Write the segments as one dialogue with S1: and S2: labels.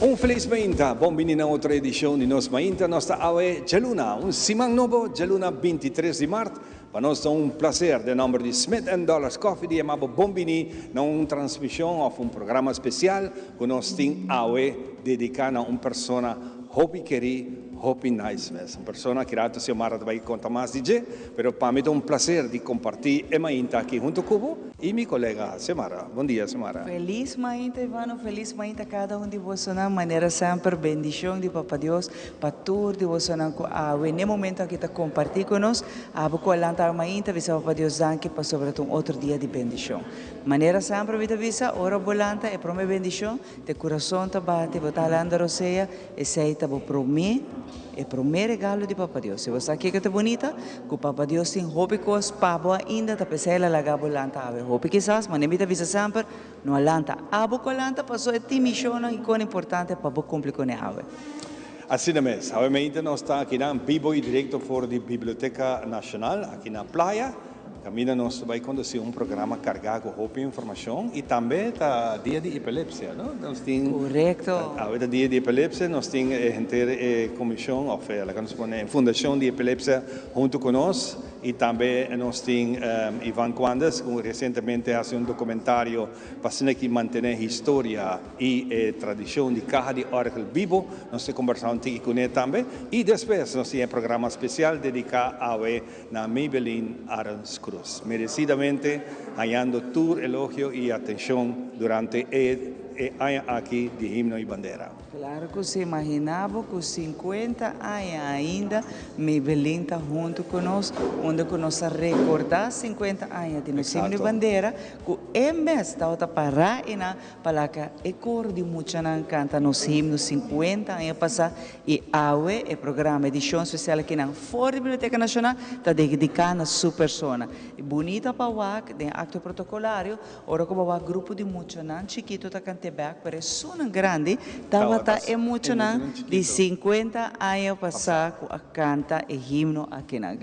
S1: Un felis mainta, bon bini na otro edicion di Nos Mainta. Nos ta awe djaluna, un siman nobo, djaluna 23 di mart. Pa nos ta un placer den nomber di Smith and Dollars Coffee di yama bo bon bini na un transmision of un programa special cu nos tin awe dedica na un persona hopi keri, hopi nice mes. Un persona ki rato Xiomara ta bay conta mas di dje, pero pa mi ta un placer di comparti e mainta aki hunto cu bo y mi colega Xiomara. Bon dia Xiomara.
S2: Feliz mainta Ivano, feliz mainta cada un di bosonan, manera semper bendicion di Papa Dios Pa tur di bosonan ku awe n'e momento aki ta kompartí ku nos, abo ku a lanta awe mainta bisa Papa Dios danki pasobra ta un otro dia di bendishon. Manera semper mi ta bisa, ora bo lanta e promé bendishon, te kurason ta bati, bo ta halando rosea, esei ta bo promé, e promé regalo di Papa Dios. Si bo sa kiko ta bunita? Ku Papa Dios tin hopi kos pa bo ainda, ta p'esei el a laga bo lanta awe. Hopi kisas, manera mi ta bisa semper, No a lanta abo ku a lanta paso e tin mishonnan i kon importante pa bo kumpli kuné awe.
S1: Asina mes, awe mainta nos ta akinan bibo i direkto for di Biblioteka Nashonal aki na Playa, kaminda nos ta bai kondusí un programa kargá ku hopi informashon i tambe ta dia di epilepsia, no? Nos tin
S2: Korekto.
S1: Awe ta dia di epilepsia, nos tin e henter e komishon òf laga nos pone e fundashon di epilepsia huntu ku nos. Y tambe nos tin Ivan Quandes cu recientemente haci un documentario pa asina ki mantene historia y e tradicion di caha di orgel bibo. Nos tin combersa un tiki cune tambe. Y despues nos tin e programa special dedica awe na Maybelline Arends Croes, merecidamente hañando tur elogio y atencion durante e aña aki di Himno y Bandera.
S2: Claro cu si imagina bo cu 50 aña ainda Maybelline ta hunto cu nos, unda cu nos ta recorda 50 aña di nos himno y bandera, cu e mes tabata para eynan pa laga e coro di muchanan canta nos himno 50 aña pasa y awe e programa edicion special akinan for di Biblioteca Nacional ta dedica na su persona. Y bunita pa wak den acto protocolario Ora ku bo wak grupo di muchanan chikito ta kant'é bèk, pero esunnan grandi tabata e muchanan di sinkuenta aña pasá ku a kanta e himno akinan.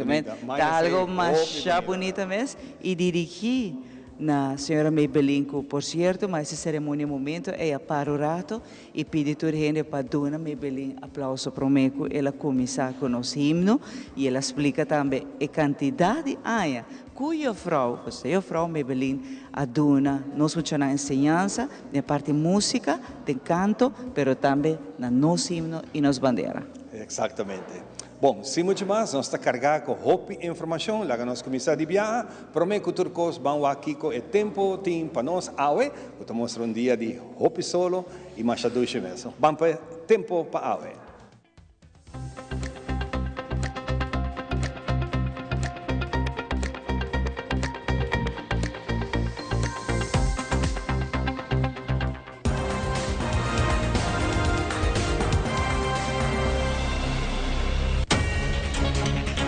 S2: Ta algo masha bunita mes i dirigí na señora Maybelline ku por sierto mas e seremonia momento ei a para un rato i pidi tur hende pa duna Maybelline aplauso promé ku el a kuminsá ku nos himno i el a splika tambe e kantidat di aña Ku juffrouw, pues e juffrouw Maybelline a duna nos muchanan enseñansa den parti musica, den canto, pero tambe na nos himno y nos bandera.
S1: Exactamente. Bon, sin mucho mas, nos ta carga cu hopi informacion. Laga nos cuminsa di biaha. Prome cu tur cos, ban wak kico e tempo tin pa nos awe, cu ta mustra un dia di hopi solo y masha dushi mes. Ban pa e tempo pa awe.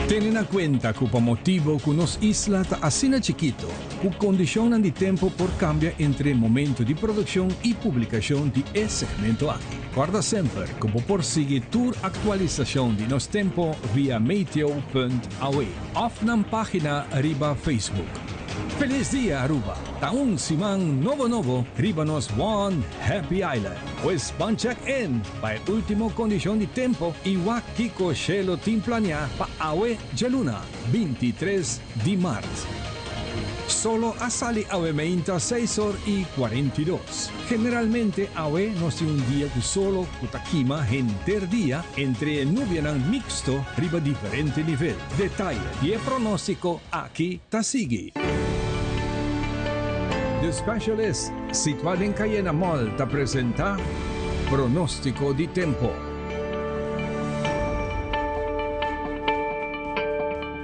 S3: Tene na cuenta cu pa motibo cu nos isla ta asina chikito, cu condicionnan di tempo por cambia entre momento di produccion y publicacion di e segmento aki. Corda semper cu bo por sigui tur actualisacion di nos tempo via meteo.awe of nan pagina riba Facebook. Feliz dia Aruba! Ta un siman nobo nobo riba nos One Happy Island. Pues ban check in pa e ultimo condicion di tempo y wak kico shelo tin planea pa awe djaluna 23 di mart. Solo a sali awe meinta seis or y 42. Generalmente awe nos tin un dia cu solo cu ta kima henter dia entre e nubianan mixto riba diferente nivel. Detaye di e pronostico aki ta sigui. The Specialist, situa den Cayena Mall ta presenta Pronostico di Tempo.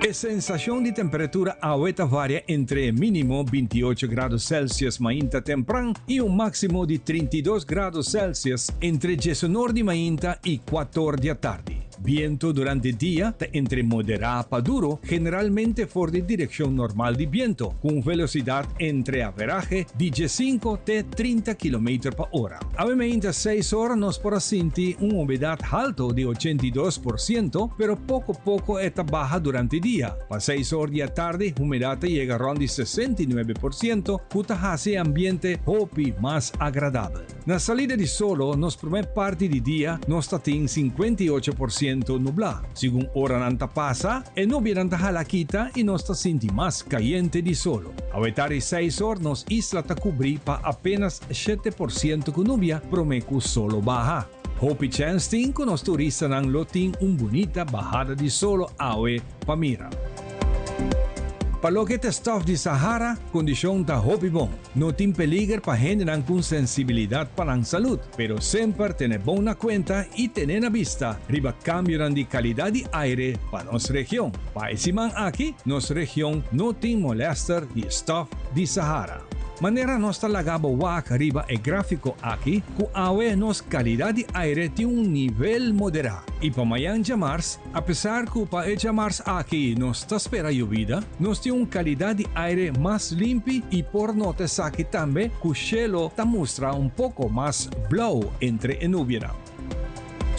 S3: E sensacion di temperatura awe ta varia entre e minimo 28 grado Celsius mainta tempran y un maximo di 32 grado Celsius entre diesunor di mainta y cuator di atardi. Biento durante dia ta entre moderá pa duro, generalmente for di direkshon normal di biento, ku un velosidat entre averahe di diesinko te 30 kilometer pa ora. Awe meinta seis ora nos por a sinti un humedat halto di 82%, pero poko poko e ta baha durante dia. Pa seis or di atardi humedat ta yega rònt di 69%, ku ta hasi e ambiente hopi mas agradabel. Na salida di solo, nos promé parti di dia nos ta tin 58% nublá. Segun oranan ta pasa, e nubianan ta hala kita i nos ta sinti mas kayente di solo. Awe tardi seis or nos isla ta kubrí pa apénas 7% ku nubia promé ku solo baha. Hopi chèns tin ku nos turistanan lo tin un bunita bahada di solo awe pa mira. Pa loke ta stòf di Sahara, kondishon ta hopi bon. No tin peliger pa hendenan ku un sensibilidat pa nan salud, pero semper tene bon na kuenta i tene na bista riba kambionan di kalidat di aire pa nos region. Pa e siman aki, nos region no tin molèster di stòf di Sahara. Manera nos ta laga bo wak riba e gráfiko aki ku awe nos kalidat di aire tin un nivel moderá i pa mayan djamars, Apesar ku pa e djamars aki nos ta spera yobida, nos tin un kalidat di aire mas limpi i por nota esaki tambe ku shelo ta mustra un poko mas blou entre e nubianan.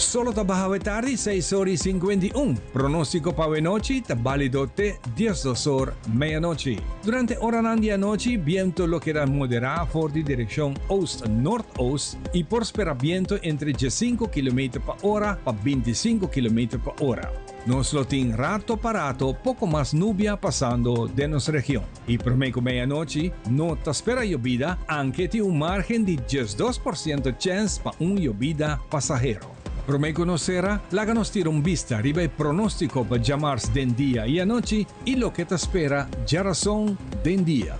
S3: Solo ta baha awe tardi seis or i 51. Pronóstiko pa awe nochi ta bálido te 12 or meianochi. Durante oranan di anochi bientu lo keda moderá for di direkshon oost-noordoost i por spera bientu entre 15 kilometer pa ora pa 25 kilometer pa ora. Nos lo tin rato pa rato poko mas nubia pasando den nos region. I promé ku meianochi no ta spera yobida, anke tin un márgen di 12% chèns pa un yobida pasahero. Promé ku nos sera, laga nos tira un bista riba e pronóstiko pa djamars den dia i anochi i loke ta spera djarason den dia.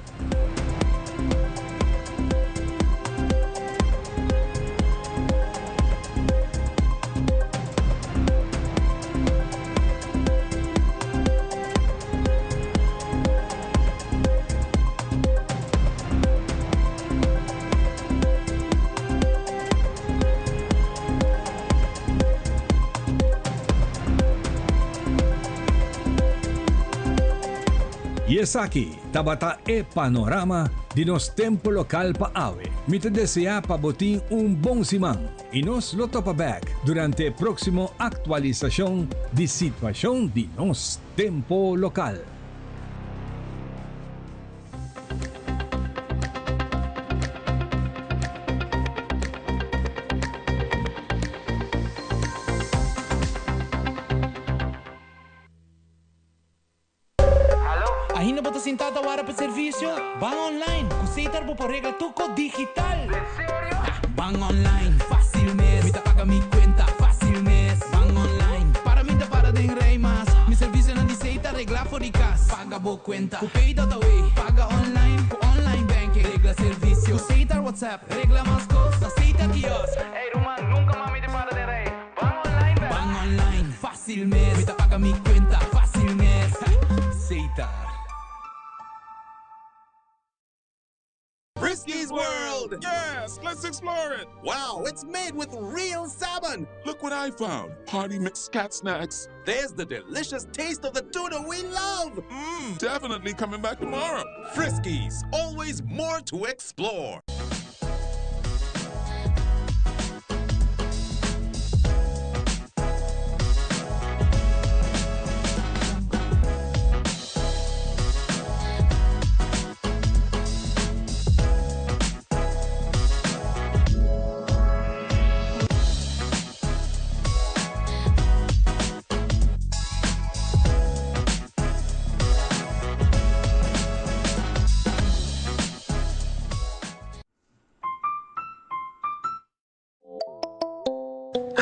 S3: I esaki tabata e panorama di nos tempu lokal pa awe. Mi ta deseá pa bo tin un bon siman i nos lo topa bèk durante e próksimo aktualisashon di situashon di nos tempu lokal.
S4: Ainda bo ta sintá ta wara pa servisio? Ban online! Ku Setar bo por regla tur kos digital! Ban online, fásil mes! Mi ta paga mi kuenta, fásil mes! Ban online, para mi ta para den rei mas! Mi servisionan di Setar reglá for di kas! Paga bo kuenta ku Pay.awe! Paga online ku online banking! Regla servisio ku Setar WhatsApp! Regla mas kos na Setar kiosk! Ey ruman, nunka mas mi ta para den rei! Ban online bèk! Ban online, fásil mes! Mi ta paga mi kuenta, fásil mes! Setar.
S5: Friskies World!
S6: Yes, let's explore it!
S5: Wow, it's made with real salmon!
S6: Look what I found! Party mix cat snacks.
S5: There's the delicious taste of the tuna we love!
S6: Definitely coming back tomorrow.
S5: Friskies, always more to explore.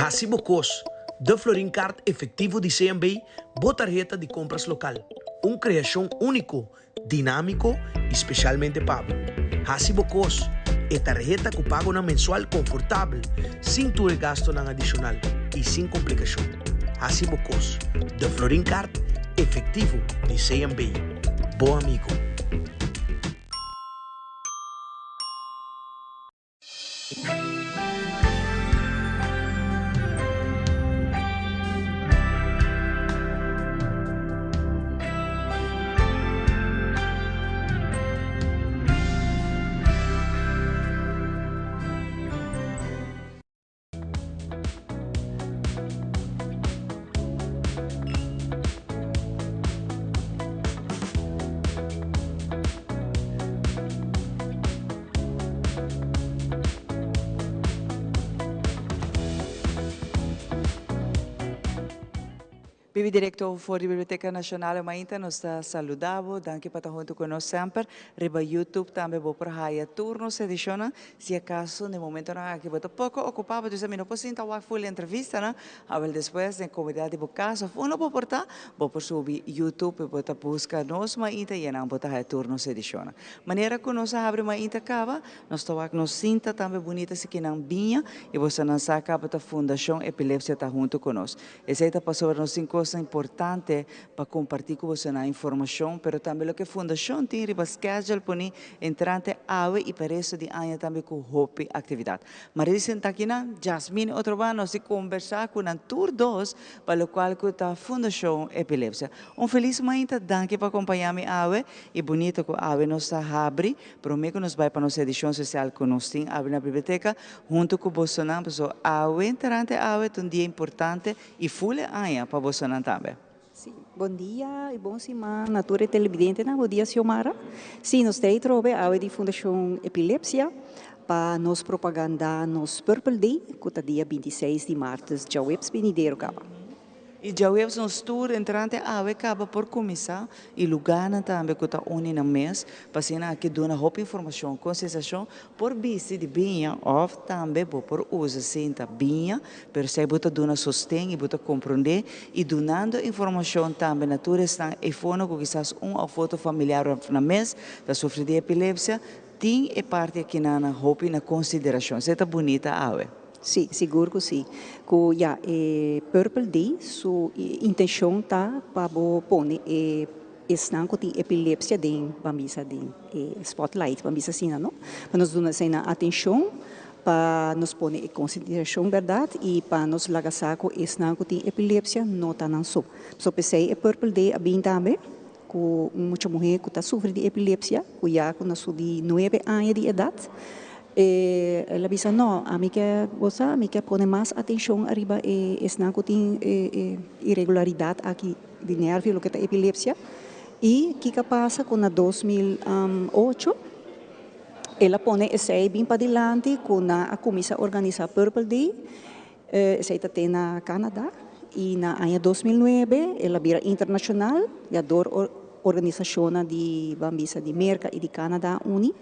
S7: Hasi bo kos, De Florin Card Efectivo di CMB, bo tarheta di kompras lokal. Un kreashon úniko, dinámiko i spesialmente pa bo. Hasi bo kos, e tarheta ku pagonan mensual konfortabel, sin tur e gastonan adishonal i sin komplikashon. Hasi bo kos, De Florin Card Efectivo di CMB, bo amigo.
S2: Bibi directo for di Biblioteca Nacional mainta nos ta saluda bo. Danki pa ta hunto cu nos semper. Riba YouTube tambe bo por haya tur nos edicionnan. Si acaso na e momentonan aki bo ta poco ocupa, bo ta bisa mi no por sinta wak full entrevistanan, awel despues den comodidad di bo cas of unda bo por ta, bo por subi YouTube y bo ta busca nos mainta y enan bo ta haya tur nos edicionnan. Manera cu nos a habri mainta caba, nos ta wak nos sinta tambe bunita si kinan biña y bosonan sa caba ta Fundacion Epilepsia ta hunto cu nos. Esei ta pasobra nos tin kosnan importante pa kompartí ku bosonan, informashon, pero tambe loke fundashon tin riba schedule poni entrante awe i pa resto di aña tambe ku hopi aktividat. Marisa ta akinan, Jasmine otro banda, nos tin kombersá ku nan tur dos pa lokual ku ta Fundashon Epilepsia. Un felis mainta, danki pa kompañá mi awe i bunito ku awe nos ta habri promé ku nos bai pa nos edishon sosial ku nos tin awe na biblioteka. Huntu ku bosonan, pasobra awe entrante awe ta un dia importante i ful e aña pa bosonan tambe.
S8: Sí, bon dia i bon siman na tur e televidentenan. Bon dia Xiomara. Sí, nos ta ei trobe awe di Fundashon Epilepsia pa nos propaganda nos Purple Day ku ta dia 26 di mart, dus djaweps binidero kaba.
S2: I djaweps nos tur entrante awe kaba por kuminsá i lugánan tambe ku ta uni nan mes pa asina aki duna hopi informashon, konsiensashon por bisti di biña òf tambe bo por usa sinta biña pero esei bo ta duna sosten i bo ta komprondé i dunando informashon tambe na tur esnan eifono ku kisas un òf otro familiar òf nan mes ta sufri di epilepsia tin e parti akinan nan hopi na konsiderashon. Esei ta bunita awe.
S8: Sí, sigur ku sí. Ku ya e Purple Day su intenshon ta pa bo pone e esnan ku tin epilepsia den ban bisa den e spotlight, ban bisa asina no. Pa nos duna eseinan atenshon, pa nos pone e konsiderashon bèrdat i pa nos laga sa ku esnan ku tin epilepsia no ta nan so. So p'esei e Purple Day a bin tambe ku un mucha muhé ku ta sufri di epilepsia, ku ya ku na su di nuebe aña di edat, el a bisa, No, ami ke, bo sa, mi ke pone mas atenshon ariba e esnan ku tin e iregularidat aki di nervio, loke ta epilepsia. I kiko a pasa ku na 2008 el a pone esei bin padilanti ku nan a kuminsá organisá Purple Day. Esei ta te na Canada y na aña 2009 el a bira internacional ya dor organisacionnan di ban bisa di Merca y di Canada uni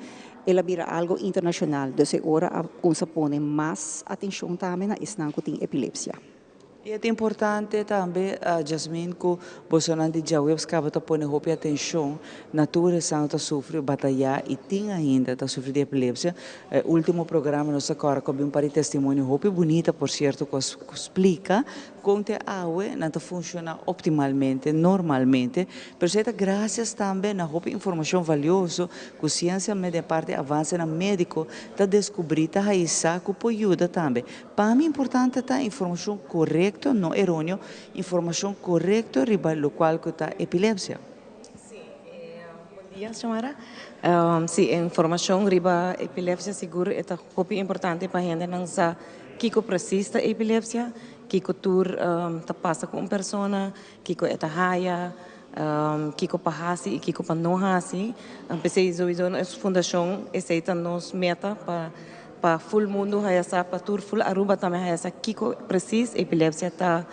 S8: el a bira algo internacional dus e ora a cunsa pone mas atencion tambe na esnan cu tin epilepsia.
S2: Y e ta importante tambe Jasmine cu bosonan di djaweps caba ta pone hopi atencion na tur esnan cu ta sufri bataya y tin ainda ta sufri di epilepsia. E ultimo programa nos ta kòrda ku a bin un par di testimonio hopi bunita por sierto ku a splika kon te awe nan ta funshoná optimalmente, normalmente, pero esei ta grasias tambe na hopi informashon valioso ku siensia medio e parti avansenan médiko ta deskubrí ta haisá ku por yuda tambe. Pa mi importante ta informashon korekto, no eróneo, informashon korekto riba lokual ku ta epilepsia.
S9: Sí, bon dia Xiomara. Sí, e informacion riba epilepsia sigur e ta hopi importante pa hendenan sa kico precies ta epilepsia, kico tur ta pasa cu un persona, kico e ta haya, kico pa haci y kico pa no haci. P'esey sowieso nos fundacion esey ta nos meta pa pa ful mundo haya sa, pa tur ful Aruba tambe haya sa kico precies epilepsia ta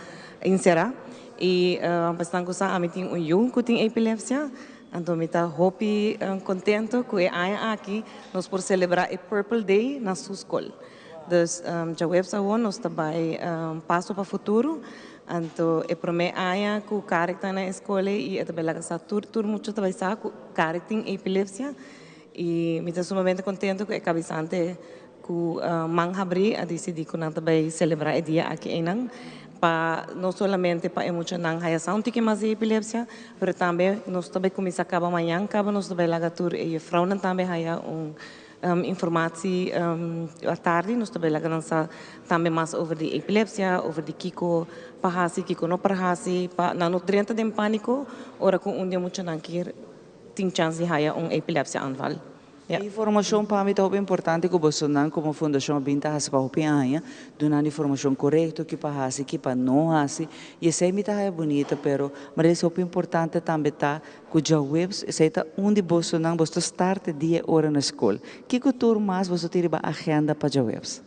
S9: encera. I pasobra ku sa ami tin un yu ku tin epilepsia, anto mi ta hopi kontento ku e aña aki nos por selebrá e Purple Day na su skol. Dus djaweps awor nos ta bai Paso pa Futuro, anto e promé aña ku Karik ta na e skol ei i e ta bai laga sa tur tur mucha ta bai sa ku Karik tin epilepsia i mi ta sumamente kontento ku e kabesante Ku man habrí a disidí ku nan ta bai selebrá e dia aki einan pa no solamente pa e muchanan haya sa un tiki mas di epilepsia, pero tambe nos ta bai kuminsá kaba mañan kaba nos ta bai laga tur e jufrounan tambe haya un informatie atardi nos ta bai laga nan sa tambe mas over di epilepsia, over di kiko pa hasi, kiko no por hasi pa nan no drenta den pániko ora ku un di e muchanan kier tin chans di haya un epilepsia aanval.
S2: E informashon pa mi ta hopi importante ku bosonan komo fundashon a bin ta hasi pa hopi aña, dunando informashon korekto ki pa hasi, ki pa no hasi, i esei mi ta haya bunita, pero Maria hopi importante tambe ta ku djaweps esei ta un di bosonan boso ta start e dia e ora na skol. Kiko tur mas boso tin riba agenda pa djaweps?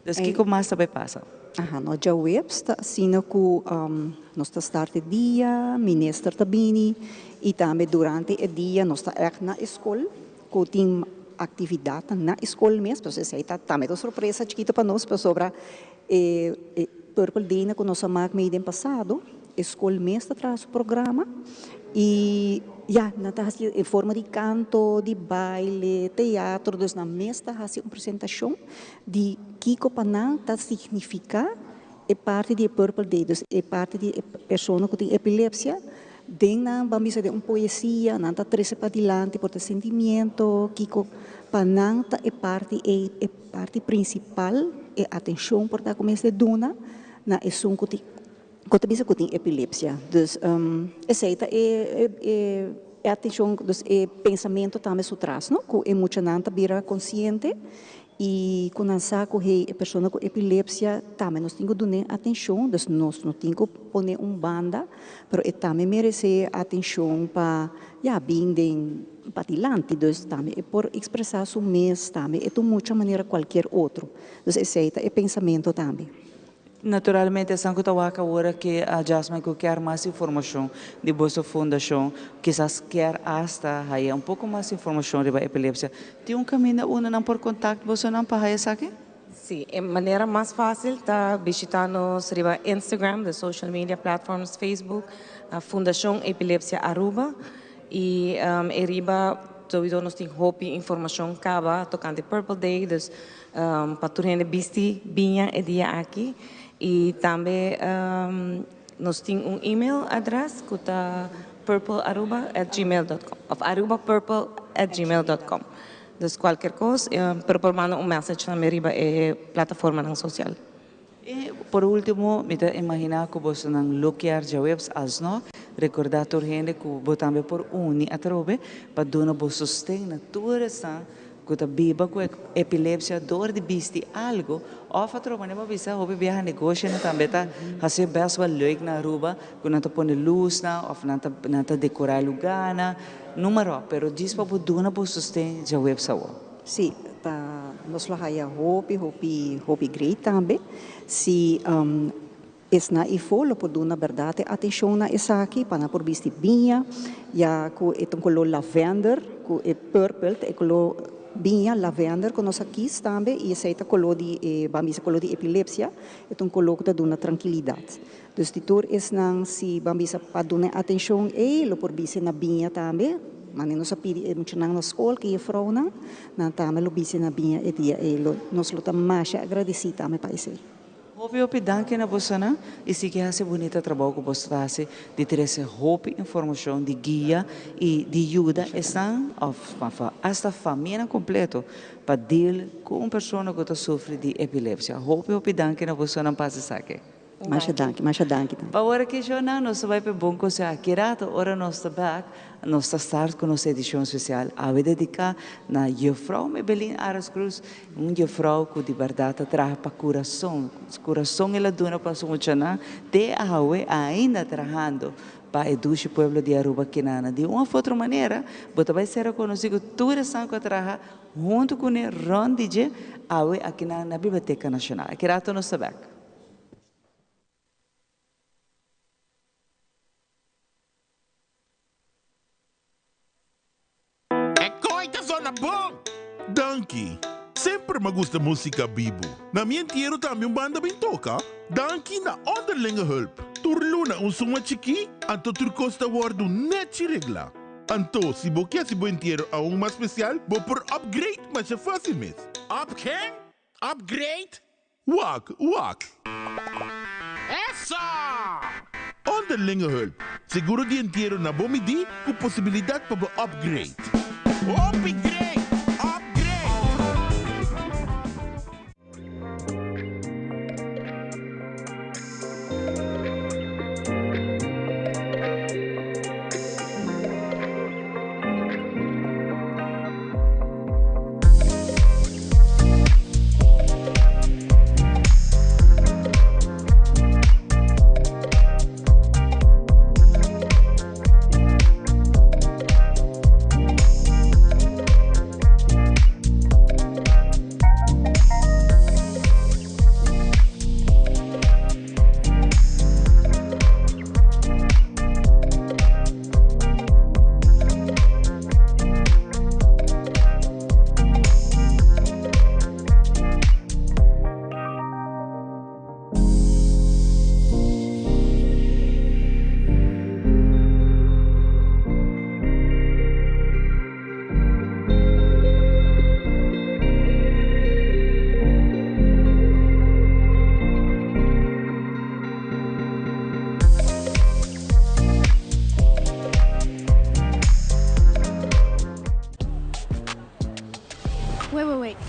S2: Dus kiko mas ta bai pasa?
S8: Aha, no djaweps ta asina ku nos ta start e dia, minister ta bini i tambe durante e dia nos ta ègt na e skol ku tin aktividatnan na e skol mes, pues esei ta tambe ta un sorpresa chikito pa nos pasobra e Purple Day na ku nos a mak mei den pasado e skol mes ta traha su programa i ya nan ta hasi en forma di kanto, di baile, teatro, dus nan mes ta hasi un presentashon Di kiko pa nan ta signifiká e parti di e Purple Day, dus e parti di e persona ku tin epilepsia, den nan ban bisa den un poesia, nan ta trese padilanti por ta sentimiento, kiko pa nan ta e parti ei, e parti prinsipal, e atenshon por ta ku mester duna na esun ku tin ku ta bisa ku tin epilepsia. Dus esei ta e e atenshon, dus e pensamentu tambe su tras, no, ku e muchanan ta bira konsiente I ku nan sa ku hey e persona ku epilepsia tambe nos tin ku dun'é atenshon, dus nos no tin ku pon'é un banda, pero e tambe meresé atenshon pa ya bin den padilanti, dus tambe e por ekspresá su mes, tambe e ta un mucha manera kualkier otro. Dus esei ta e pensamentu tambe.
S2: Naturalmente esnan ku ta wak awor aki a Jasmine ku kier mas informashon di boso fundashon, kisas kier asta haya un poko mas informashon riba epilepsia, tin un kaminda unda nan por kontakt bosonan pa haya esaki?
S9: Sí, e manera mas fásil ta bishitá nos riba Instagram, de social media platforms, Facebook, Fundashon Epilepsia Aruba i e riba souiso nos tin hopi informashon kaba tokante Purple Day, dus Pa tur hende bisti biña e dia aki y tambe nos tin un email adres cu ta purplearuba at gmail dot com of arubapurple at gmail dot com. Dus cualkier cos pero por manda un message tambe riba e plataformanan social.
S2: Y por ultimo mi ta imagina cu bosonan lo kier djaweps alsnog recorda tur hende cu bo tambe por uni atrobe pa duna bo sosten na tur esnan cu ta biba cu epilepsia door di bisti algo of atrobe manera bo a bisa hopi biaha negoshonan tambe ta haci best wel leuk na Aruba cu nan ta pone luznan of nan ta nan ta decora e lugarnan noem maar op pero djis pa bo duna bo sosten djaweps awor.
S8: Sí, ta nos lo haya hopi hopi hopi great tambe si esnan ifo lo por duna berdad e atencion na esaki pa nan por bisti biña ya cu e ta un color lavender cu e purple ta e color biña lavender cu nos a kies tambe y esey ta color di e ban bisa color di epilepsia e ta un color cu ta duna trankilidad. Dus di tur esnan si ban bisa pa duna e atencion ey lo por bisti na biña tambe. Mane nos a pidi e muchanan na skol ku e jefrounan, nan tambe lo bisti na biña e dia ey. Lo nos lo ta masha agradesí tambe pa esey.
S2: Hopi hopi danki na bosonan y sigui haci bunita trabou cu boso ta haci di trece hopi informacion di guia y di yuda esnan of hasta famianan completo pa deal cu un persona cu ta sufri di epilepsia. Hopi hopi danki na bosonan pa haci esaki.
S8: Masha danki, masha danki tambe.
S2: Pa ora ki shownan nos ta bai p'e bon kosé aki rato ora nos ta bek nos ta start ku nos edishon spesial awe dediká na Juffrouw Mebelin Aras Cruz, un juffrouw ku di bèrdat ta traha pa kurason, kurason el a duna pa su muchanan te awe ainda trahando pa e dushi pueblo di Aruba kinana. Di un òf otro manera bo ta bai ser rekonosí ku tur esnan ku a traha huntu kuné rònt di dje awe akinan na Biblioteka Nashonal. Aki rato nos ta bek.
S6: E kooi ta zona bon! Danki! Semper m'a gusta musica bibu. Na mi entiero tambe un banda bin toca. Danki na Onderlinge Hulp. Tur luna un suma chikí, anto tur cos ta wordu nechi regla. Anto, si bo ke haci bo entiero aun mas special, bo por upgrade masha facil mes.
S5: Up ken? Upgrade?
S6: Wak, wak.
S5: Eso!
S6: Onderlinge hulp, seguro di entiero na bo midí ku posibilidat pa bo upgrade.
S5: Hopi great! Upgrade!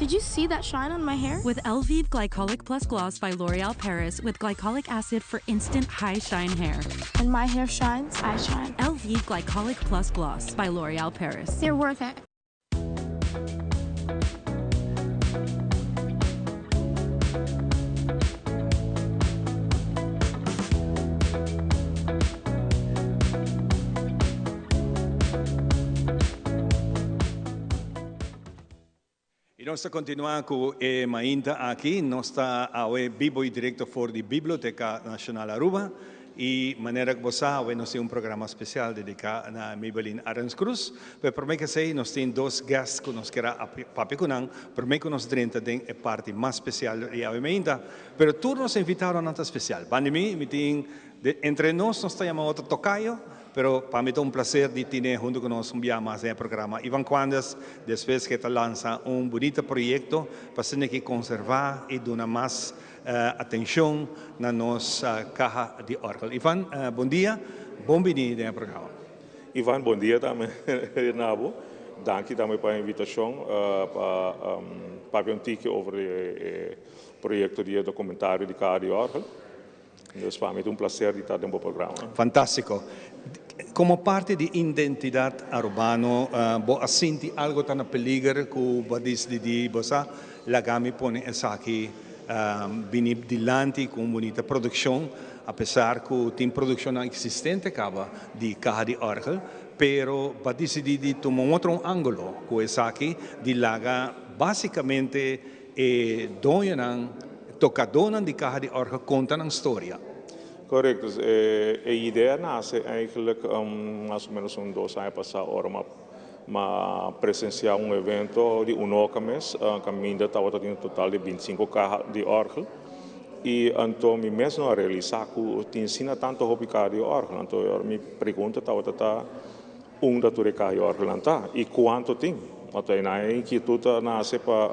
S10: Did you see that shine on my hair?
S11: With Elvive Glycolic Plus Gloss by L'Oreal Paris with glycolic acid for instant high shine hair.
S10: When my hair shines, I shine.
S11: Elvive Glycolic Plus Gloss by L'Oreal Paris.
S10: They're worth it.
S1: Y nos ta continua cu e mainta aki. Nos ta awe bibo y directo for di Biblioteca Nacional Aruba. Y manera cu bo sa, awe nos tin un programa special dedica na Maybelline Arends Croes. Pero prome cu esey nos tin dos guest cu nos kier a papia cu nan prome cu nos drenta den e parti mas special di awe mainta. Pero tur nos invitadonan ta special. Banda di mi, mi tin entre nos nos ta yama otro tocayo. Pero pa mi ta un placer di tine hunto cu nos un bia mas den e programa Ivan Quandes, despues cu e ta lansa un bunita proyecto pa asina ki conserva y duna mas atencion na nos caha di orgel. Ivan, bon dia, bon bini den e programa.
S12: Ivan, bon dia tambe na bo. Danki tambe pa e invitacion pa papia un tiki over di e proyecto di e documentario di caha di orgel. Dus pa mi ta un placer di ta den bo programa.
S1: Fantastico. Como parti di identidad Arubano bo a sinti algo ta na peliger cu bo a dicidi bo sa laga mi pone esaki bini dilanti cu un bunita produccion apesar cu tin produccionnan existente caba di caha di orgel pero bo a dicidi di tuma un otro angulo cu esaki di laga basicamente E doñonan, tokadónan di kaha di òrgel konta nan storia.
S12: Korekto. E idea nase eigenlijk mas o menos un dos aña pasá ora m'a presensiá un evento di Unoca mes kaminda tabata tin un total di bintisinko kaha di òrgel i anto mi mes no a realisá ku tin asina tantu hopi kaha di òrgel. Anto mi pregunta tabata ta. Unda tur e kaha òrgelnan ta i kuantu tin? Anto einan e inkietut a nase pa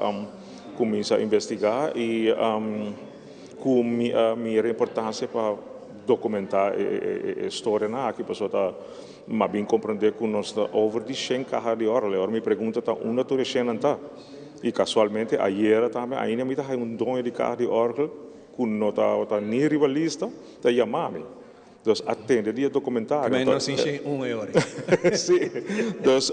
S12: kuminsá investigá i ku mi a mira e importansia pa dokumentá e storianan aki pasobra ta m'a bin komprendé ku nos ta over di shen kaha di òrgel. E ora mi pregunta ta unda tur e shennan ta? I kasualmente ayera tambe ainda mi ta haña un doño di kaha di òrgel ku no tabata ni riba lista ta yama mi. Dus a tende di e documentario.
S1: Kmei no sin shen un e ora.
S12: Si. Dus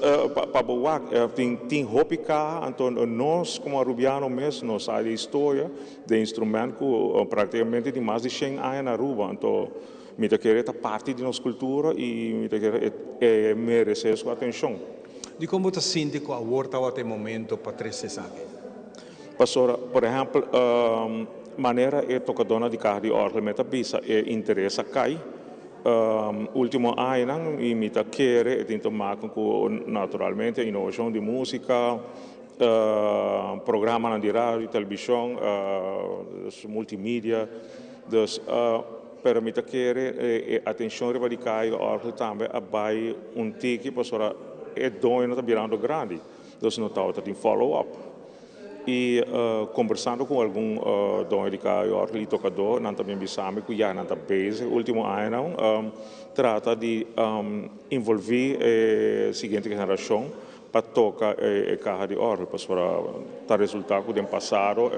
S12: pa bo wak tin tin hopi kaha anto nos komo Arubiano mes nos sa di historia di instrument ku praktikamente tin mas di shen aña na Aruba anto mi ta kere ta parti di nos kultura i mi ta kere e merese su atenshon.
S1: Dikon bo ta sinti ku awor tabata e momento pa trese esaki?
S12: Pasobra, por ehèmpel, manera e tokadónan di kaha di òrgel mi ta bisa e interes a kai último añanan i mi ta kere e tin te maken ku naturalmente inovashon di músika, programanan di radio i televishon, multimedia. Dus, pero mi ta kere e atenshon riba di kaha di òrgel tambe a bai un tiki pasobra e doñonan ta birando grandi. Dus no tabata tin follow up. I kombersando ku algun doño di kaha i tokadó, nan ta bin bisa mi ku ya nan ta bezig último añanan trata di involví e siguiente generashon pa toka e kaha di òrgel pasobra ta resultá ku den pasado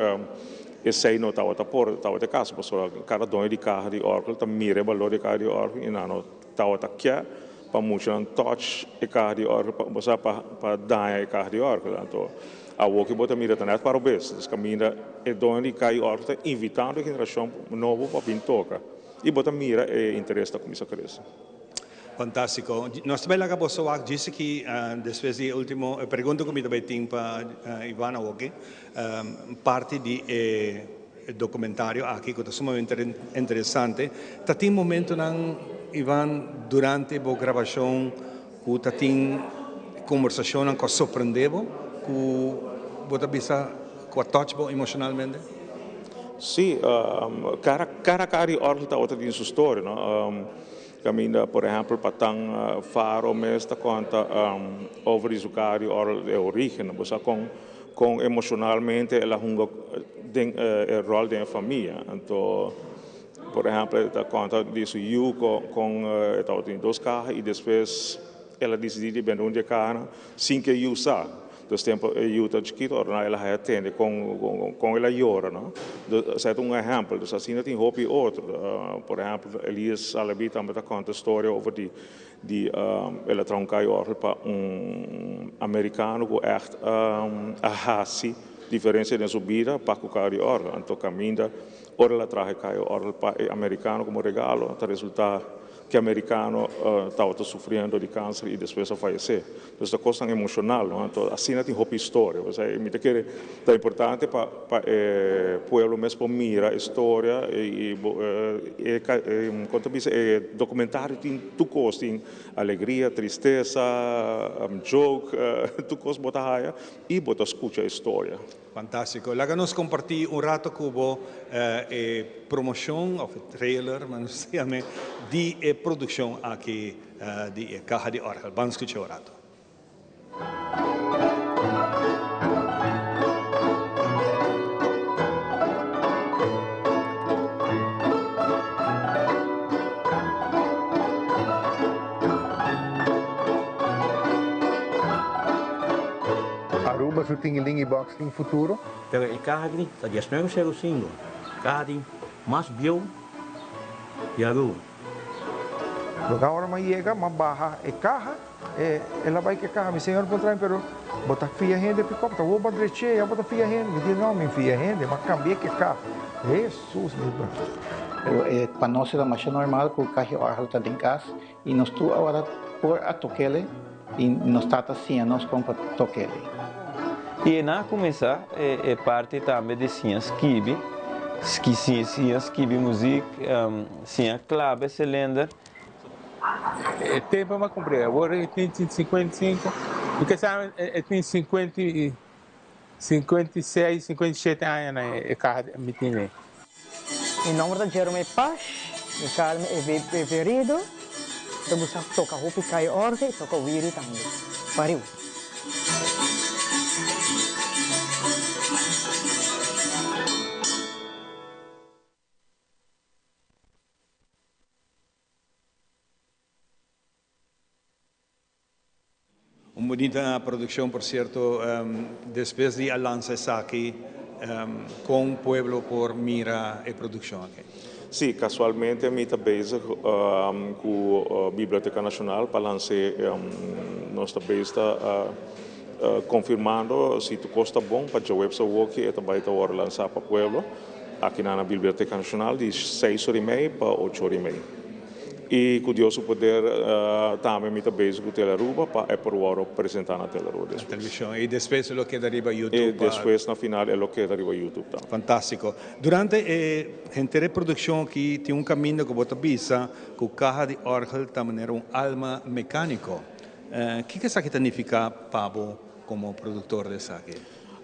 S12: esei no tabata por tabata e kaso pasobra kada doño di kaha di òrgel ta mira e balor di e kaha di òrgel i nan no Tabata ke pa muchanan touch e kaha di òrgel pa osea pa pa daña e kaha di òrgel. Anto awor ki bo ta mira ta nèt para bes. Dus kaminda e doño di kaha di òrgel ta invitando e generashon nobo pa bin toka i bo ta mira e interes ta kuminsá krese.
S1: Fantástiko. Nos ta bai laga boso wak djis aki despues di e último pregunta ku mi ta bai tin pa Ivan awoki. Parti di e. E documentario aki cu ta sumamente interesante. Ta tin momentonan, Ivan, durante bo grabacion cu ta tin conversacionnan cu a sorprende bo, cu bo ta bisa cu a touch bo emocionalmente?
S12: Sí, cada cada cada di orgel tabata tin su storia, no? Caminda, por ehempel, Patan Faro mes ta conta over di su caha di orgel, e origen, bo sa con. Kon emoshonalmente el a hunga den e ròl den e famia. Anto, por ehèmpel, e ta konta di su yu kon e tabatin dos kaha i despues el a disidí di bende un di e kahanan sin ku e yu sa. Dus tempo e yu ta chikito ora el a haya tende con con el a yora no. Dus esei ta un ehempel. Dus asina tin hopi otro. Por ehempel Elias Salabi tambe ta conta storia over di di el a traha un kai orgel pa un americano cu echt a haci diferencia den su bida pa cu kai di orgel. Anto caminda ora el a traha e kai orgel pa e americano como regalo ta resulta Ke americano tabata sufriendo di cancer y despues a fayece. Entonces ta cosnan emocional, no? Entonces asina tin hopi historia. P'esei mi ta kere ta importante pa pa e pueblo mes por mira e storia y e con ta bisa e documentario tin tur cos, tin alegria, tristesa, joke, tur cos bo ta haya y bo ta scucha e storia.
S1: Fantástiko. Laga nos kompartí un rato ku bo e promoshon òf e trailer, mas nos ta yam'é, di e produkshon aki di e Kaha di Òrgel. Ban skucha un rato.
S13: Aruba su tingilingi box tin futuro?
S14: Pero e kaha aki ta diesnuebe sero singo, kaha di mas bieu di Aruba.
S13: Loke ora mi a yega, mi a baha e kaha, el a bai ku e kaha, mi señor puntra mi, pero bo ta fia hende pikòp? Ta wou bo a drech'é, ya bo ta fia hende? Mi di, no, mi fia hende, mi a kambi'é ku e kaha. Hesus, mi di.
S15: Pero pa nos e ta masha normal ku kahi òrgel ta den kas I nos tur awor por a tok'ele i nos tata siña nos kon pa tok'ele.
S16: I nan a kuminsá e parti tambe di siña skibi, siña skibi muzik, siña klabe silinder.
S17: E tempo mi a kumpr'é, awor e tin 55, mi ke sa e tin 56, 57 aña na e kaha mi tine.
S18: Mi nomber ta Jerome Pash, mi Carmen e preferido, mi ta gusta toca hopi kai orge y toca wiri tambe. Pariu.
S1: Un bunita produccion por cierto, despues di a lansa esaki con pueblo por mira e produccion aki?
S12: Sí, casualmente mi ta bezig cu Biblioteca Nacional pa lans'é, nos ta bezig ta confirmando si tur cos ta bon pa djaweps awoki e ta bay ta worde lansa pa pueblo aki na Biblioteca Nacional di seis ora y mei pa ocho ora y mei. I ku Dios su poder tambe mi ta bezig ku Tele Aruba pa e por wòrdu presentá na Tele Aruba despues.
S1: Na televishon. I despues e lo keda riba YouTube.
S12: I despues na final e lo keda riba YouTube tambe.
S1: Fantástiko. Durante e henter e produkshon aki tin un kaminda ku bo ta bisa ku kaha di òrgel ta manera un alma mekániko. Kiko esaki ta nifiká pa bo komo produktor di esaki?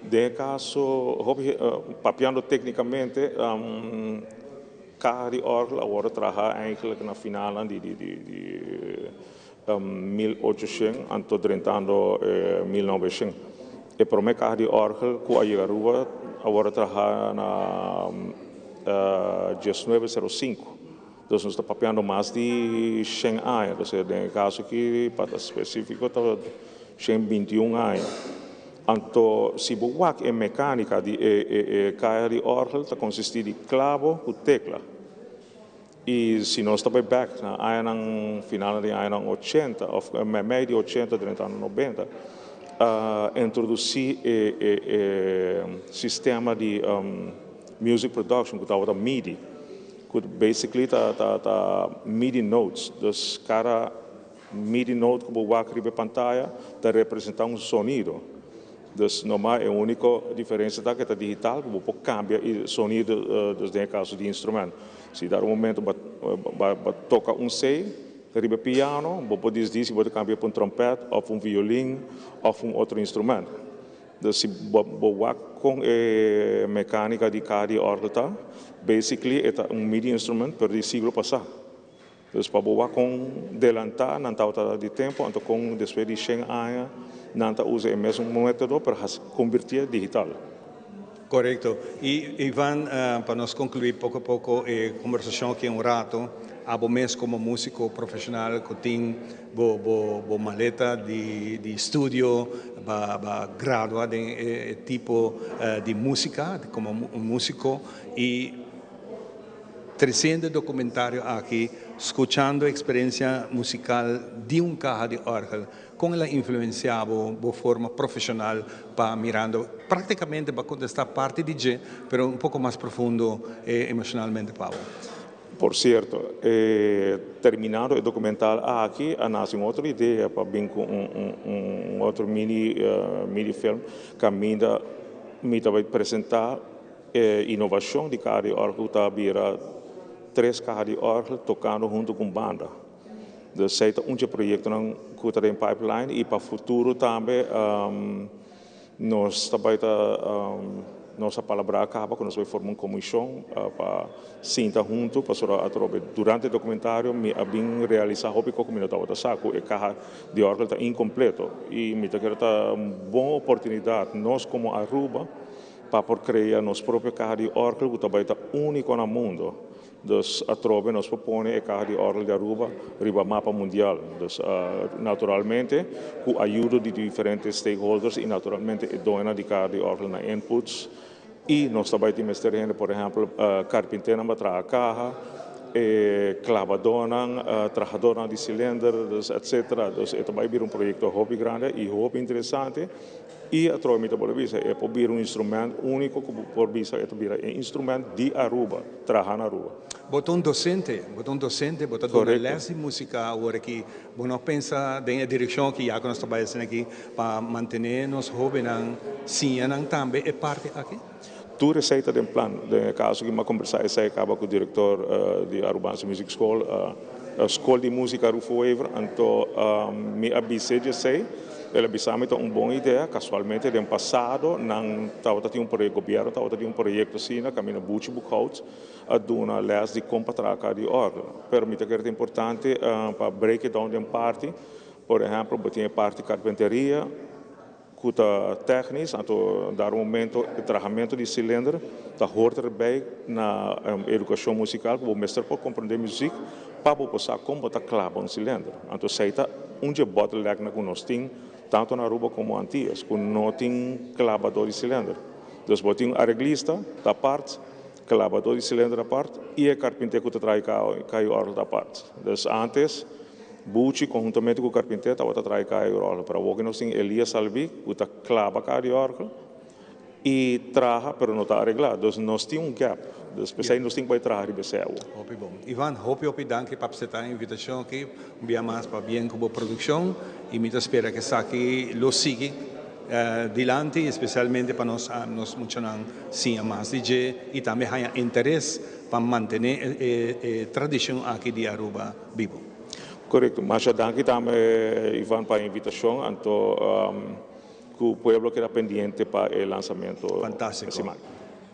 S12: Den e kaso, hopi papiando téknikamente, Kaha di òrgel a wòrdu traha eigenlijk na finalnan di di di 1800 anto drentando 1900. E promé kaha di òrgel ku a yega Aruba a wòrdu traha na 1905. Dus nos ta papiando mas di shen aña. Dus den e kaso aki pa ta spesífiko ta shen binti un aña. Anto si bo wak e mecánica di e e caha di orgel ta consisti di clabo cu tecla. Y si nos ta bay bek na añanan finalnan di añanan ochenta of mei di ochenta drenta aña nobenta a introduci e e e sistema di music production cu tabata midi cu basically ta ta ta midi notes dus cada Midi note ku bo wak riba e pantaya ta representá un sonido. Dus normal e úniko diferensia ta ku e ta digital ku bo por kambia e sonido dus den e kaso di instrumènt. Si dado momento bo bo toka un C riba e piano bo por disdi si bo ta kambia pa un tròmpèt òf un violin òf un otro instrumènt. Dus si bo bo wak kon e mekanika di kaha di òrgel ta, basically e ta un midi instrument pero di siglo pasá. Dus pa bo wak kon delantá nan tabata di tempu, anto kon despues di shen aña nan ta usa e mesun método pero hasi konvirtié digital.
S1: Korekto. I Ivan, pa nos konkluí poko poko e kombersashon aki un rato. Abo mes komo músiko profeshonal ku tin bo bo bo maleta di di studio ba ba gradua den e tipo di músika komo un músiko i tresiendo e dokumentario aki skuchando eksperensia musikal di un kaha di òrgel Kon el a influensiá bo, bo forma profeshonal pa mirando práktikamente bo a kontestá parti di dje, pero un poko mas profundo emoshonalmente pa bo?
S12: Por sierto, terminando e dokumental aki a nase un otro idea pa bin ku un otro mini mini film kaminda mi ta bai presentá e inovashon di kaha di òrgel ku ta bira tres kaha di òrgel tokando huntu ku un banda. Dus esei ta un dje proyektonan ku ta den pipeline i pa futuro tambe nos ta bai ta nos a palabrá kaba ku nos bai forma un komishon pa sinta huntu pasobra atrobe durante e dokumentario mi a bin realisá hopi kos ku mi no tabata sa ku e kaha di òrgel ta inkompleto i mi ta kere ta un bon oportunidat nos komo Aruba pa por krea nos propio kaha di òrgel ku ta bai ta úniko na mundo. Dus atrobe nos por pone e kaha di òrgel di Aruba riba mapa mundial. Dus naturalmente ku ayudo di diferente stakeholders i naturalmente e doñonan di kaha di òrgel nan inputs i nos ta bai tin mester hende por ehèmpel karpinternan pa traha kaha, e klabadónan, trahadónan di silinder, dus etcetera. Dus e ta bai bira un proyekto hopi grandi i hopi interesante. I atrobe mi ta bolbe bisa, e por bira un instrument úniko ku bo por bisa e ta bira e instrument di Aruba, traha na Aruba.
S1: Bo ta un dosente, bo ta un dosente, bo ta duna lès di músika awor aki. Bo no pensa den e direkshon aki ya ku nos ta bai asina aki pa mantené nos hóbennan siña nan tambe e parti aki?
S12: Tur esei ta den plan. Den e kaso aki mi a kombersá esei kaba ku direktor di Arubaanse Muziekschool, Skol di Músika Rufo Wever, anto mi a bis'é di esei. El a bisa mi ta un bon idea. Kasualmente den pasado nan tabata tin un proyekto, gobièrnu tabata tin un proyekto asina kaminda Buchi Boekhout a duna lès di kon pa traha kar di òrgel. Pero mi ta kere ta importante pa break it down den parti. Por ehèmpel bo tin e parti karpenteria. Ku ta tèknis, anto dar un momento e trahamentu di silinder ta hort erbij na edukashon musikal ku bo mester por komprendé muzik pa bo por sa kon bo ta klaba un silinder. Anto esei ta un dje bòtelèknan ku nos tin tantu na Aruba komo Antias ku no tin klabadó di silinder. Dus bo tin un areglista ta apart, klabadó di silinder apart i e karpinté ku ta traha e kai òrgel ta apart. Dus ántes. Buchi konhuntamente ku karpinté tabata traha kaya di òrgel, pero awor ku nos tin Elias Salvi ku ta klaba kaya di òrgel i traha pero no ta areglá. Dus nos tin un gap, dus p'esei nos tin ku bai traha riba esei awor.
S1: Hopi bon. Ivan, hopi hopi danki pa apseptá e invitashon aki un bia mas pa bien ku bo produkshon i mi ta spera ku esaki lo sigui dilanti espesialmente pa nos nos muchanan siña mas di dje i tambe haña interes pa mantené e tradishon aki di Aruba. bibo.
S12: Korekto. Masha danki tambe Ivan pa e invitashon. Anto ku pueblo keda pendiente pa e lansamento
S1: Fantástiko.
S12: e siman.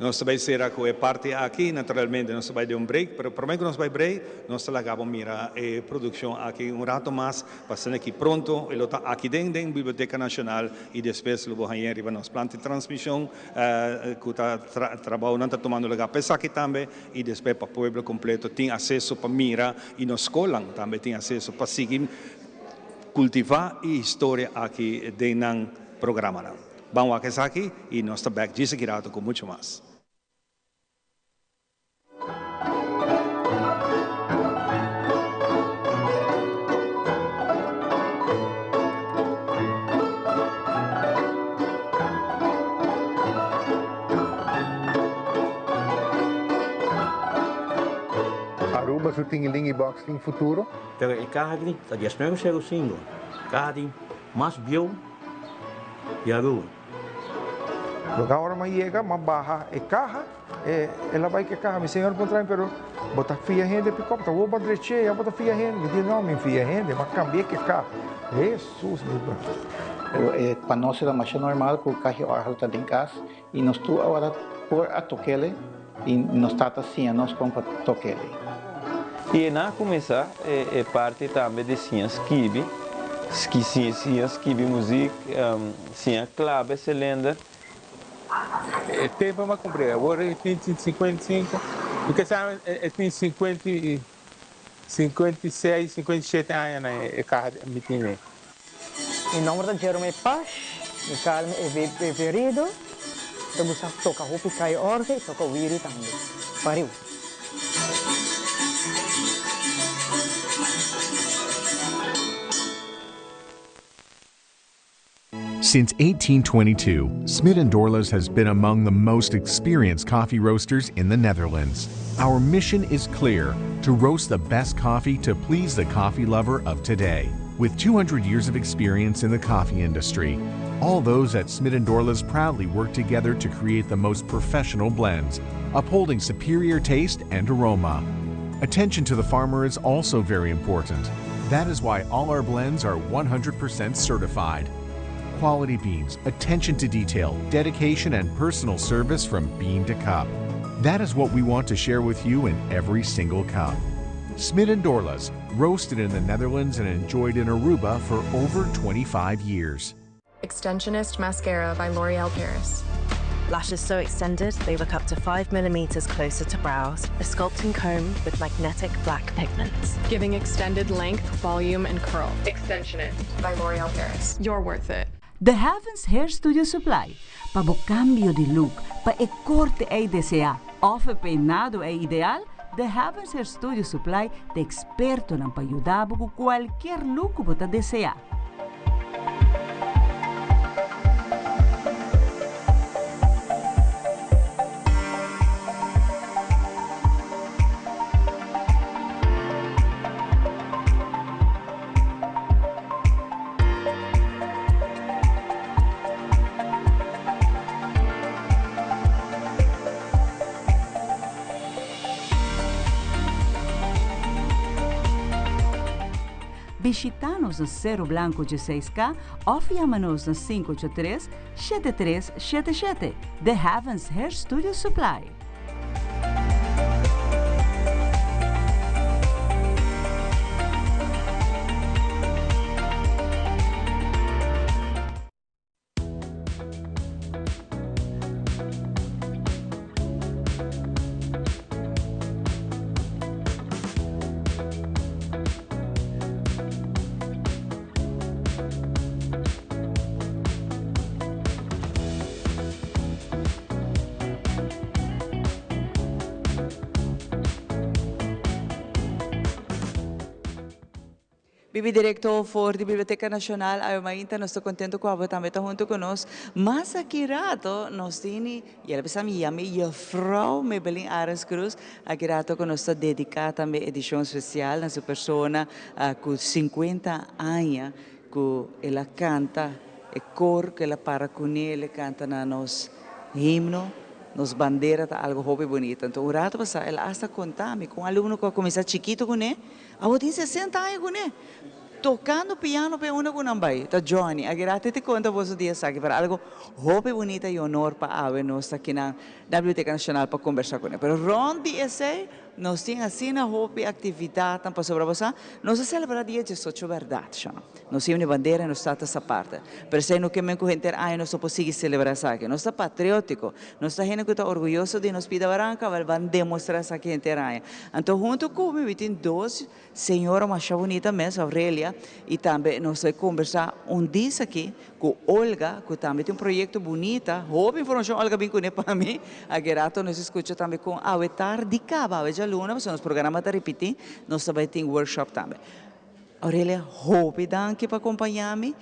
S1: Nos ta bai sera ku e parti aki. Naturalmente nos ta bai den un break, pero promé ku nos bai break nos ta laga bo mira e produkshon aki un rato mas pa asina ki pronto e lo ta aki den den Biblioteka Nashonal i despues lo bo hañ'é riba nos plan di transmishon ku ta trabounan ta tumando lugá pa esaki tambe. I despues pa pueblo kompleto tin aseso pa mira i nos skolnan tambe tin aseso pa sigui kultivá e historia aki den nan programanan. Ban wak esaki i nos ta bèk djis aki rato ku muchu mas.
S13: Aruba su tingilingi box tin futuro?
S14: Pero e kaha aki ta diesnuebe sero singo. Kaha di mas bieu di Aruba.
S13: Loke ora mi a yega, mi a baha e kaha, el a bai ku e kaha. Mi señor puntra mi, pero bo ta fia hende pikòp? Ta wou bo a drech'é, ya bo ta fia hende? Mi di, no, mi fia hende, mi a kambi'é ku e kaha. Hesus, mi.
S15: Pero e pa nos era masha normal ku kahi òrgel ta den kas i nos tur awor por a tok'el i nos tata siña nos kon pa tok'el.
S16: I nan a kuminsá e parti tambe di siña skibi, siña skibi muzik, siña klaba e silinder.
S17: E tempo mi a kumpr'é, awor e tin 55, mi ke sa e tin 50. 56, 57 aña na e kaha mi tine.
S18: Mi nomber ta Jerome Pash, mi kalma e preferido, mi ta gusta toka hopi kai orgel i toka wiri tambe. Pariu.
S19: Since 1822, Smit & Dorlas has been among the most experienced coffee roasters in the Netherlands. Our mission is clear to roast the best coffee to please the coffee lover of today. With 200 years of experience in the coffee industry, all those at Smit & Dorlas proudly work together to create the most professional blends, upholding superior taste and aroma. Attention to the farmer is also very important. That is why all our blends are 100% certified. Quality beans, attention to detail, dedication, and personal service from bean to cup. That is what we want to share with you in every single cup. Smit and Dorlas, roasted in the Netherlands and enjoyed in Aruba for over 25 years.
S20: Extensionist Mascara by L'Oreal Paris.
S21: Lashes so extended they look up to 5 millimeters closer to brows. A sculpting comb with magnetic black pigments.
S20: Giving extended length, volume, and curl. Extensionist by L'Oreal Paris. You're worth it.
S22: The Heavens Hair Studio Supply, pa bo cambio di look, pa e corte ey desea of e peinado ey ideal, The Heavens Hair Studio Supply ta expertonan pa yuda bo cu cualkier look cu bo ta desea. Bishita nos na Cero Blanco 16K of yama nos na 583 7377. The Heavens Hair Studio Supply.
S2: Bibi directo for di Biblioteca Nacional awe mainta nos ta contento cu abo tambe ta hunto cu nos. Mas aki rato nos tini y el bisa mi yami juffrouw Maybelline Arends Cruz aki rato cu nos ta dedica tambe edicion special na su persona cu 50 aña cu el a canta e cor cu el a para cune el a canta na nos himno. Nos bandera ta algo hopi bunita. Enton un rato pasa el a hasta conta mi cu un alumno cu a cuminsa chikito cune Awor tin sesenta aña kuné, tokando piano p'e unda ku nan bai. Ta Johnny Aguirre te konta boso di esaki, pero algo hopi bunita i honor pa awe nos ta kinan na Biblioteca Nacional pa kombersá kuné. Pero rònt di esei nos tin asina hopi aktividatnan pasobra bo sa, nos a selebrá dia diesocho bèrdat, shon. Nos himno i bandera i nos tata sa parti. Pero esei no ke men ku henter aña nos no por sigui selebrá esaki. Nos ta patriótiko. Nos ta hende ku ta orguyoso di nos pida baranka, wèl ban demostrá esaki henter aña. Anto huntu ku mi, mi tin dos señora masha bunita mes, Aurelia, i tambe nos ta kombersá un dis aki ku Olga, ku tambe tin un proyekto bunita. Hopi informashon Olga bin kuné pa mi. Aki rato nos a skucha tambe kon awe tardi kaba, awe djaluna, pasobra nos programa ta ripití, nos ta bai tin workshop tambe. Aurelia, hopi danki pa kompañá mi.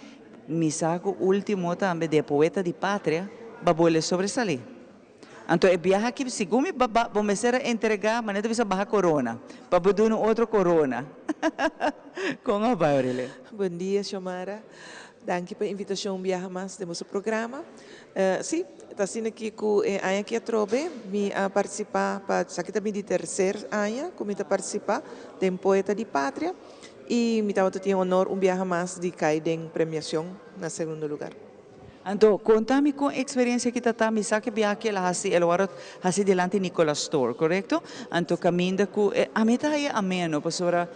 S2: Mi sa ku último tambe di e poeta di patria, ba bole sobresalí. Anto e biaha aki segun mi baba bo mester a entregá, manera ta bisa baha korona, pa bo duna un otro korona. Kon a bai, Aurelia?
S23: Bon dia, Xiomara. Danki pa e invitashon un biaha mas den boso programa. Sí, ta asina aki ku e aña aki atrobe mi a partisipá pa esaki ta mi di terser aña ku mi ta partisipá den Poeta di Patria i mi tabata tin e honor un biaha mas di kai den premiashon na segundo lugar.
S2: Anto, konta mi kon eksperensia ki ta ta, mi sa ke biaha ke el a hasi, el wòrdu hasi dilanti Nicolas Store, korekto? Anto kaminda ku e, ami ta haña ameno pasobra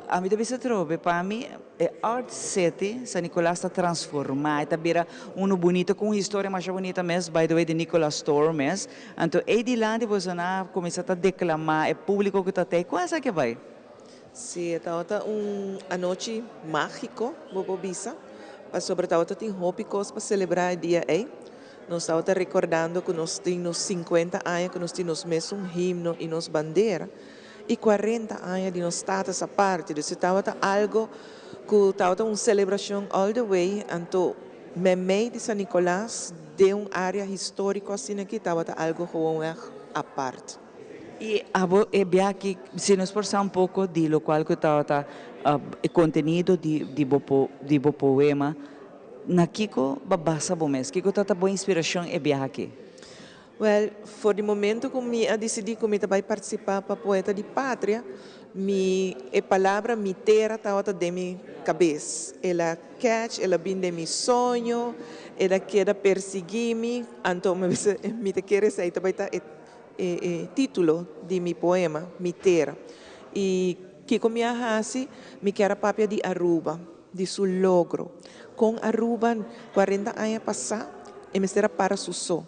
S2: ami ta bisa atrobe pa mi E Art City San Nicolas ta transforma, e ta bira unu bunito cu un historia masha bunita mes, by the way di Nicolas Store mes. Anto ey dilanti boso nan a cuminsa ta declama e publico cu ta tey, con esaki a bay?
S23: Si, e tabata un anochi mágiko, bo por bisa, pasobra tabata tin hopi kos pa selebrá e dia ei. Nos tabata rekordando ku nos tin nos sinkuenta aña ku nos tin nos mesun himno i nos bandera i kuarenta aña di nos status aparte. Dus e tabata algo ku tabata un selebrashon all the way. Anto meimei di San Nicolas den un área históriko asina aki tabata algo gewoonweg apart.
S2: I abo e bia aki si nos por sa un poko di lokual ku tabata e kontenido di di bo di bo poema. Na kiko bo a basa bo mes? Kiko ta ta bo inspirashon e biaha aki?
S23: Wèl, for di momento ku mi a disidí ku mi ta bai partisipá pa Poeta di Patria, mi e palabra mi tera tabata den mi kabes. El a catch, el a bin den mi soño, el a keda persiguí mi, anto mi a bisa mi ta kere esei ta bai ta e e título di mi poema, Mi Tera. I kiko mi a hasi? Mi kier a papia di Aruba. di su logro. Con Aruba cuarenta aña pasa e mester a para su so.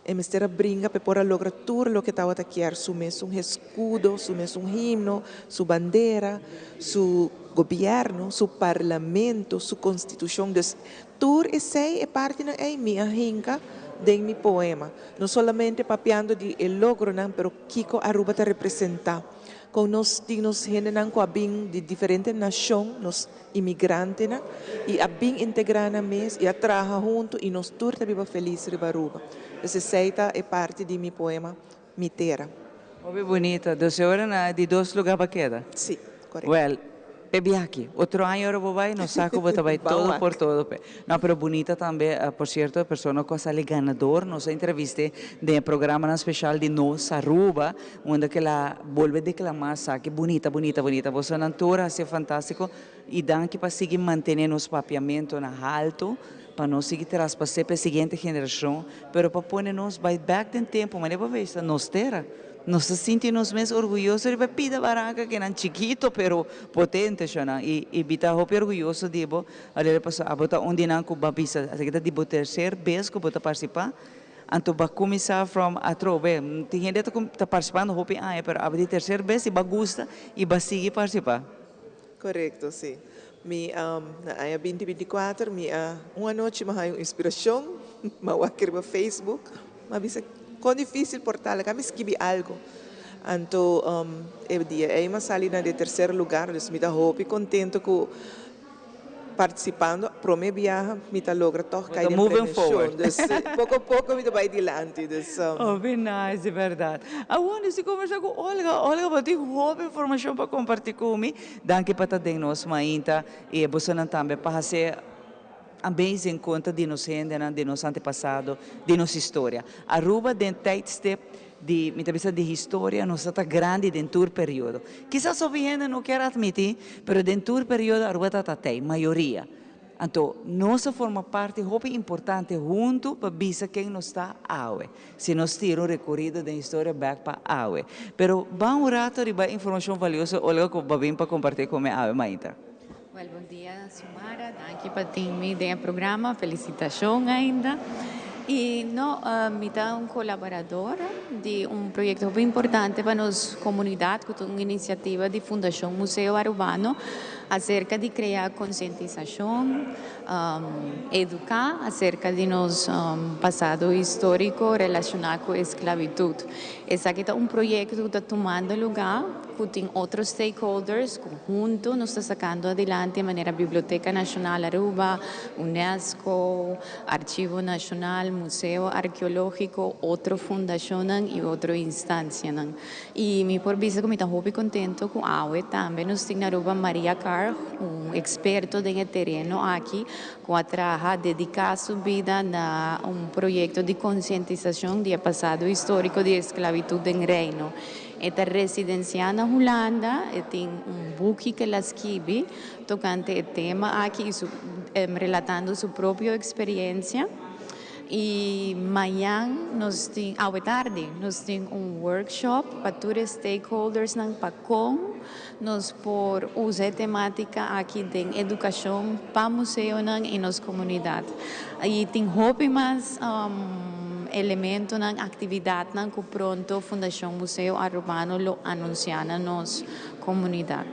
S23: E mester a bringa p'e por a logra tur loke tabata kier, su mesun escudo, su mesun himno, su bandera, su gobierno, su parlamento, su constitucion. Dus tur esey e partinan ey mi a hinca den mi poema. No solamente papiando di e logronan pero kico Aruba ta representa. Kon nos tin nos hendenan ku a bin di diferente nashon, nos imigrantenan, i a bin integrá nan mes i a traha huntu i nos tur ta biba felis riba Aruba. Dus esei ta e parti di mi poema Mi Tera.
S2: Hopi bunita. Dus e ora na di dos lugá pa keda?
S23: Sí, korekto.
S2: Wèl, p'e biaha Otro aña ora bo bai, nos sa ku bo ta bai todo por todo p'e. No, pero bunita tambe. Por cierto, e persona cu a sali ganador, nos a entrevist'e den e programanan special di Nos Aruba, unda cu el a bolbe declama esaki. Bunita, bunita, bunita. Bosonan tur a haci'e fantastico y danki pa sigui mantene nos papiamento na halto, pa nos sigui traspas'e pa e siguiente generacion, pero pa pone nos bai bek den tempo, manera bo a bisa, nos tera. Nos ta sinti nos mes orguyoso riba e pida baranca kinan chikito pero potente, shonan, y y mi ta hopi orguyoso di bo. Alere pasobra abo ta un di nan ku bo a bisa asaki ta di bo terser bes ku bo ta partisipá, anto bo a kuminsá from atrobe. Tin hende ta ta partisipando hopi aña pero abo di terser bes i bo a gusta i bo a sigui partisipá.
S23: Korekto, si. Mi na aña binti 24 mi a un anochi mi a haña un inspirashon, mi a wak riba Facebook, mi a bisa kon difísil por ta, laga mi skibi algu. Anto e dia ei mi a sali na di terser lugar, dus mi ta hopi kontento ku participando prome biaha mi ta logra toch
S2: kai den
S23: premiacion dus poco poco mi ta bai dilanti dus.
S2: Hopi nice di berdad. Awor nos tin conversa cu Olga. Olga bo tin hopi informacion pa comparti cu mi. Danki pa ta den nos mainta y e bosonan tambe pa haci amazing conta di nos hendenan, di nos antepasado, di nos historia. Aruba den tijdstip Di, mi ta bisa di historia nos ta ta grandi den tur periodo. Kisas hopi hende no kier admiti, pero den tur periodo Aruba ta ta tei, mayoria. Anto, nos a forma parti hopi importante huntu pa bisa ken nos ta awe. Si nos tira un rekorido den historia bek pa awe. Pero ban un rato riba e informashon valioso Olga ku bo a bin pa komparti ku mi awe mainta.
S3: Wel bon dia Xiomara, danki pa tin mi den e programa, felicitacion ainda. Y no, mi ta un colaborador di un proyecto hopi importante pa nos comunidad cu ta un iniciativa di Fundacion Museo Arubano acerca di crea concientisacion, educa acerca di nos pasado historico relaciona cu esclavitud. Esaki ta un proyecto cu ta tumando lugar cu tin otro stakeholders cu hunto nos ta sacando adilanti manera Biblioteca Nacional Aruba, Unesco, Archivo Nacional, Museo Arqueologico, otro fundacionnan y otro instancianan. Y mi por bisa cu mi ta hopi contento cu awe tambe nos tin na Aruba Maria Karg, un experto den e tereno aki cu a traha, dedica su bida na un proyecto di concientisacion di e pasado historico di esclavitud den Reino. E ta residenciá na Hulanda, e tin un buki ku el a skibi tokante e tema aki i su relatando su propio eksperiencia. I mañan nos tin, awe tardi, nos tin un workshop pa tur e stakeholdersnan pa kon nos por usa e temátika aki den edukashon pa museonan i nos komunidat. I tin hopi mas elementonan, aktividatnan ku pronto Fundashon Museo Arubano lo anunsiá na nos komunidat.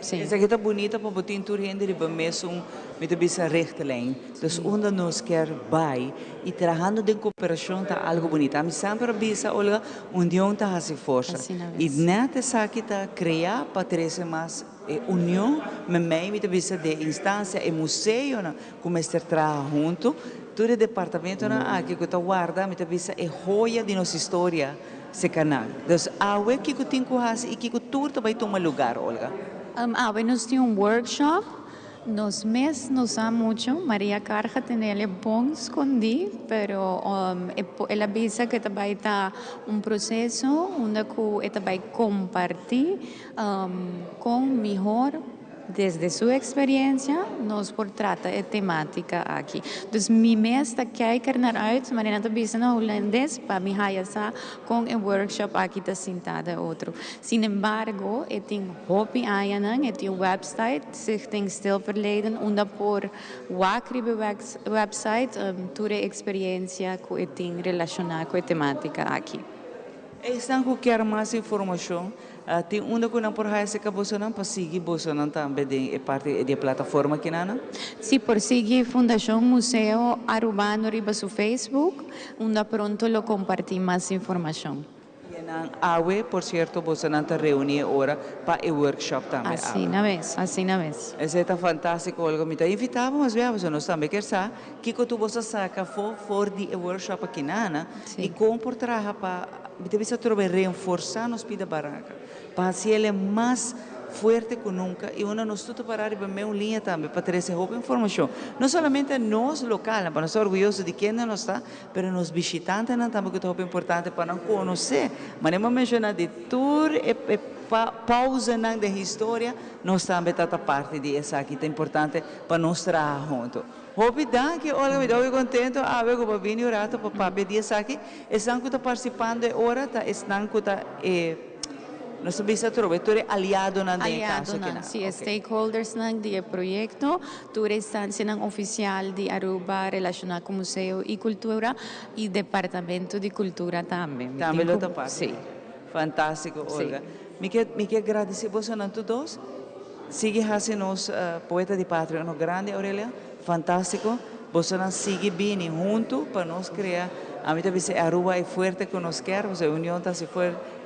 S3: Si.
S2: Esaki ta bunita pa bo tin tur hende riba mesun, mi ta bisa, richtlijn. Dus unda nos kier bai y trahando den cooperacion ta algo bunita. Ami semper a bisa, Olga, union ta haci forsa. Y net esaki ta crea pa trece mas e union memey, mi ta bisa, den instancia, e museonan cu mester traha hunto, tur e departamentonan aki cu ta warda, mi ta bisa, e joya di nos historia seca nan. Dus awe kico tin cu haci y kico tur ta bay tuma lugar, Olga?
S3: Awe nos tin un workshop. Nos mes no sa mucho. Maria Karga tenele bon scondi, pero el a bisa cu ta bay ta un proceso unda cu e ta bay comparti con mihor Desde su experiencia nos por trata e tematica aki. Dus mi mes ta kijk er naar uit, manera nan ta bisa na Hulandes, pa mi haya sa con e workshop aki ta sinta den otro. Sin embargo, e tin hopi añanan, e tin un website, Stichting Stil Verleden, unda por wak riba e website tur e experiencia cu e tin relaciona cu e tematica aki.
S2: Esnan cu kier mas informacion Tin unda ku nan por haya serka bosonan pa sigui bosonan tambe den e parti di e plataforma kinanan?
S3: Si, por sigui Fundashon Museo Arubano riba su Facebook, unda pronto lo kompartí mas informashon.
S2: I nan awe, por sierto, bosonan ta reuní e ora pa e workshop tambe awe.
S3: Asina mes, asina mes.
S2: Esei ta fantástiko, Olga. Mi ta invitá bo mas bia, pasobra nos tambe kier sa kiko tur boso a saka afó for di e workshop akinana i kon por traha pa Mi ta bisa trobe reenforsá nos pida baranka pa hasi el e mas fuerte ku nunka i unda nos tur ta pará riba meun liña tambe pa trese hopi informashon, no solamente nos lokalnan pa nos ta orguyoso di kende nos ta, pero nos bishitantenan tambe ku ta hopi importante pa nan konosé. Manera mi a menshoná di tur e e pausanan den historia nos tambe ta ta parti di esaki, ta importante pa nos traha huntu. Hopi danki Olga, mi ta hopi contento awe cu bo bini un rato pa papia di esaki. Esnan cu ta participando e ora ta esnan cu ta e, nos ta bisa atrobe, tur e aliadonan den e caso
S3: Aliadonan,
S2: kinan.
S3: si, e stakeholdersnan di e proyecto, tur e instancianan oficial di Aruba relaciona cu museo y cultura y Departamento di Cultura tambe. Mi
S2: Tambe
S3: tin
S2: lo
S3: cu,
S2: ta parti.
S3: si.
S2: Fantastico
S3: Si.
S2: Olga. Mi ke, mi ke gradici bosonan tur dos. Sigui hasi nos poeta di patria uno grandi Aurelia, fantastico, bosonan sigui bini hunto pa nos crea, ami ta bisa e Aruba e fuerte cu nos kier, pasobra e union ta hasi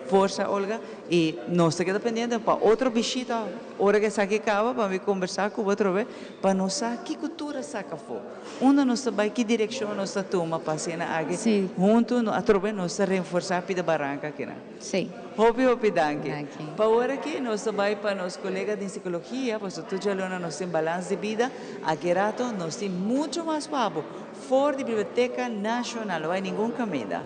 S2: forsa Olga, y nos ta keda pendiente pa otro bishita ora cu esaki caba pa mi combersa cu bo atrobe pa nos sa kico tur a saca afo, unda nos ta bay, ki direccion nos ta tuma pa asina aki hunto atrobe nos ta reenforsa pida baranca akinan.
S3: Sí.
S2: Hopi hopi danki. Pa ora aki nos ta bai pa nos colega den psicologia, pasobra tur djaluna nos tin Balans di Bida, aki rato nos tin mucho mas pa bo for di Biblioteca Nacional, no bai ningun caminda.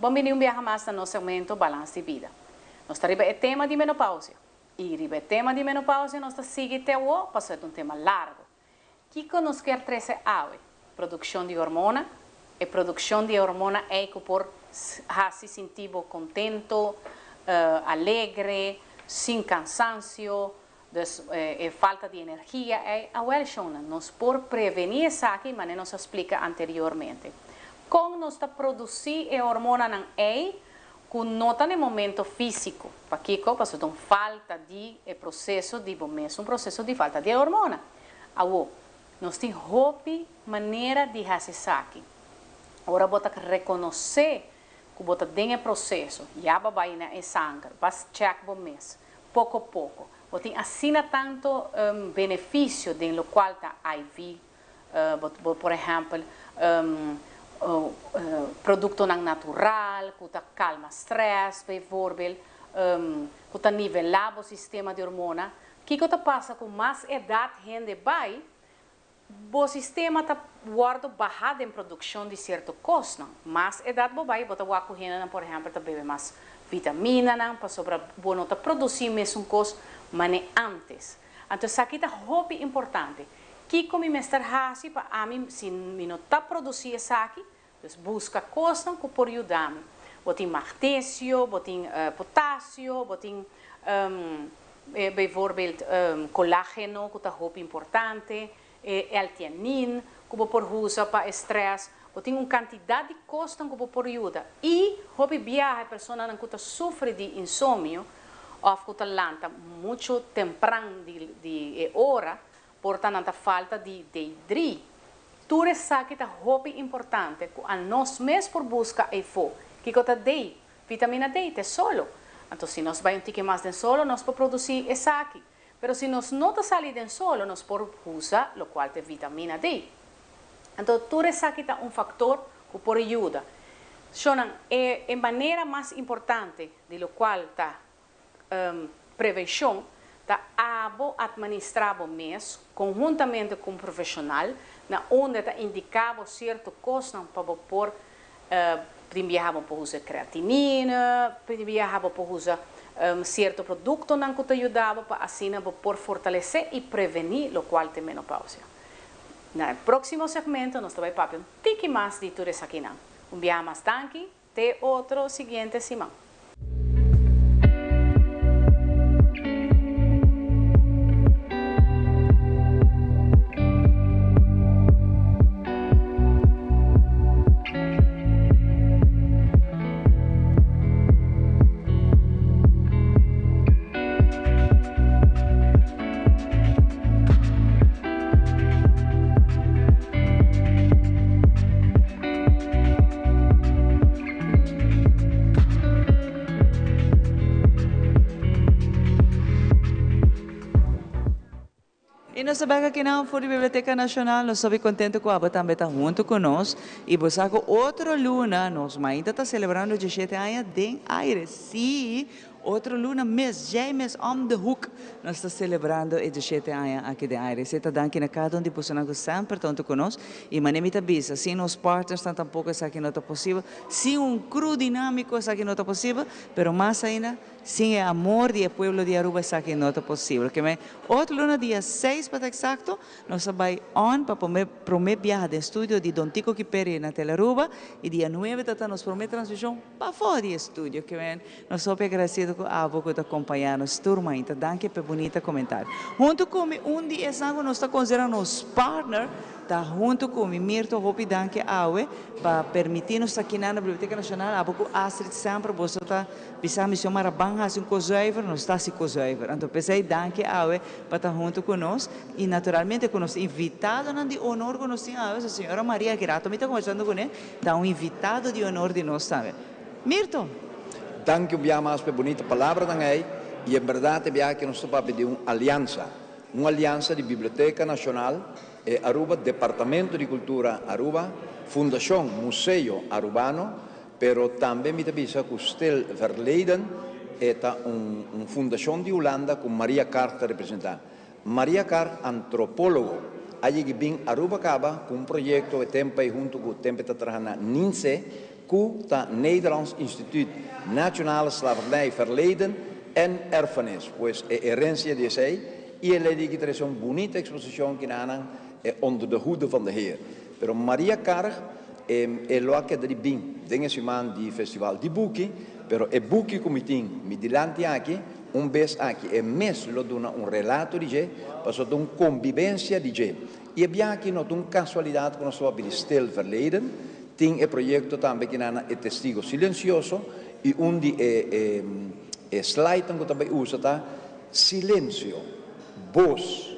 S4: Bon bini un biaha mas na nos segmento Balans di Bida. Nos ta riba e tema di menopausia. Y riba e tema di menopausia nos ta sigui te awo pasobra e ta un tema largo. Kiko nos kier trece awe? Produccion di hormona, e produccion di e hormona ey cu por haci sinti bo contento, alegre, sin cansancio, dus e falta di energia ey. Awel shownan, nos por preveni esaki manera nos a splica anteriormente. Con nos ta produci e hormonanan ey cu no ta n'e momento fisico. Pakico? Pasobra ta un falta di e proceso di bo mes, un proceso di falta di e hormona. Awo, nos tin hopi manera di haci esaki. Ora bo ta reconoce cu bo ta den e proceso, ya bo a bay na e sanger, bas check bo mes, poco poco. Bo tin asina tanto beneficio den locual ta IV, Bo por ehèmpel produktonan natural ku ta kalma strès bijvoorbeeld, ku ta nivelá bo sistema di hormona. Kiko ta pasa ku mas edat hende bai, Bo sistema ta wòrdu bahá den produkshon di sierto kosnan. Mas edat bo bai, bo ta wak ku hendenan por ehèmpel ta bebe mas vitaminanan pasobra bo no ta produsí mesun kos man'e ántes. Anto esaki ta hopi importante. Kiko mi mester hasi pa ami si mi no ta produsí esaki? Dus buska kosnan ku por yuda mi. Bo tin magnesio, bo tin potasio, bo tin bijvoorbeeld kolageno ku ta hopi importante, e L-theanine ku bo por usa pa e stress. Bo tin un kantidat di kosnan ku bo por yuda. I hopi biaha e personanan ku ta sufri di insomnio òf ku ta lanta muchu tempran di e ora, por ta nan ta falta di D3. Tur esaki ta hopi importante ku anos mes por buska eyfo. Kiko ta D? Vitamina D ta e solo. Anto si nos bai un tiki mas den solo nos por produsí esaki. Pero si nos no ta sali den solo nos por usa lokual ta e vitamina D. Anto tur esaki ta un faktor ku por yuda. Shonnan, e e manera mas importante di lokual ta prevenshon ta abo atministrá bo mes konhuntamente ku un profeshonal na unda ta indiká bo sierto kosnan pa bo por tin biaha bo por usa kreatinina, tin biaha bo por usa sierto produktonan ku ta yuda bo pa asina bo por fortalesé i prevení lokual ta e menopausia. Na e próksimo segmento nos ta bai papia un tiki mas di tur esakinan. Un biaha mas danki. Te otro siguiente siman.
S2: Y nos ta bek aki nan for di Biblioteca Nacional. Nos ta hopi contento cu abo tambe ta hunto cu nos. Y bo sa cu otro luna nos mainta ta celebrando diesshete aña den aire. Sí! Otro luna mes, djei mes om de hoek, nos ta celebrando e diesshete aña aki den aire. Esei ta danki na cada un di bosonan cu semper ta hunto cu nos. Y manera mi ta bisa, sin nos partnersnan tampoco esaki no ta posibel, sin un crew dinamico esaki no ta posibel, pero mas ainda, sin e amor di e pueblo di Aruba esaki no ta posibel. Keme otro luna dia seis pa ta exacto, Nos a bai on pa prome prome biaha den studio di Don Tico Kiperi na Telearuba y dia nuebe ta ta nos prome transmision pafó di e studio. Ke men nos hopi agradecido cu abo cu ta compaña nos tur mainta. Danki p'e bunita comentario. Hunto cu mi un di esnan cu nos ta considera nos partner ta hunto cu mi Mirto hopi danki awe pa permiti nos ta akinan na Biblioteca Nacional abo cu Astrid semper boso ta Bisa mi Xiomara ban hasi un kos zuiver, nos ta hasi kos zuiver. Anto p'esei danki awe pa ta huntu ku nos i naturalmente ku nos invitadonan di honor ku nos tin awe, so señora Maria ki rato mi ta kombersando kuné, ta un invitado di honor di nos tambe. Mirto.
S7: Danki un biaha mas pa e bunita palabranan ei i en bèrdat e biaha aki nos ta papia di un aliansa, un aliansa di Biblioteka Nashonal e Aruba, Departamento di Kultura Aruba, Fundashon Museo Arubano, Pero tambe mi ta bisa ku Stil Verleden e ta un un fundashon di Hulanda ku Maria Karg ta representá. Maria Karg, antropólogo, a yegi bin Aruba kaba ku un proyekto e tempu ei huntu ku tempu e ta traha na NiNsee, ku ta Nederlands Instituut Nationale Slavernij Verleden en Erfenis, pues e herensia di esei, i e lei di ki trese un bunita eksposishon kinanan e Onder de Hoede van de Heer. Pero Maria Karg e lo a keda di bin den e siman di Festival di Buki, pero e buki ku mi tin mi dilanti aki, un bes aki e mes lo duna un relato di dje, pasobra ta un kombibensia di dje. I e biaha aki no ta un kasualidat ku nos ta papia di Stil Verleden, tin e proyekto tambe ki nan na E Testigo Silensioso i un di e e slidenan ku ta bai usa ta Silensio, Bos.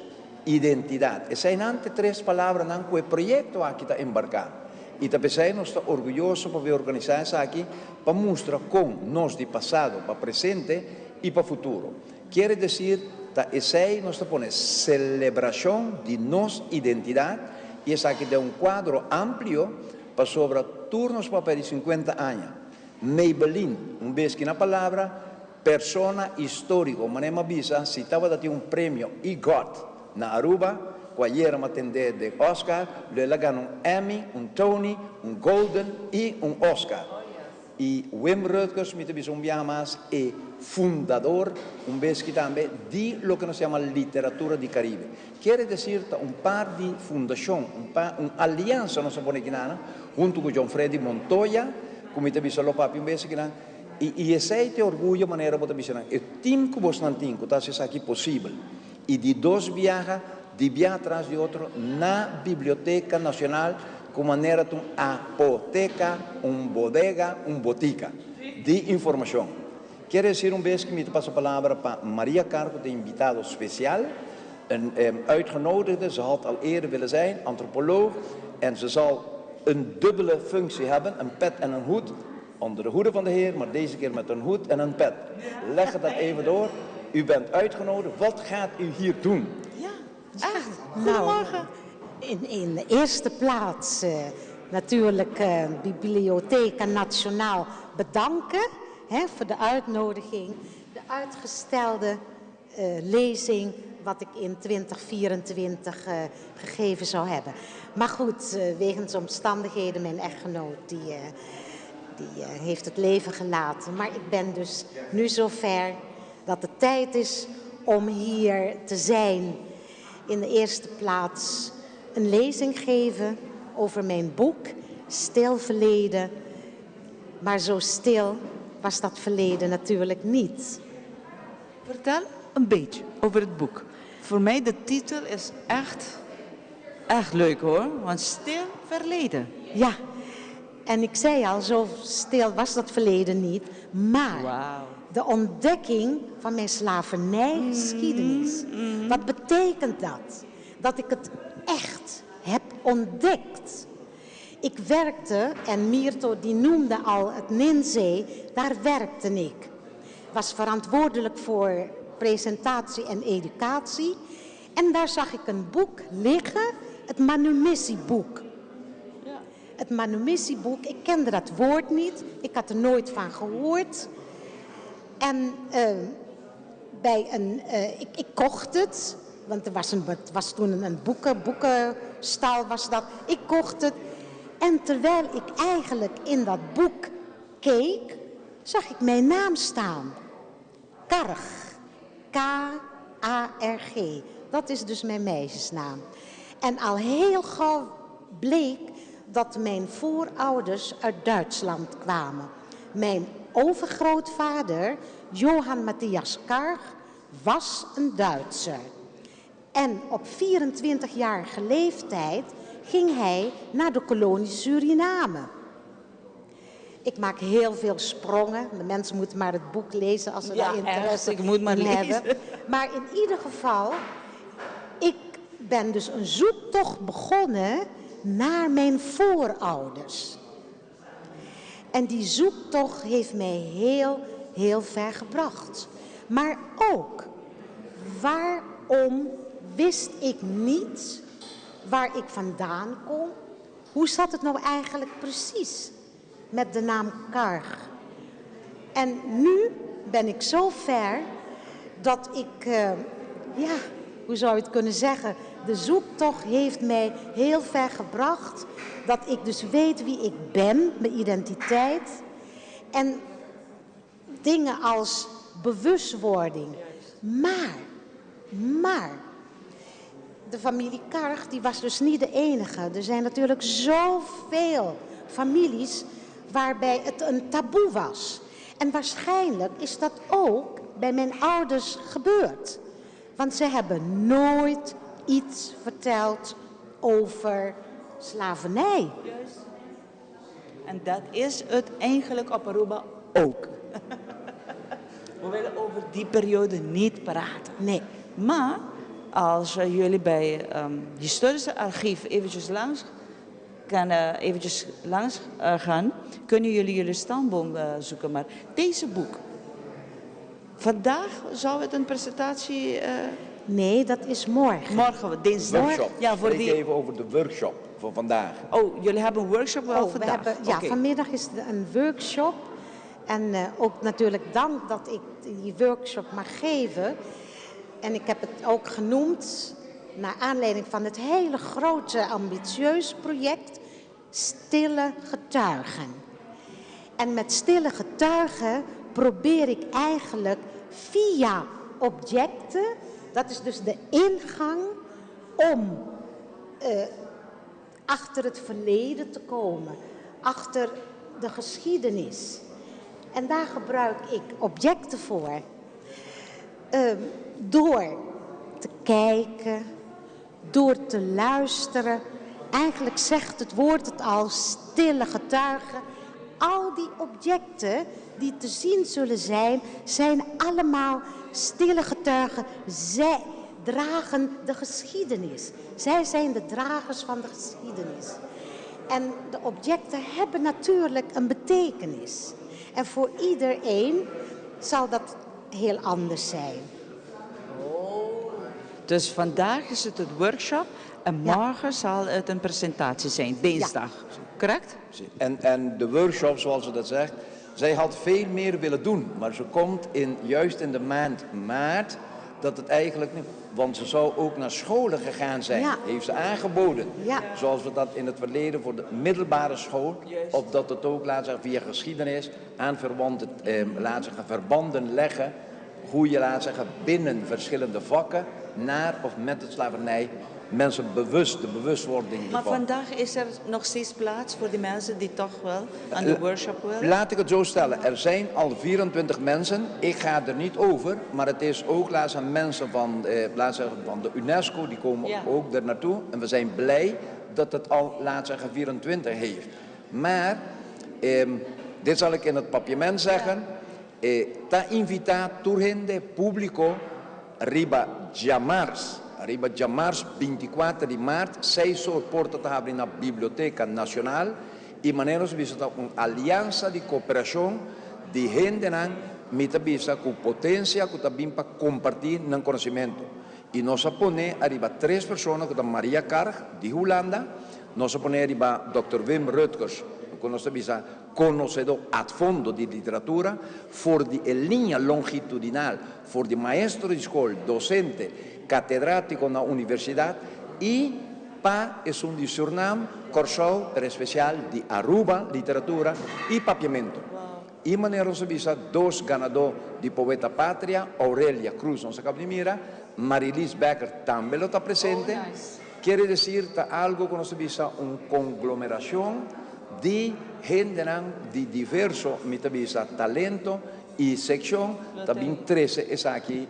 S7: Identidat. Eseinan ta e tres palabranan ku e proyekto aki ta embarká. I ta p'esei nos ta orguyoso pa bin organisá esaki pa mustra kon nos di pasado pa presente i pa futuro. Kiere desir ta esei nos ta pone selebrashon di nos identidat i esaki den un kuadro amplio pasobra tur nos papia di sinkuenta aña. Maybelline, un bes ki na palabra, Persona historico, manera mi a bisa, si tabata tin un premio EGOT na Aruba, ku ayera m'a tendé den Oscar, lo el a gana un Emmy, un Tony, un Golden i un Oscar. I Wim Rutgers, mi ta bisa un biaha mas, e fundador, un bes ki tambe, di loke nos yama literatura di Caribe. Kiere desir ta un par di fundashon, un par, un aliansa nos a pone kinan, huntu ku John Freddy Montoya, ku mi ta bisa lo papia un bes kinan, i i esei ta e orguyo manera bo ta bisa nan, e tim ku bosnan tin ku ta hasi esaki posibel. I di dos biaha, di biaha tras di otro, na Biblioteka Nacional ku manera ta un apoteka, un bodega, un botika di informashon. Kier desir un bes ku mi ta pasa palabra pa Maria Kar ku ta invitado spesial, een uitgenodigde, ze had al eerder willen zijn, antropoloog, en ze zal een dubbele functie hebben, een pet en een hoed, onder de hoede van de Heer, maar deze keer met een hoed en een pet. Leg het dat even door. U bent uitgenodigd. Wat gaat u hier doen?
S2: Ja,
S6: echt. Goedemorgen. Nou, in, in de eerste plaats uh, natuurlijk uh, Bibliotheca Nationaal bedanken hè, voor de uitnodiging. De uitgestelde uh, lezing wat ik in 2024 uh, gegeven zou hebben. Maar goed, uh, wegens omstandigheden, mijn echtgenoot die, uh, die uh, heeft het leven gelaten. Maar ik ben dus nu zover dat het tijd is om hier te zijn. In de eerste plaats een lezing geven over mijn boek Stil Verleden. Maar zo stil was dat verleden natuurlijk niet.
S2: Vertel een beetje over het boek. Voor mij de titel is echt, echt leuk hoor. Want stil verleden.
S6: Ja, en ik zei al, zo stil was dat verleden niet. Maar wow. de ontdekking van mijn slavernijgeschiedenis. Mm -hmm. Wat betekent dat? Dat ik het echt heb ontdekt. Ik werkte, en Mirto die noemde al het Ninzee, daar werkte ik. Was verantwoordelijk voor presentatie en educatie. En daar zag ik een boek liggen, het Manumissieboek. Ja. Het Manumissieboek, ik kende dat woord niet, ik had er nooit van gehoord. En uh, bij een, uh, ik, ik kocht het, want er was, een, het was toen een, een boeken, boekenstal was dat. Ik kocht het. En terwijl ik eigenlijk in dat boek keek, zag ik mijn naam staan. Karg. K-A-R-G. Dat is dus mijn meisjesnaam. En al heel gauw bleek dat mijn voorouders uit Duitsland kwamen. Mijn overgrootvader, Johan Matthias Karg, was een Duitser. En op 24-jarige leeftijd ging hij naar de kolonie Suriname. Ik maak heel veel sprongen. De mensen moeten maar het boek lezen als ze
S2: ja,
S6: daar interesse
S2: echt, ik moet maar
S6: in
S2: lezen.
S6: hebben. Maar in ieder geval, ik ben dus een zoektocht begonnen naar mijn voorouders. En die zoektocht heeft mij heel, heel ver gebracht. Maar ook, waarom wist ik niet waar ik vandaan kom? Hoe zat het nou eigenlijk precies met de naam Karg? En nu ben ik zo ver dat ik, uh, ja, hoe zou je het kunnen zeggen? De zoektocht heeft mij heel ver gebracht. Dat ik dus weet wie ik ben, mijn identiteit. En dingen als bewustwording. Maar, maar, de familie Karg die was dus niet de enige. Er zijn natuurlijk zoveel families waarbij het een taboe was. En waarschijnlijk is dat ook bij mijn ouders gebeurd. Want ze hebben nooit iets verteld over slavernij.
S2: Juist. En dat is het eigenlijk op Aruba ook. We willen over die periode niet praten.
S6: Nee.
S2: Maar als jullie bij um, historische archief eventjes langs, kan, uh, eventjes langs uh, gaan, kunnen jullie jullie stamboom uh, zoeken. Maar deze boek, vandaag zou het een presentatie... Uh,
S6: Nee, dat is morgen.
S2: Morgen, dinsdag.
S7: Workshop.
S2: Ja, voor
S7: Spreek
S2: die...
S7: even over de workshop van vandaag.
S2: Oh, jullie hebben een workshop wel
S6: oh,
S2: vandaag?
S6: We hebben, ja,
S2: okay.
S6: vanmiddag is het een workshop. En uh, ook natuurlijk dank dat ik die workshop mag geven. En ik heb het ook genoemd, Naar aanleiding van het hele grote ambitieus project Stille Getuigen. En met Stille Getuigen probeer ik eigenlijk via objecten, dat is dus de ingang om uh, achter het verleden te komen, achter de geschiedenis. En daar gebruik ik objecten voor. Uh, door te kijken, door te luisteren. Eigenlijk zegt het woord het al, stille getuigen. Al die objecten die te zien zullen zijn, zijn allemaal stille getuigen. Zij dragen de geschiedenis. Zij zijn de dragers van de geschiedenis. En de objecten hebben natuurlijk een betekenis. En voor iedereen zal dat heel anders zijn.
S2: Oh. Dus vandaag is het het workshop en morgen zal het een presentatie zijn, dinsdag. Ja. Correct?
S7: En, en de workshop, zoals ze dat zegt, zij had veel meer willen doen. Maar ze komt in, juist in de maand maart dat het eigenlijk niet... Want ze zou ook naar scholen gegaan zijn, ja. heeft ze aangeboden. Ja. Zoals we dat in het verleden voor de middelbare school... Of dat het ook, laat zeggen, via geschiedenis aan verwante, eh, laat zeggen, verbanden leggen... Hoe je, laat zeggen, binnen verschillende vakken naar of met het slavernij mensen bewust, de bewustwording
S2: Maar ervan. vandaag is er nog steeds plaats voor die mensen die toch wel aan de workshop willen?
S7: Laat ik het zo stellen. Er zijn al 24 mensen. Ik ga er niet over, maar het is ook laat zeggen, mensen van, eh, laat zeggen, van de UNESCO, die komen ja. ook er naartoe. En we zijn blij dat het al, laat zeggen, 24 heeft. Maar, eh, dit zal ik in het papiament zeggen. Ja. Eh, ta invita tur hende publico riba djamars. Riba djamars 24 di maart, seis or porta ta habri na Biblioteca Nacional y manera nos bisa ta un alianza di cooperacion di hendenan mi ta bisa cu potencia cu ta bin pa comparti nan conocimento. Y nos a pone ariba tres persona cu ta Maria Karg di Hulanda, nos a pone ariba Dòkter Wim Rutgers cu nos ta bisa Konosedó ad fondo di literatura, for di e liña longitudinal, for di maestro di skol, dosente, katedrátiko na universidat i pa esun di Surnam, Kòrsou, pero espesial di Aruba, literatura i papiamentu. I manera nos a bisa, dos ganadó di Poeta Patria, Aurelia Cruz nos a kaba di mira, Marilise Becker tambe lo ta presente. Kiere desir ta algo ku nos ta bisa un konglomerashon Di hendenan di diverso, mi ta bisa, talento y seccion ta bin trece esaki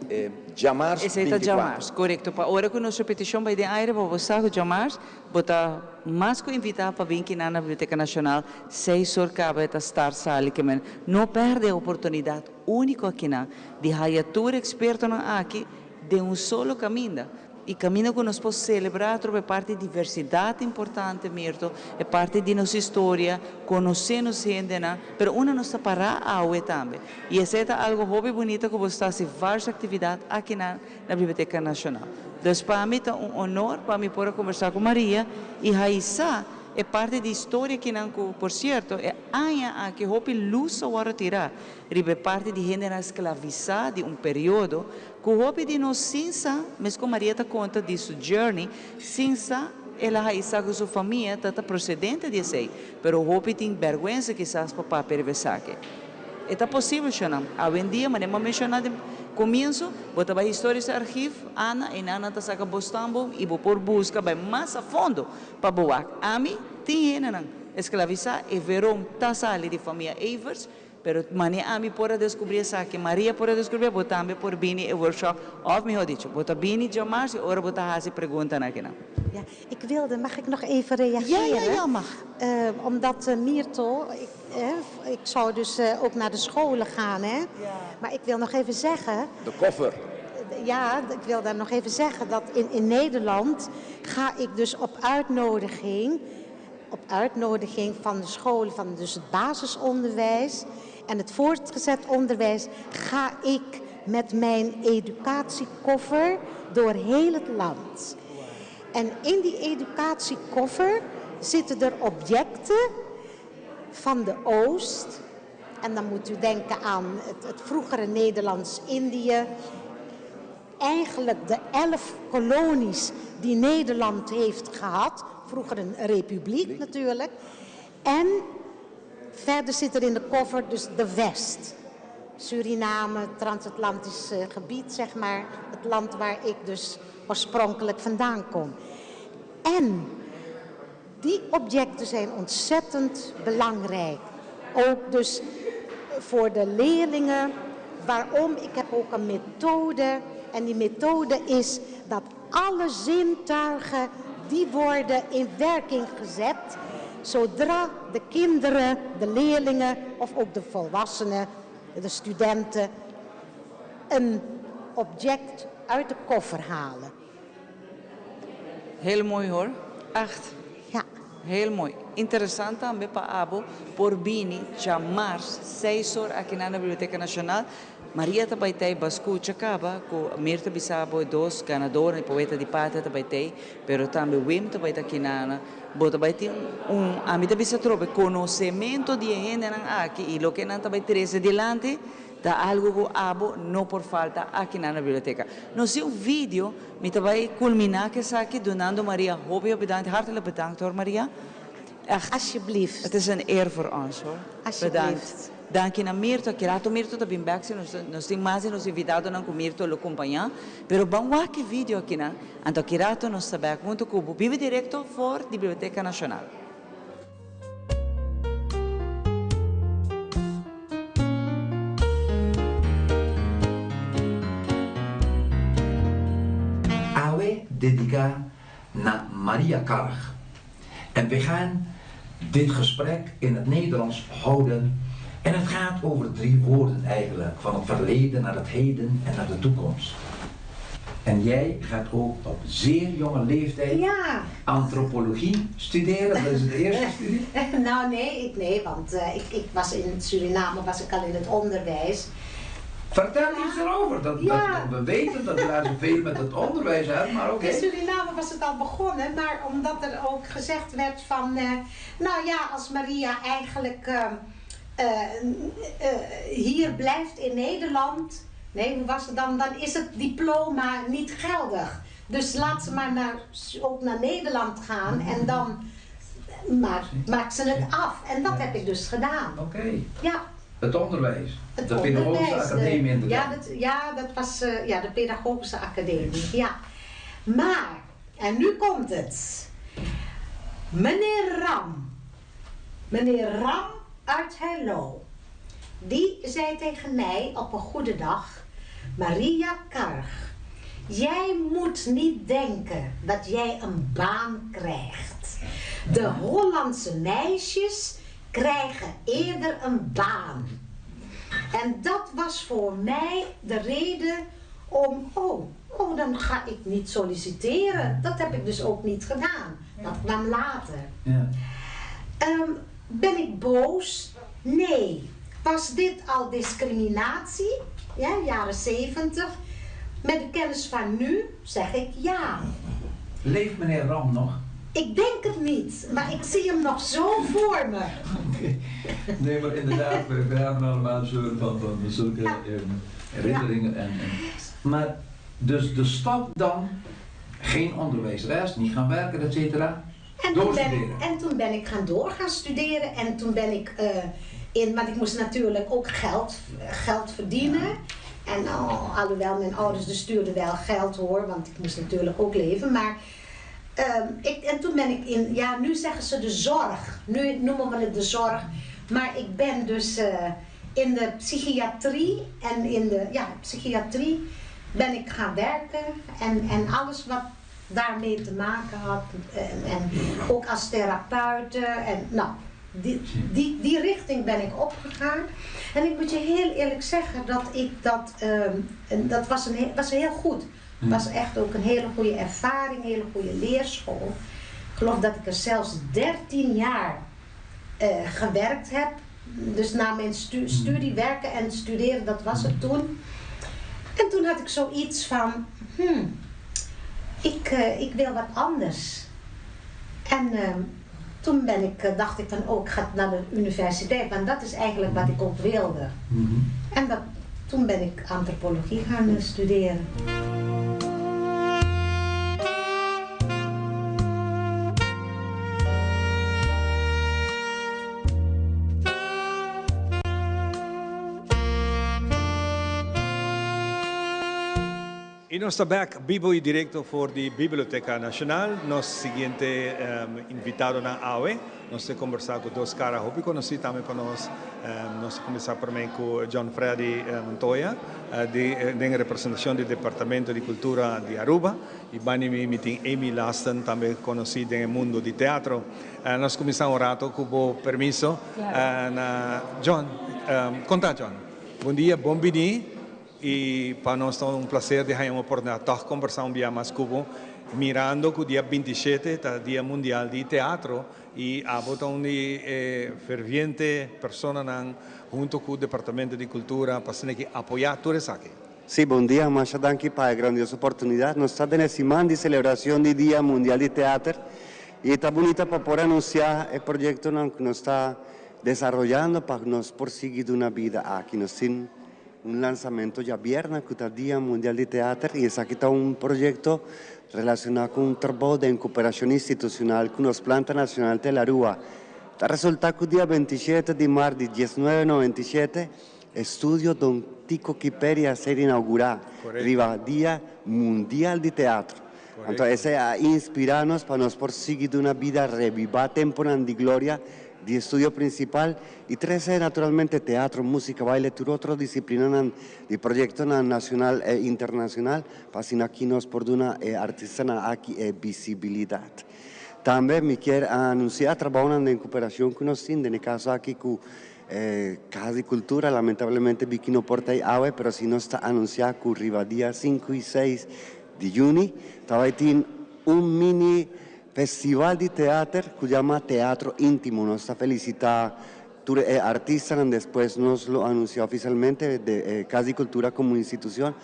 S7: djamars
S2: Esey ta
S7: 24.
S2: djamars, corecto. Pa ora cu nos repeticion bay den aire, bo bo sa cu djamars bo ta mas cu invita pa bin kinan na Biblioteca Nacional seis or caba e ta start sali ke men no perde e oportunidad unico akinan di haya tur expertonan aki den un solo caminda. E caminda cu nos por celebra atrobe e parti diversidad importante, Mirto, e parti di nos historia, conoce nos hendenan, pero unda nos ta para awe tambe. Y esey ta algo hopi bunita cu bo sta haci varios actividad aki na na Biblioteca Nacional. Dus pa mi ta un honor pa mi por a conversa cu Maria y haisa e parti di historia kinan cu, por cierto, e aña aki hopi luz a worde tira riba e parti di hendenan esclavisa di un periodo Ku hopi di nos sin sa, mes ku Maria ta konta di su journey, sin sa el a haisa ku su famia ta ta prosedente di esei, pero hopi tin bèrgwensa kisas pa papia riba esaki. E ta posibel, shonam. Awendia, manera mi a menshoná den komienso, bo ta bai Historische Archief, Ana, i nan nan ta saka bo stamboom i bo por buska bai mas a fondo pa bo wak. Ami tin hendenan esklavisá, e Veron ta sali di famia Evers, Pero mane ami por a descubri esaki, Maria por a descubri, bo tambe por bini e workshop, of miho dicho, bo ta bini djamars y ora bo ta haci preguntanan akinan.
S6: Ja, ik wilde, mag ik nog even reageren?
S2: Ja, ja, ja, mag.
S6: Omdat Myrtle, ik, ik zou dus ook naar de scholen gaan, hè? Ja. Maar ik wil nog even zeggen...
S7: De koffer.
S6: Ja, ik wil daar nog even zeggen dat in, in Nederland ga ik dus op uitnodiging op uitnodiging van de scholen, van dus het basisonderwijs en het voortgezet onderwijs, ga ik met mijn educatiekoffer door heel het land. En in die educatiekoffer zitten er objecten van de Oost. En dan moet u denken aan het, het vroegere Nederlands-Indië. eigenlijk de 11 kolonies die Nederland heeft gehad. Vroeger een republiek natuurlijk. En verder zit er in de koffer dus de West. Suriname, transatlantisch gebied, zeg maar. Het land waar ik dus oorspronkelijk vandaan kom. En die objecten zijn ontzettend belangrijk. Ook dus voor de leerlingen. Waarom? Ik heb ook een methode. En die methode is dat alle zintuigen die worden in werking gezet. Zodra de kinderen, de leerlingen of ook de volwassenen, de studenten, een object uit de koffer halen.
S2: Heel mooi hoor. Echt.
S6: Ja.
S2: Heel mooi. Interessant tambe pa abo por bini djamars seis or aki na Biblioteca Nacional. Maria ta bay tey ba scucha caba cu Mirta bisa bo e dos ganadornan e poeta di patria ta bay tey pero tambe Wim ta bay ta kinana. Bo ta bay tin un ami ta bisa trobe conocemento di e hendenan aki y loke nan ta bay trece dilanti Ta algo cu abo no por falta aki na na biblioteca. Nos tin un video, mi ta bay culmina cu esaki dunando Maria hopi hopi danki, hartelijk bedankt hoor Maria. Echt.
S6: Alsjeblieft.
S2: Het is een eer voor ons hoor.
S6: Alsjeblieft.
S2: Bedankt. Danki na Mirto, aki rato Mirto ta bin bek si nos nos tin mas di nos invitadonan cu Mirto lo compaña, pero ban wak e video akinan, anto aki rato nos ta bek hunto cu bo bibi directo for di Biblioteca Nacional.
S7: Awe dedica na Maria Karg. En we gaan dit gesprek in het Nederlands houden. En het gaat over drie woorden eigenlijk, van het verleden naar het heden en naar de toekomst. En jij gaat ook op zeer jonge leeftijd
S6: Ja.
S7: antropologie studeren. Dat is de eerste studie?
S6: Nou nee, ik, nee want eh, ik, ik was in Suriname was ik al in het onderwijs.
S7: Vertel iets erover. Dat,
S6: Ja.
S7: dat, we weten dat je daar zoveel met het onderwijs hebt, maar oké.
S6: In Suriname was het al begonnen, maar omdat er ook gezegd werd van, eh, nou ja, als Maria eigenlijk eh, hier blijft in Nederland, nee, hoe was het dan? Dan is het diploma niet geldig. Dus laat ze maar naar, ook naar Nederland gaan en dan maak, ze het af. En dat heb ik dus gedaan.
S7: Oké.
S6: Ja.
S7: Het onderwijs.
S6: Het
S7: de Pedagogische
S6: onderwijs, de-
S7: Academie inderdaad.
S6: Ja, dat, ja, dat was eh, ja, de Pedagogische Academie. Ja. Maar, en nu komt het. Meneer Ram. Meneer Ram uit Hello. Die zei tegen mij op een goede dag: Maria Karg, jij moet niet denken dat jij een baan krijgt. De Hollandse meisjes krijgen eerder een baan. En dat was voor mij de reden om, oh, oh, dan ga ik niet solliciteren. Dat heb ik dus ook niet gedaan. Dat kwam later.
S7: Ja.
S6: Ehm, ben ik boos? Nee. Was dit al discriminatie? Ja, jaren 70. Met de kennis van nu zeg ik ja.
S7: Leeft meneer Ram nog?
S6: Ik denk het niet, maar ik zie hem nog zo voor me.
S7: Nee, maar inderdaad, we, we hebben allemaal zo van, van zulke ehm, herinneringen. En, en, maar dus de stap dan, geen onderwijzeres, niet gaan werken, et cetera.
S6: En toen, ben ik,
S7: Doorstuderen.
S6: en toen ben ik gaan door gaan studeren en toen ben ik eh, in, want ik moest natuurlijk ook geld, geld verdienen. En oh, alhoewel mijn ouders dus stuurden wel geld hoor, want ik moest natuurlijk ook leven. Maar ehm, ik, en toen ben ik in, ja nu zeggen ze de zorg, nu noemen we het de zorg. Maar ik ben dus eh, in de psychiatrie en in de ja, psychiatrie ben ik gaan werken en, en alles wat daarmee te maken had. En, en ook als therapeute. En nou, die, die, die richting ben ik opgegaan. En ik moet je heel eerlijk zeggen dat ik dat, ehm, en dat was, een, was heel goed. Het was echt ook een hele goede ervaring, een hele goede leerschool. Ik geloof dat ik er zelfs 13 jaar eh, gewerkt heb. Dus na mijn stu- studie werken en studeren, dat was het toen. En toen had ik zoiets van, hmm, ik, eh, ik wil wat anders. En ehm, toen ben ik, eh, dacht ik van, oh, ik ga naar de universiteit, want dat is eigenlijk wat ik ook wilde. En dat, toen ben ik antropologie gaan eh, studeren.
S1: Y nos ta back bibo y directo for di Biblioteca Nacional. Nos siguiente invitadonan awe. Nos ta combersa cu dos cara hopi conoci tambe pa nos. Nos ta cuminsa prome cu John Freddy Montoya di den representacion di Departamento di Cultura di Aruba. Y bani mi mi tin Amy Lasten tambe conoci den e mundo di teatro. Nos cuminsa un rato cu bo permiso. Na John, conta John. Bon dia, bon bini. I pa nos ta un placer di haña un oportunidad tòg kombersá un bia mas ku bo, mirando ku dia 27 ta Dia Mundial di Teatro i abo ta un di e ferviente personanan hunto ku Departamento di Kultura pa asina ki apoyá tur esaki.
S5: Sí, bon dia, masha danki pa e grandioso oportunidad. Nos ta den e siman di celebracion di Dia Mundial di Teater y ta bunita pa por anuncia e proyectonan cu nos ta desaroyando pa nos por sigui duna bida aki. Nos tin Un lansamento djabièrnè ku ta Dia Mundial di Teater i esaki ta un proyekto relashoná ku un trabou den koperashon institushonal ku nos Planta Nashonal Telarua. Ta resultá ku dia 27 di mart di 1997 Estudio Don Tico Kiperi a ser inaugurá riba Dia Mundial di Teatro. Anto esei a inspirá nos pa nos por sigui duna bida rebibá tempunan di gloria di estudio prinsipal I trese naturalmente teatro, músika, baile, tur otro disiplinanan di proyektonan nashonal e internashonal pa asina aki nos por duna e artistanan aki e bisibilidat. Tambe mi kier a anunsiá trabounan den koperashon ku nos tin, den e kaso aki ku Kas di Kultura, lamentablemente Biki no por ta ei awe, pero si nos ta anunsiá ku riba dia sinku i seis di yüni ta bai tin un mini Festival di teater cu yama Teatro Intimo. Nos ta felicita tur e artistanan, despues nos lo anuncia oficialmente de e Cas di Cultura como institucion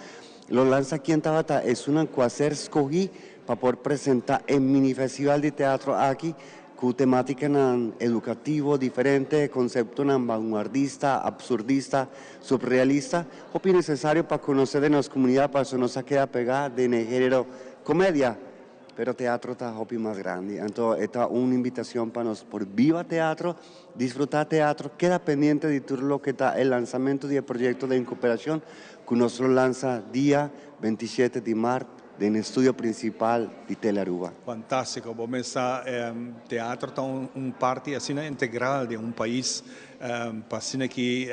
S5: lo lansa quien tabata esunnan cu a ser scogi pa por presenta e mini festival di teatro aki cu tematicanan educativo diferente, conceptonan vanguardista, absurdista, surrealista, hopi necesario pa conoce den nos comunidad pasobra nos a keda pega den e genero comedia. Pero teatro ta hopi mas grandi, anto e ta un invitacion pa nos por biba teatro, disfruta teatro, keda pendiente di tur loke ta e lansamento di e proyecto den cooperacion cu nos lo lansa dia 27 di maart den estudio principal di Telearuba.
S1: Fantastico, bo mes sa teatro ta un parti asina integral di un pais pa asina ki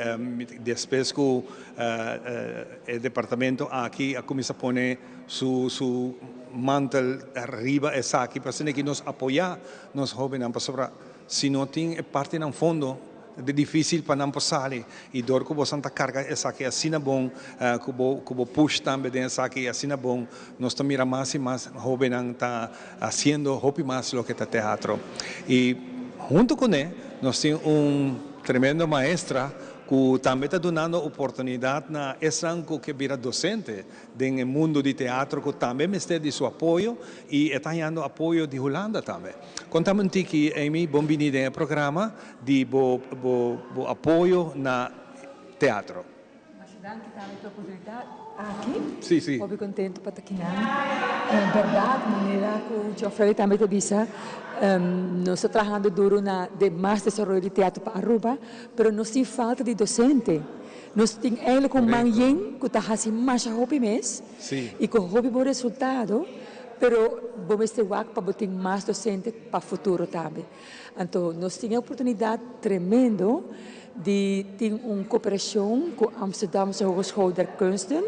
S1: despues cu e departamento aki a cuminsa pone su su mantel riba esaki pa asina ki nos apoya nos hobennan pasobra si no tin e partinan fondo ta dificil pa nan por sali y dor cu bosan ta carga esaki asina bon cu bo cu bo push tambe den esaki asina bon nos ta mira mas y mas hobennan ta haciendo hopi mas loke ta teatro y hunto cune nos tin un tremendo maestra cu tambe ta dunando oportunidad na esnan cu ke bira docente den e mundo di teatro cu tambe mester di su apoyo y e ta hañando apoyo di Hulanda tambe. Contame un tiki Amy, bon bini den e programa di bo bo bo apoyo na teatro.
S8: Masha danki tambe pa e oportunidad aki.
S1: Si, si.
S8: Hopi contento pa ta kinan. Berdad manera cu Geoffrey tambe ta bisa nos ta trahando duro na den mas desaroyo di teatro pa Aruba, pero nos tin falta di docente. Nos tin eigenlijk un man yen ku ta hasi masha hopi mes i ku hopi bon resultado, pero bo mester wak pa bo tin mas dosente pa futuro tambe. Anto nos tin e oportunidat tremendo di tin un koperashon ku Amsterdamse Hogeschool der Kunsten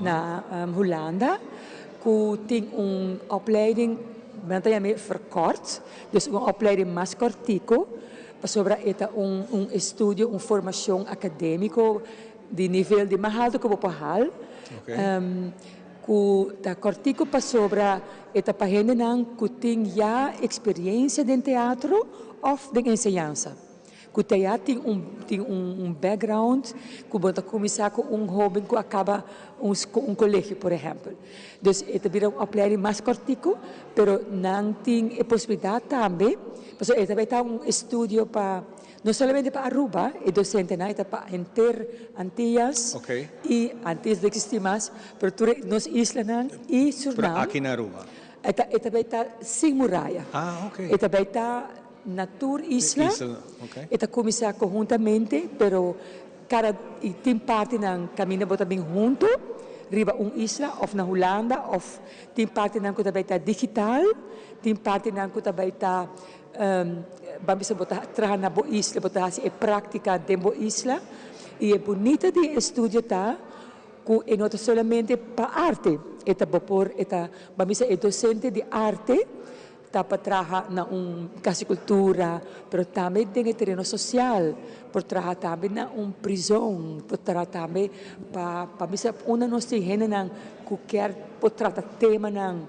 S8: na Hulanda ku tin un opleiding, nan ta yam'é verkort, dus un opleiding mas kòrtiku. Pasobra e ta un un estudio, un formacion academico di nivel di mas halto cu bo por haal, cu ta cortico pasobra e ta pa hendenan cu tin ya experiencia den teatro of den enseñansa, cu ta ya tin un tin un background cu bo ta cuminsa cu un hoben cu a caba un un colegio por ehempel. Dus e ta bira un opleiding mas cortico, pero nan tin e posibilidad tambe, pasobra e ta bay ta un estudio pa, no solamente pa Aruba, e docentenan, e ta pa henter Antillas, y Antillas no existi mas, pero tur e nos islanan y Surinam.
S1: Pero aki na Aruba?
S8: E ta, e ta bay ta sin muraya. E ta bay ta na tur isla, e ta cuminsa conhuntamente, pero cada, y tin partinan caminda bo ta bin hunto. riba un isla of na Hulanda of tin partinan ku ta bai ta digital, tin partinan ku ta bai ta ban bisa bo ta traha na bo isla, bo ta hasi e práktika den bo isla. I e bunita di e estudio ta ku e no ta solamente pa arte, e ta bo por e ta ban bisa e dosente di arte Ta pa traha na un kas di kultura, pero tambe den e tereno sosial. Por traha tambe na un prizon, por traha tambe pa pa mester unda nos tin hendenan ku kier por trata temanan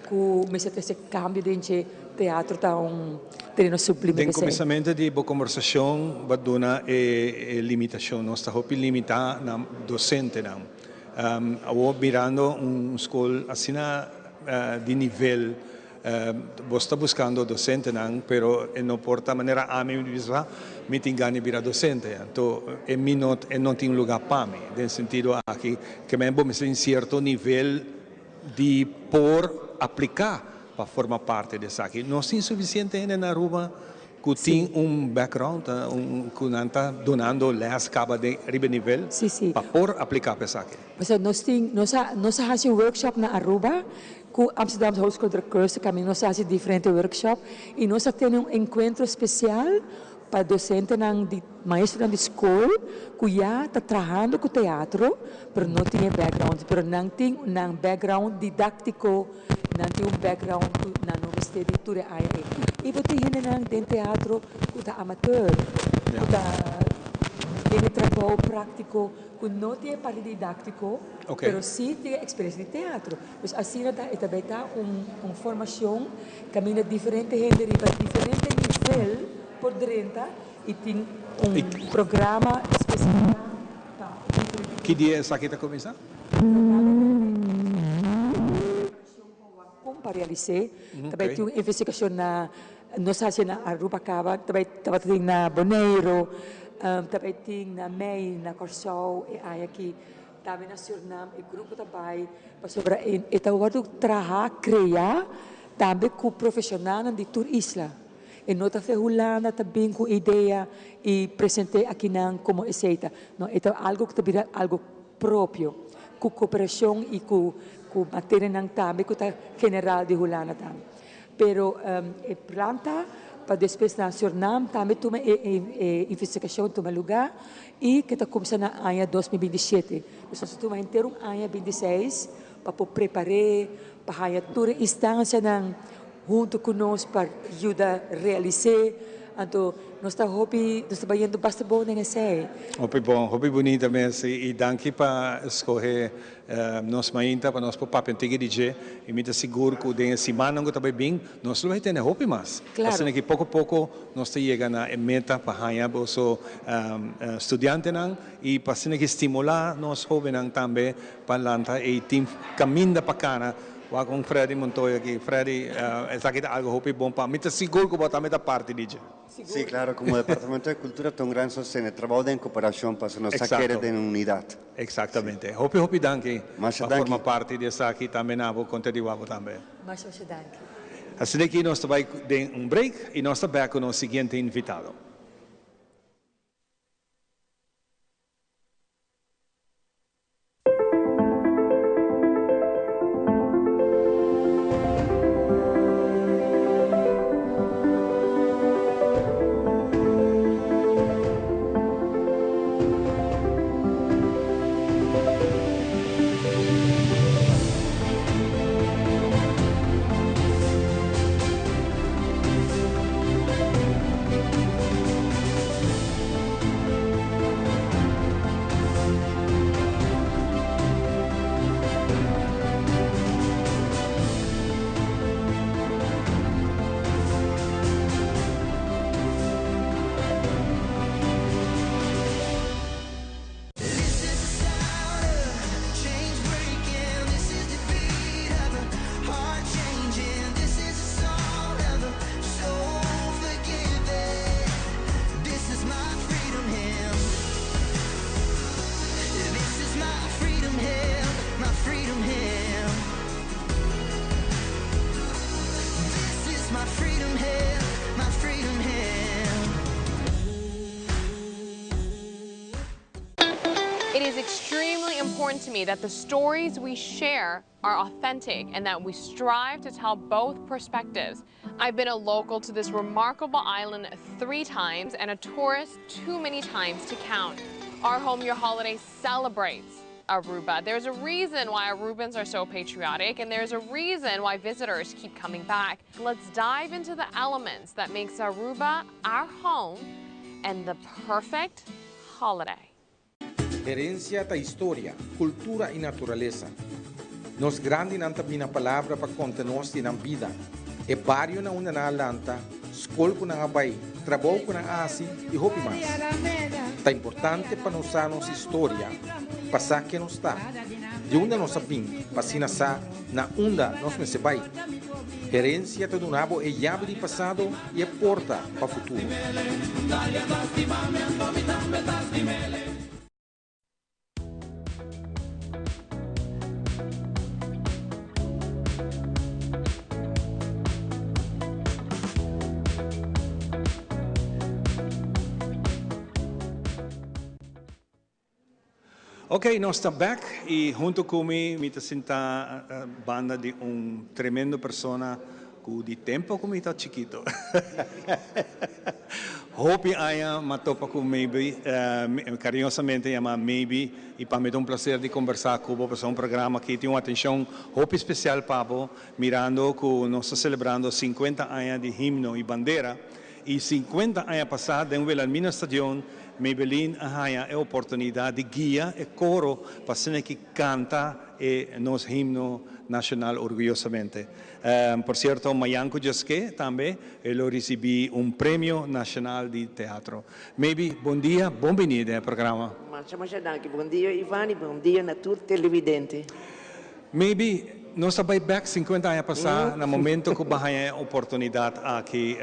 S8: ku mester trese kambio den dje. Teatro ta un tereno sublime
S1: Den
S8: p'esei.
S1: kuminsamentu di bo kombersashon bo a duna e limitashon. Nos ta hopi limitá na dosentenan. Awor mirando un skol asina di nivel Bo sta buscando docentenan, pero e no por ta manera ami mi bisa, mi tin gana di bira docente, anto e mi no e no tin lugar pa mi, den sentido aki ke men bo mester tin cierto nivel di por aplica pa forma parte di esaki. Nos tin suficiente hende na Aruba Ku tin un background ku nan ta dunando les kaba den riba e nivel pa por apliká pa esaki.
S8: Pasobra nos tin, nos a nos a hasi un workshop na Aruba ku Amsterdamse Hogeschool der Kunsten kaminda nos a hasi diferente workshop i nos a tene un enkuentro spesial pa dosentenan di maestronan di skol ku ya ta trahando ku teatro pero no tin e background pero nan tin nan background didáktiko. Nan tin un background ku nan no mester di tur e aña ei. I bo tin hendenan den teatro ku ta amateur, ku ta den e trabou práktiko, ku no tin e parti didáktiko, pero sí tin e eksperensia di teatro. Dus asina ta e ta bai ta un formashon kaminda diferente hende riba diferente nivel por drenta i tin un programa spesifiká pa diferente.
S1: Ki dia esaki ta kuminsá?
S8: Kon pa realis'é, ta bai tin un investigashon na nos hasi na Aruba kaba, ta bai tabata tin na Boneiru, ta bai tin na Mei na Kòrsou e aña aki, tambe na Surnam e grupo ta bai pasobra e ta wòrdu traha, krea tambe ku profeshonalnan di tur isla. E no ta fe Hulanda ta bin ku idea i present'é akinan komo esei ta, no e ta algu ku ta bira algu propio, ku koperashon i ku ku materianan tambe ku ta general di Hulanda tambe. Pero e plan ta pa despues na Surnam tambe tuma e e investigashon tuma lugá i ke ta kumsa na aña 2027. Dus nos ta tuma henter un aña 26 pa por prepar'é, pa haña tur e instansianan huntu ku nos pa yuda realis'é. Anto nos ta hopi, nos ta bayendo basta bon den esei.
S1: Hopi bon, hopi bunita mes i danki pa skohe nos mainta pa nos por papia un tiki di dje i mi ta sigur ku den e simannan ku ta bai bin nos lo bai tene hopi mas. Asina ki poko poko nos ta yega na e meta pa haña boso studiantenan i pa asina ki stimulá nos hóbennan tambe pa lanta i tin kaminda pa kana. Wak un Freddy Montoya aki. Freddy, esaki ta algo hopi bon pa mi. Ta sigur ku bo tambe ta parti di dje.
S5: Sí, claro, como Departamento de Cultura ta un gran sosten. E trabou den cooperacion pasobra nos ta kere den unidad.
S1: Exactamente. Hopi hopi danki pa forma parti di esaki tambe na bo konta di wabo tambe.
S8: Masha masha danki.
S1: Asina aki nos ta bai den un break y nos ta bek ku nos siguiente invitado.
S20: important to me that the stories we share are authentic and that we strive to tell both perspectives. I've been a local to this remarkable island three times and a tourist too many times to count. Our Home Your Holiday celebrates Aruba. There's a reason why Arubans are so patriotic and there's a reason why visitors keep coming back. Let's dive into the elements that makes Aruba our home and the perfect holiday.
S9: Herencia ta historia, cultura y naturalesa. Nos grandinan ta bini na palabra pa conta nos di nan bida, e bario na unda nan a lanta, scol cu nan a bay, trabou cu nan a haci y hopi mas. Ta importante pa nos sa nos historia pa sa ken nos ta, di unda nos a bin pa asina sa na unda nos mester bay. Herencia ta duna bo e yabi di pasado y e porta pa futuro.
S1: Ok, nos ta back y hunto cu mi, mi ta sinta banda di un tremendo persona cu di tempo cu mi ta chikito. Hopi aña m'a topa cu Maybe, cariñosamente yama Maybe, y pa mi ta un placer di conversa cu bo pasobra un programa aki tin un atencion hopi especial pa bo, mirando cu nos ta celebrando 50 aña di himno y bandera. Y 50 aña pasa den Wilhelmina Stadion, Maybelline a haña e oportunidad di guia e coro pa asina ki canta e nos himno nacional orguyosamente. Por cierto, mañan cu djaske tambe e lo ricibi un premio nacional di teatro. Maybe, bon dia, bon bini den e programa.
S10: Masha masha danki. Bon dia Ivan y bon dia na tur televidente.
S1: Maybe, nos ta bay bek 50 aña pasa na momento cu bo a haña e oportunidad aki.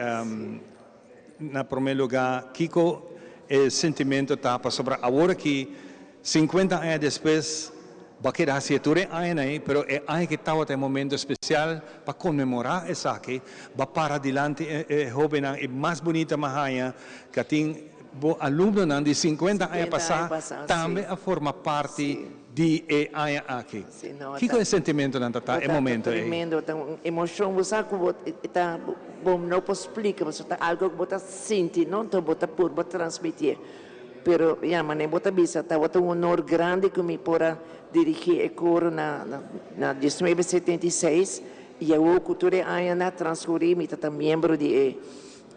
S1: Na prome luga, kico e sentimento ta pasobra awor aki, 50 aña despues, bo a keda haci e tur e añanan ey, pero e aña aki tawata e momento especial pa conmemora esaki, bo a para dilanti e hobennan y mas bunita mi a haña cu a tin bo alumnonan di 50 aña pasa tambe a forma parti di e aña aki. Kiko e sentimentonan ta ta e momento ei?
S10: Tremendo, ta un emocion, bo sa cu bo ta bo no por splica pasobra ta algo cu bo ta sinti no, enton bo ta purba transmitié. Pero ya manera bo ta bisa tabata un honor grandi cu mi por a dirigi e coro na na diesnuebe setenta i seis y awor cu tur e añanan a transcuri mi ta ta miembro di e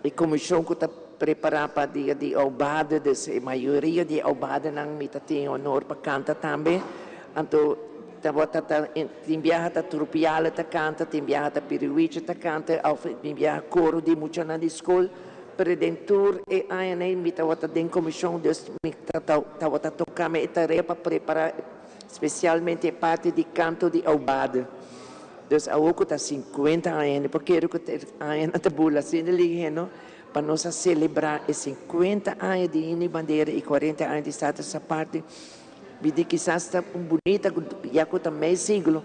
S10: E komishon ku ta prepará pa dia di Aubade, dus e mayoria di e Aubadenan mi ta tin e honor pa kanta tambe. Anto tabata ta tin biaha ta Trupiale ta kanta, tin biaha ta Piriwichi ta kanta òf tin biaha koro di muchanan di skol. Pero den tur e añanan ei mi tabata den komishon, dus mi tabata toka mi e tarea pa prepará spesialmente e parti di kanto di Aubade. Dus awor ku ta 50 aña, no por kere ku añanan ta bula asina lihe no, pa nos a selebrá e 50 aña di Himno i Bandera i 40 aña di Status Aparte, mi di kisas ta un bunita ku ya ku ta mei siglo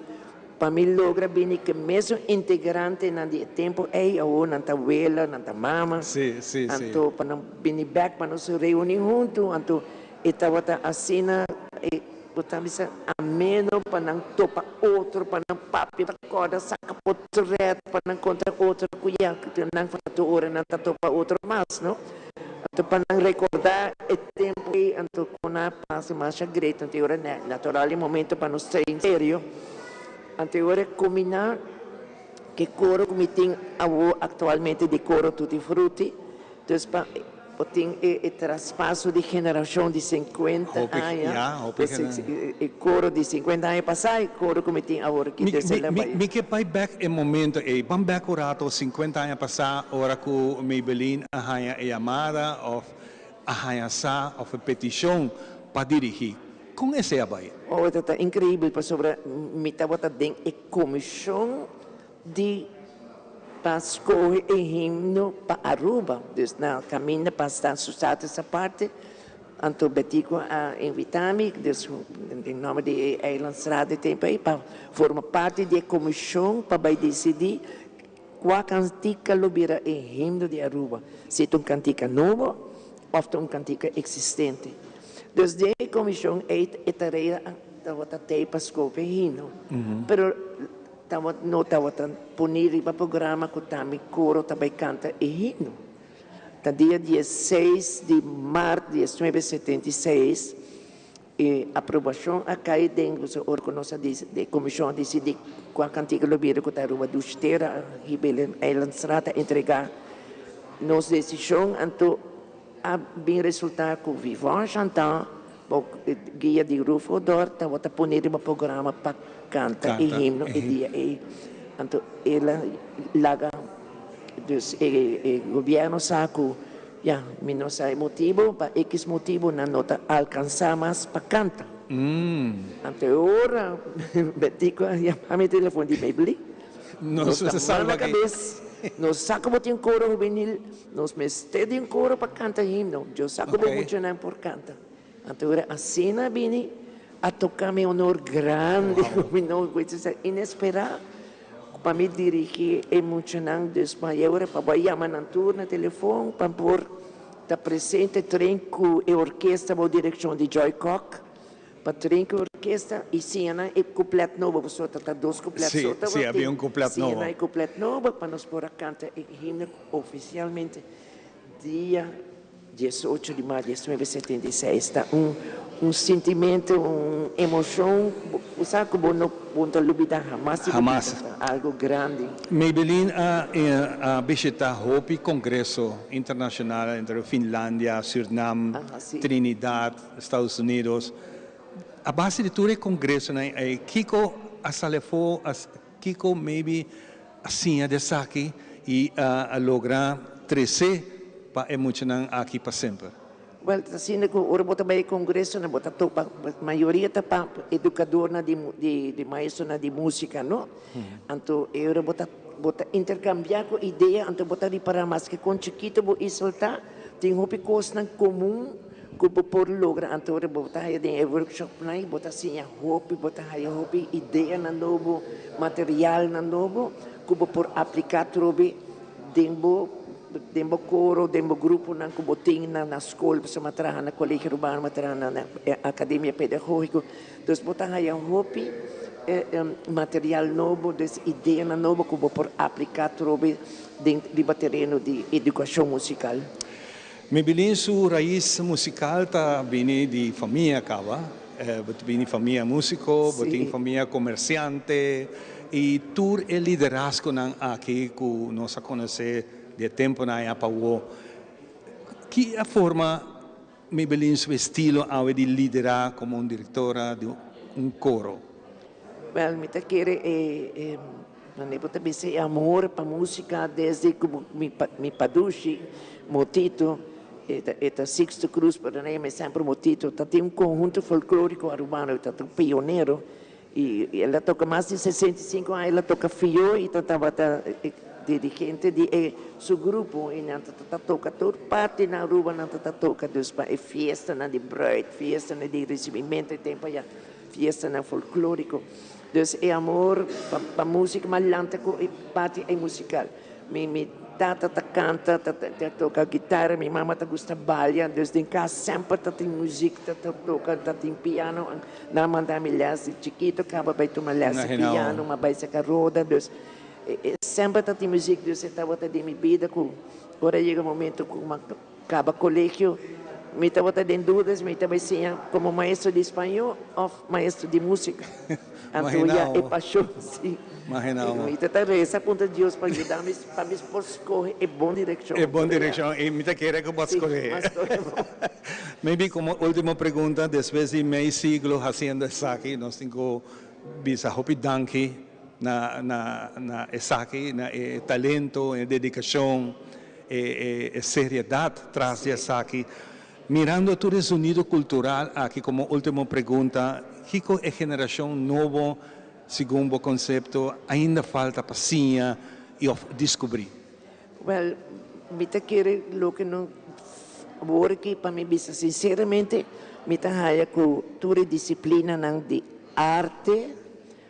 S10: pa mi logra bini ku e mesun integrantenan di e tempu ei, awor nan ta wela, nan ta mama, anto pa nan bini bèk pa nos reuní huntu, anto e tabata asina e. Bo ta bisa ameno pa nan topa otro, pa nan papia, pa kòrda saka potret, pa nan kontra otro ku ya nan tur ora nan ta topa otro mas, no? Anto pa nan rekordá e tempu ei, anto kon a pasa masha great, anto e ora natural e momento pa nos train serio, anto e ora kumina ku e koro ku mi tin awo aktualmente di koro Tutti Frutti, dus pa. Bo tin e traspaso di generashon di 50 aña, e koro di 50 aña pasá i koro ku mi tin awor aki desde la bai.
S1: Mi ke bai bèk e momento ei. Ban bèk un rato 50 aña pasá ora ku Maybelline a haña e yamada òf a haña sa òf e petishon pa dirigí. Kon esei a bai?
S10: Oh, e ta inkreibel pasobra mi tabata den e komishon di pa scoge e himno pa Aruba, dus na caminda pa sta su status aparte, anto Betico a invita mi, dus den nomber di e Eilandsraad di tempo ey, pa forma parti di e comision pa bay dicidi cua cantica lo bira e himno di Aruba, si ta un cantica nobo of ta un cantica existente. Dus den e comision ey e tarea. tabata tei pa scoge himno. Pero tabata no tabata poni riba programa cu tambe coro ta bay canta e himno. Ta dia diesseis di maart 1976 e aprobacion a cay den ora cu nos a di comision a dicidi cua cantica lo bira cu ta Aruba Dushi Tera a hib'e Eilandstraat a entrega nos decision anto a bin resulta cu Vivant Chantant bou guia di Rufo Dort tabata pone riba programa pa canta e himno e dia ey anto el a laga dus e gobierno sa cu ya mi no sa e motibo pa equis motibo nan no ta alcansa mas pa canta. Anto e ora Betico a yama mi telefon di Maybelline nos ta manda cabes nos sa cu bo tin coro hubenil nos mester di un coro pa canta himno yo sa cu bo muchanan por canta. Anto ora asina a bini a toca mi honor grandi cu mi no sa inespera pa mi dirigi e muchanan dus pa e ora pa bo a yama nan tur na telefon pa por ta presente tren cu e orkesta bou direccion di Joy Kock pa tren cu e orkesta y siña nan e cuplet nobo pasobra ta ta dos cuplet so tabatin siña nan e cuplet nobo pa nos por a canta e himno oficialmente Dia 18 di maart 1976 ta un un sintimento, un emocion bo sa cu bo no bo ta lubida hamas di bo bida, ta algo grandi.
S1: Maybelline a a bishita hopi congreso internacional entre Finlandia, Surnam, Trinidad, Estados Unidos. A base di tur e congresonan ey kico a sali afo, Kiko maybe a siña di esaki y a logra trece pa e muchanan aki pa semper?
S10: Wel, ta asina cu ora bo ta bay e congresonan bo ta topa, mayoria ta pa educadornan di di maestronan di musica, no? Anto e ora bo ta bo ta intercambia cu idea, anto bo ta ripara maske con chikito bo isla ta, tin hopi cosnan comun Ku bo por logra anto ora bo ta haya den e workshopnan i bo ta siña hopi, bo ta haya hopi ideanan nobo, materialnan nobo ku bo por apliká atrobe den bo den bo koro, den bo gruponan ku bo tin na na skol, pasobra mi a traha na Kolegio Urbano, mi a traha na Akademia Pedagógiko. Dus bo ta haya hopi material nobo, dus ideanan nobo ku bo por apliká atrobe den riba tereno di edukashon musikal.
S1: Maybelline su rais musical ta bini di famia caba, bo ta bini famia musico, bo tin famia comerciante y tur e liderazgonan aki cu nos a conoce di e temponan aya pa awo. Ki a forma Maybelline su estilo awe di lidera como un directora di un coro?
S10: Wel, mi ta kere e Mane bo ta bisa e amor pa musica desde cu mi padushi Motito, e ta Sixto Cruz pero nan yama semper Motito, ta tin un conhunto folklorico Arubano, e ta un pionero y el a toca mas di 65 aña, el a toca fio y ta tabata dirigente di e su grupo y nan ta toca tur parti na Aruba nan ta toca dus pa e fiestanan di bruid, fiestanan di recibimento e tempo aya, fiestanan folklorico. Dus e amor pa musica mas lanta cu e parti ey musical. Mi mi tata ta canta, ta ta toca guitarra, mi mama ta gusta balia, dus den cas semper ta tin muziek ta toca, ta tin piano. Nan a manda mi les di chikito caba bay tuma les di piano, m'a bay saca roda, dus semper ta tin muziek, dus e tabata den mi bida cu ora yega momento cu m'a caba colegio mi tabata den dudas, mi ta bay siña como maestro di spañó of maestro di musica. Anto ya e pasion si. Mi ta ta reza puntra Dios pa yuda mi pa mi por scoge e bon direccion.
S1: E bon direccion y mi ta kere cu bo a scoge. Maybe como ultimo pregunta, despues di mei siglo haciendo esaki nos tin cu bisa hopi danki na na na esaki, na e talento, e dedicacion. E seriedad tras di esaki. Mirando tur e zonido cultural aki como ultimo pregunta, kico e generacion nobo, segun bo concepto, ainda falta pa siña y of descubri?
S10: Wel, mi ta kere loke no awor aki pa mi bisa sinceramente, mi ta haya cu tur e disciplinanan di arte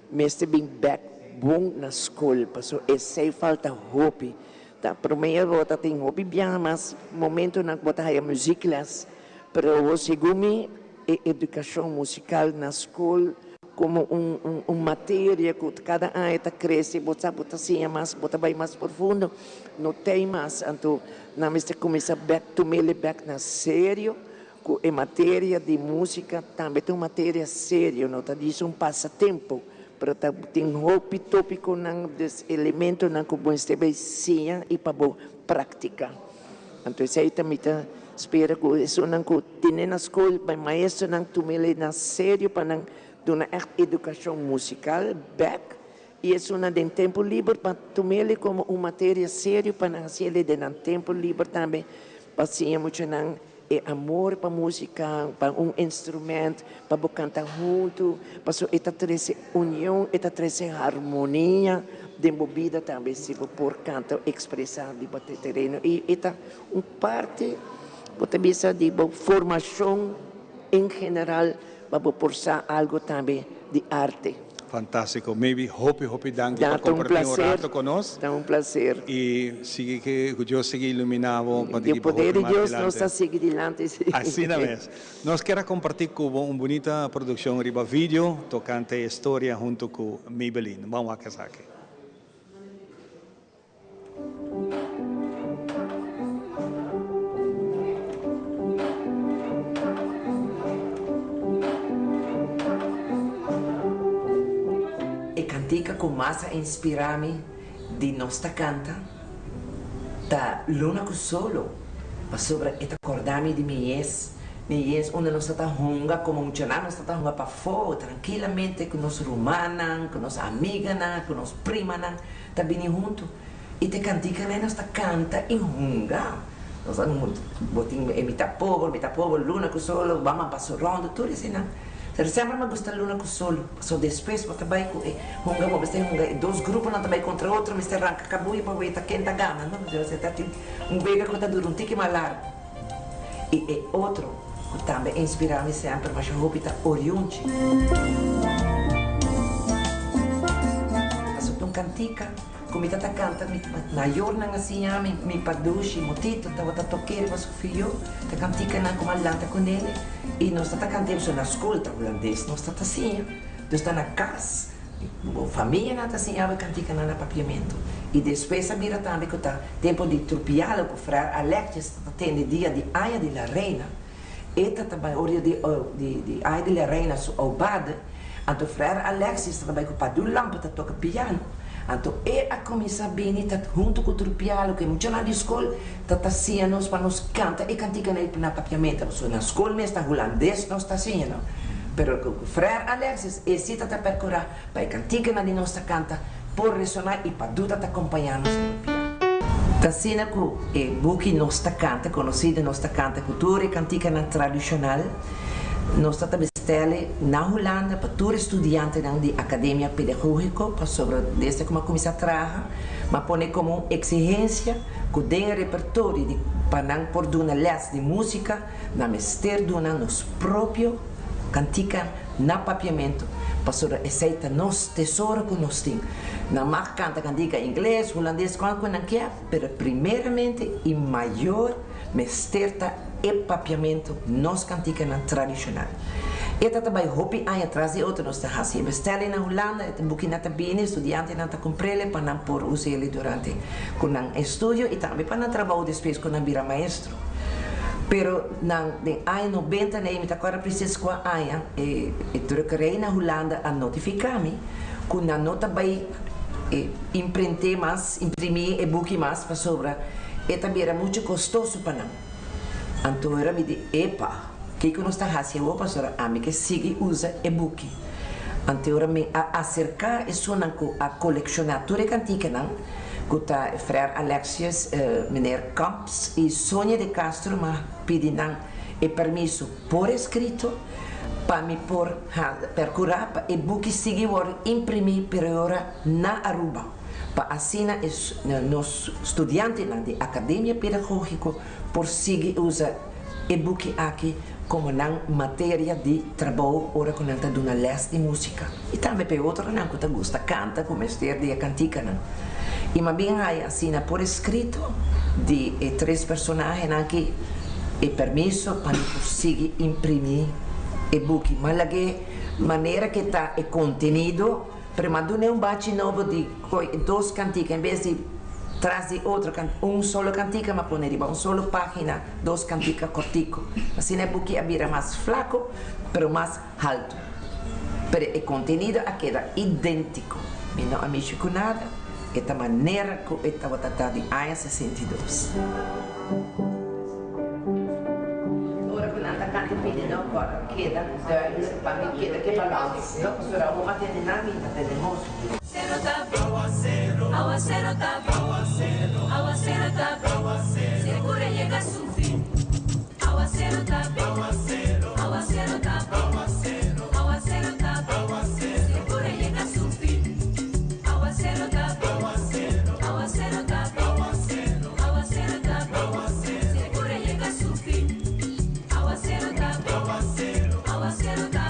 S10: mester bin bek bon na scol, pasobra esey falta hopi. Ta promé bo ta tin hopi biaha mas momentonan ku bo ta haya muzikles, pero segun mi e edukashon musikal na skol komo un un materia ku kada aña ta krese, bo sa bo ta siña mas, bo ta bai mas profundo, no tei mas. Anto nan mester kuminsá bèk tum'el bèk na serio ku e materia di músika tambe ta un materia serio, no ta djis un pasatempo, pero ta tin hopi tópikonan, dus elementonan ku bo mester bai siña i pa bo práktika. Anto esei ta mi ta spera ku esunnan ku tene na skol, bai maestronan tum'el na serio pa nan duna ègt edukashon musikal bèk i esunnan den tempu liber pa tum'el komo un materia serio pa nan hasiel den nan tempu liber tambe pa siña muchanan E amor pa músika, pa un instrument, pa bo kanta huntu, paso e ta trese union, e ta trese harmonia den bo bida tambe si bo por kanta o ekspresá riba te tereno. I e ta un parti, bo ta bisa, di bo formashon en general pa bo por sa algu tambe di arte.
S1: Fantástiko. Maybe hopi hopi danki pa
S10: Ta un
S1: kompartí un
S10: placer.
S1: rato ku nos.
S10: Ta un placer.
S1: I sigui ke ku Dios sigui iluminá bo pa
S10: Di
S1: di bo
S10: poder
S1: hopi
S10: di
S1: mas
S10: Dios nos
S1: dilante.
S10: ta sigui dilanti sí.
S1: Asina mes. Nos kier a kompartí ku bo un bunita produkshon riba video tokante e storia huntu ku Maybelline. Ban wak esaki.
S10: E kantika ku mas a inspirá mi di Nos Ta Kanta ta Luna ku Solo, pasobra e ta kòrda mi di mi yes, mi yes unda nos ta ta hunga komo muchanan, nos ta ta hunga pafó trankilamente ku nos rumannan, ku nos amiganan, ku nos primanan. Ta bini huntu i ta kantika nan nos ta kanta i hunga. Nos ta bo tin e mitad pober, mitad pober, luna ku solo, bam a pasa rondo, tur eseinan. Pero semper mi a gusta luna ku solo, pasobra despues bo ta bai ku e hunga, bo mester hunga e dos gruponan ta bai kontra otro, mester ranka kabuya pa weta ken ta gana, no? Entonces ta tin un wega ku ta dura un tiki mas largu. I e otro ku tambe a inspirá mi semper masha hopi ta Oriunchi. Pasobra ta un kantika ku mi ta ta kanta, mi mayornan a siña mi, mi padushi, Motito, tabata tok'é riba su fió, ta kantikanan ku mi a lanta kunele i nos ta ta kant'é pasobra na skol ta hulandes nos ta ta siña, dus ta na kas. Bo famianan ta siña bo e kantikanan na papiamentu. I despues a bira tambe ku ta tempu di Trupialo ku Frère Alexis ta tende dia di Aña di la Reina. E ta ta bai oria di di Aña di la Reina su aubade, anto Frère Alexis ta ta bai ku Padu Lampe ta toka piano. Anto e a kuminsá bini ta huntu ku Trupialo ku e muchanan di skol ta ta siña nos pa nos kanta e kantikanan na papiamentu. Pasobra na skol mes ta hulandes nos ta siña no. Pero ku Frère Alexis e si ta ta percura pa e canticanan di nos ta canta por resona y pa duda ta compaña nos riba piano. Ta asina cu e buki Nos ta canta, conocido Nos ta canta cu tur e canticanan tradicional, nos ta ta bestele na Hulanda pa tur e studiantenan di Academia Pedagogico pasobra desde cu mi a cuminsa traha mi a pone como un exigencia cu den e repertorio di pa nan por duna les di musica Nan mester duna nos propio kantika na papiamentu, pasobra esei ta nos tesoro ku nos tin. Nan mag kanta kantika ingles, hulandes, kual ku nan kier, pero primeramente i mayor mester ta e papiamentu, nos kantikanan tradishonal. E ta ta bai hopi aña tras di otro nos ta hasi e bestelling na Hulanda, e bukinan ta bini, studiantenan ta kumpr'el pa nan por us'el durante ku nan estudio i tambe pa nan trabou despues ku nan bira maestro. Pero nan den aña nobenta nei, mi ta kòrda presis kua aña, e drukkerij na Hulanda a notifiká mi ku nan no ta bai imprent'é mas, imprimí e buki mas pasobra e ta bira muchu kostoso pa nan. Anto ora mi di, Epa, kiko nos ta hasi awor pasobra ami ke sigui usa e buki. Anto ora mi a aserká esunnan ku a kolekshoná tur e kantikanan, ku ta Frère Alexius, Meneer Kamps i Sonia de Castro m'a pidi nan e permiso por eskrito pa mi por perkurá pa e buki sigui wòrdu imprimí pero e ora na Aruba pa asina e nos studiantenan di Akademia Pedagógiko por sigui usa e buki aki komo nan materia di trabou ora ku nan ta duna lès di músika i tambe pa e otronan ku ta gusta kanta ku mester di e kantikanan. I m'a bin haya asina por eskrito di e tres personahenan aki e permiso pa mi por sigui imprimí. e buki. M'a lag'é manera ke ta e kontenido, pero m'a dun'é un bachi nobo di koi dos kantika en bes di tras di otro un solo kantika m'a pone riba un solo página dos kantika kòrtiku. Asina e buki a bira mas flako pero mas haltu. Pero e kontenido a keda idéntiko. Mi no a mishi ku nada, e ta manera ku e tabata ta di aña 62. Ora ku nan ta kanta pidi no kòrda keda duidelijk pa mi keda ke balans no pasobra awor mi a tende nan mi ta tende mos.
S11: Awasero, awasero ta, awasero ta, sekura yega su fin. Awasero ta, awasero ta, awasero ta, sekura yega su fin. Awasero ta, awasero ta, awasero ta, sekura yega su fin. Awasero ta, awasero ta.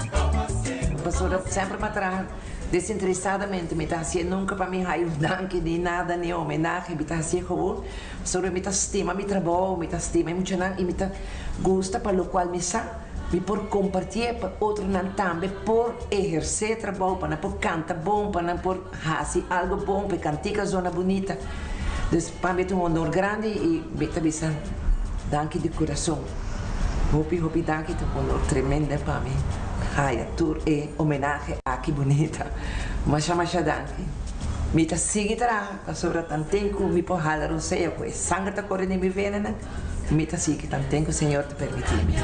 S10: Pasobra semper mi a traha desinteresadamente, mi ta hacié nunca pa mi haya un danki ni nada ni homenahe, mi ta hacié gewoon Pasobra mi ta stima mi trabou, mi ta stima e muchanan i mi ta gusta pa lokual mi sa, mi por kompartié pa otronan tambe por ehersé trabou, pa nan por kanta bon, pa nan por hasi algu bon, pa e kantika zona bunita. Dus pa mi ta un honor grandi i mi ta bisa danki di kurason. Hopi hopi danki, ta un honor tremendo pa mi haya tur e homenahe aki bunita. Masha masha danki. Mi ta sigui traha. Pasobra tanten ku mi por hala rosea ku e sanger ta kore den mi venanan, mi ta sigui tanten ku Señor ta permití mi.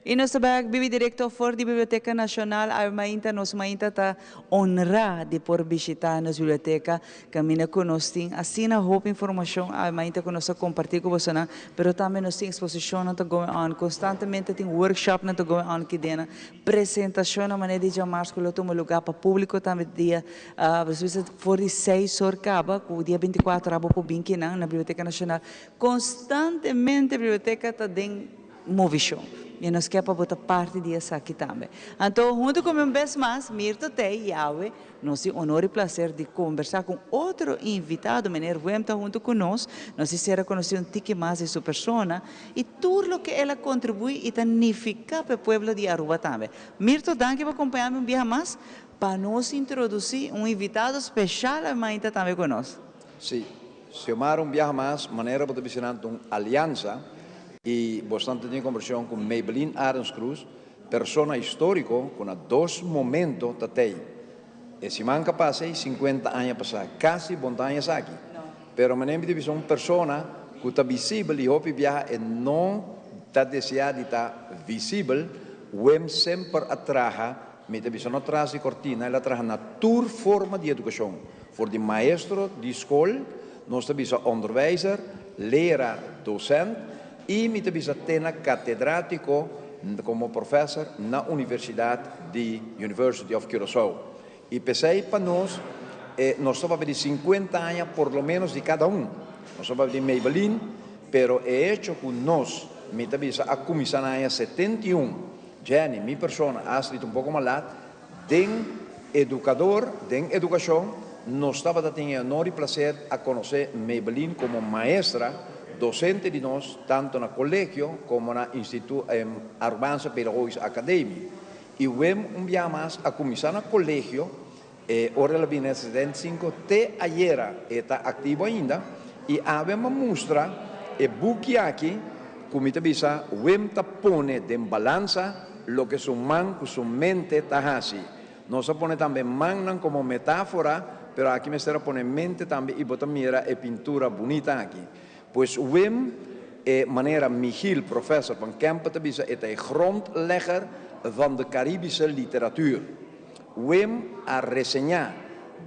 S2: Y nos ta bek bibi directo for di Biblioteca Nacional. Awe mainta nos mainta ta honra di por bishita nos biblioteca caminda cu nos tin asina hopi informacion awe mainta cu nos ta comparti cu bosonan, pero tambe nos tin exposicionnan ta going on constantemente, tin workshopnan ta going on kidena, presentacionnan manera di djamars cu lo tuma lugar pa publico tambe dia for di seis or caba cu dia 24 abo por bin kinan na Biblioteca Nacional. Constantemente biblioteca ta den movishon. I nos ke pa bo ta parti di esaki tambe. Anto, huntu ku mi un bes mas, Mirto Tey i awe nos tin honor i plaser di kombersá ku un otro invitado, Meneer Wim ta huntu ku nos. Nos hisiera konosé un tiki mas di su persona i tur loke el a kontribuí i ta nifiká pa e pueblo di Aruba tambe. Mirto, danki pa kompañá mi un biaha mas pa nos introdusí un invitado speshal awe mainta tambe ku nos.
S7: Sí. Xiomara un biaha mas, manera bo ta bisa nan ta un aliansa y bosnan ta tin conversacion cu Maybelline Arends Croes, persona historico cu na dos momento ta tey. E siman ca pasa ey 50 aña pasa, casi bon ta aña esaki. Pero manera mi ta bisa un persona cu ta visibel y hopi biaha e no ta desea di ta visibel, Wim semper a traha Mi ta bisa no tras di cortina, el a traha na tur forma di educacion, for di maestro di scol, nos ta bisa onderwijzer, leraar, docent, y mi ta bisa te na catedratico como professor na universidad di University of Curaçao. Y p'esey pa nos E nos ta papia di 50 aña por lo menos di cada un. Nos ta papia di Maybelline, pero e hecho cu nos, mi ta bisa, a cuminsa na aña 71, Jenny, mi persona, Astrid un poco mas laat, den educador, den educacion, nos tabata tin e honor y placer a conoce Maybelline como maestra, docente di nos, tanto na colegio como na Institu Arubaanse Pedagogische Academie. Y Wim un biaha mas a cuminsa na colegio, E ora el a bini na 75 te ayera e ta aktivo ainda i awe mi a mustra e buki aki ku mi ta bisa Wim ta pone den balansa loke su man ku su mente ta hasi. Nos a pone tambe mannan komo metáfora pero aki mester a pone mente tambe i bo ta mira e pintura bunita aki. Pues Wim e manera Michiel professor van Kempen ta bisa e ta e grondlegger van de Caribische literatuur. Wim a reseñá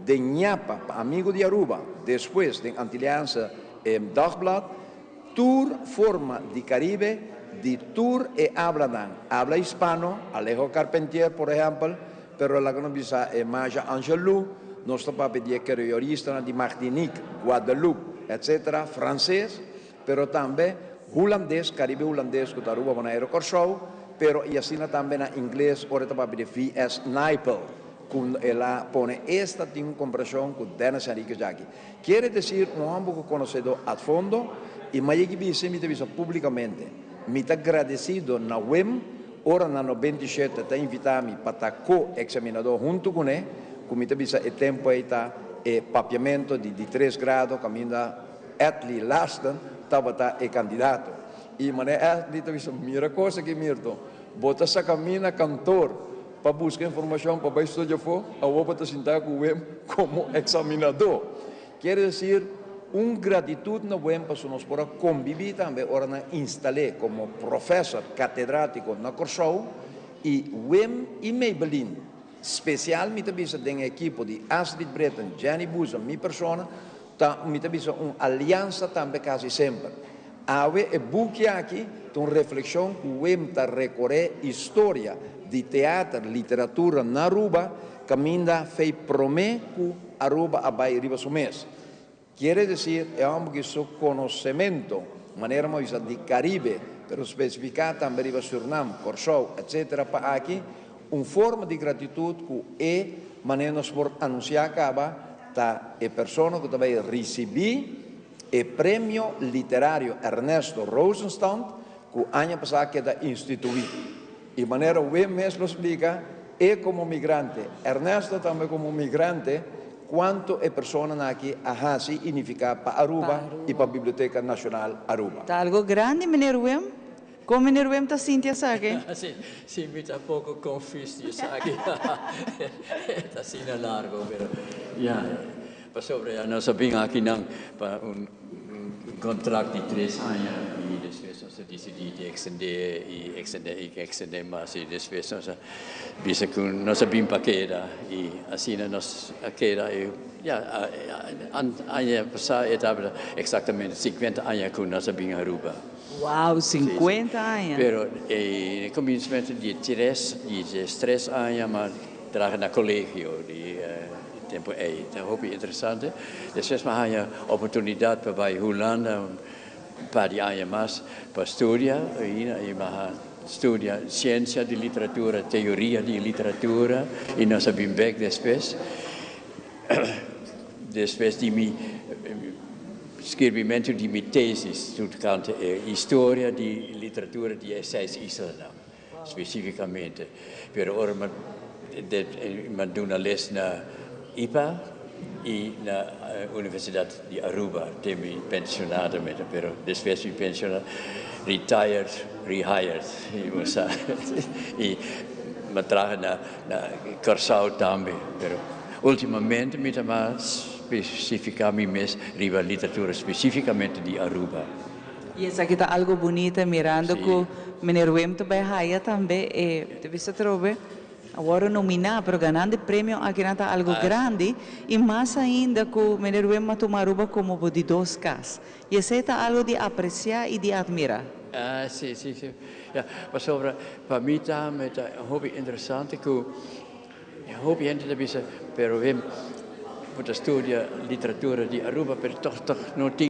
S7: den Ñapa pa Amigo di Aruba, despues den Antilliaanse Dagblad, tur forma di Caribe di tur e ablanan, abla hispano, Alejo Carpentier por ehèmpel, pero laga nos bisa e Maya Angelou, nos ta papia di e creolistanan di Martinique, Guadeloupe, etc., franses, pero tambe hulandes, Caribe Hulandes ku ta Aruba, Bonaire, Kòrsou, pero i asina tambe na ingles ora e ta papia di VS. Naipaul, ku el a pone esta tin un komparashon ku Dennis Henriquez aki. Kiere desir un hòmber ku konosedó ad fondo i m'a yegi bisa i mi ta bisa públikamente, mi ta gradesido na Wim ora na 97 ta invitá mi pa ta ko-eksaminadó huntu kuné, ku mi ta bisa e tempu ei ta e papiamentu di di tres grado kaminda Atlee Laston tabata e kandidato. I manera Atlee ta bisa, Mira kos aki Mirto, bo ta saka mi na kantor pa buska informashon pa bai studia afó, awor bo ta sinta ku Wim komo eksaminadó. Kier desir, un gratitut na Wim pasobra nos por a kombibí tambe ora nan instal'é komo profèsor katedrátiko na Kòrsou i Wim i Maybelline, spesial mi ta bisa den e ekipo di Astrid Britten, Jenny Boezem, mi persona, Ta, mi ta bisa un aliansa tambe kasi semper. Awe e buki aki ta un reflekshon ku Wim ta rekoré historia di teater, literatura na Aruba, kaminda fei promé ku Aruba a bai riba su mes. Kiere desir e hòmber ki su konosementu, manera mi a bisa di Karibe, pero spesifiká tambe riba Surnam, Kòrsou, etsetera pa aki, Un forma di gratitut ku e manera nos por anunsiá kaba ta e persona ku ta bai risibí e Premio Literario Ernesto Rosenstand ku aña pasá keda instituí. I manera Wim mes lo splika, e komo migrante, Ernesto tambe komo migrante, kuantu e personanan aki a hasi i nifiká pa Aruba i pa Biblioteka Nashonal Aruba.
S2: Ta algo grandi, meneer Wim. Kon meneer Wim ta sinti esaki?
S12: Si, si, mi ta poko confus di esaki. Ta asina largo, pero ya, pasobra ya nos a bin akinan pa un contract di tres aña y despues nos a dicidi di extende y extende y extende mas y despues nos a bisa cu nos a bin pa keda y asina nos a keda y ya, aña pasa e tabata exactamente 50 aña cu nos a bin Aruba.
S2: Wow, 50 aña.
S12: Pero e cominsmento di tres, di diestres aña m'a traha na colegio di tempo ey. Ta hopi interesante. Despues m'a haña oportunidad pa bay Hulanda un par di aña mas pa studia y m'a studia ciencia di literatura, teoria di literatura y nos a bin bek despues. Despues di mi skirbimentu di mi tesis tokante e historia di literatura di e seis islanan, spesífikamente. Pero ora mi a duna les na ipa i na Universidat di Aruba te mi pensionado, pero despues mi pensionado, retired, rehired, bo sa. I mi a traha na Na Kòrsou tambe, pero últimamente mi ta mas spesifiká mi mes riba literatura spesífikamente di Aruba.
S2: I esaki ta algu bunita mirando ku meneer Wim ta bai haya tambe e ta bisa atrobe a wòrdu nominá pero ganando e premio akinan ta algu grandi i mas ainda ku meneer Wim a tuma Aruba komo bo di dos kas i esei ta algu di apresiá i di atmirá.
S12: Sí, sí, sí. Ya, pasobra pa mi tambe ta hopi interesante ku hopi hende ta bisa, pero Wim, Bo ta studia literatura di Aruba, pero toch toch no tin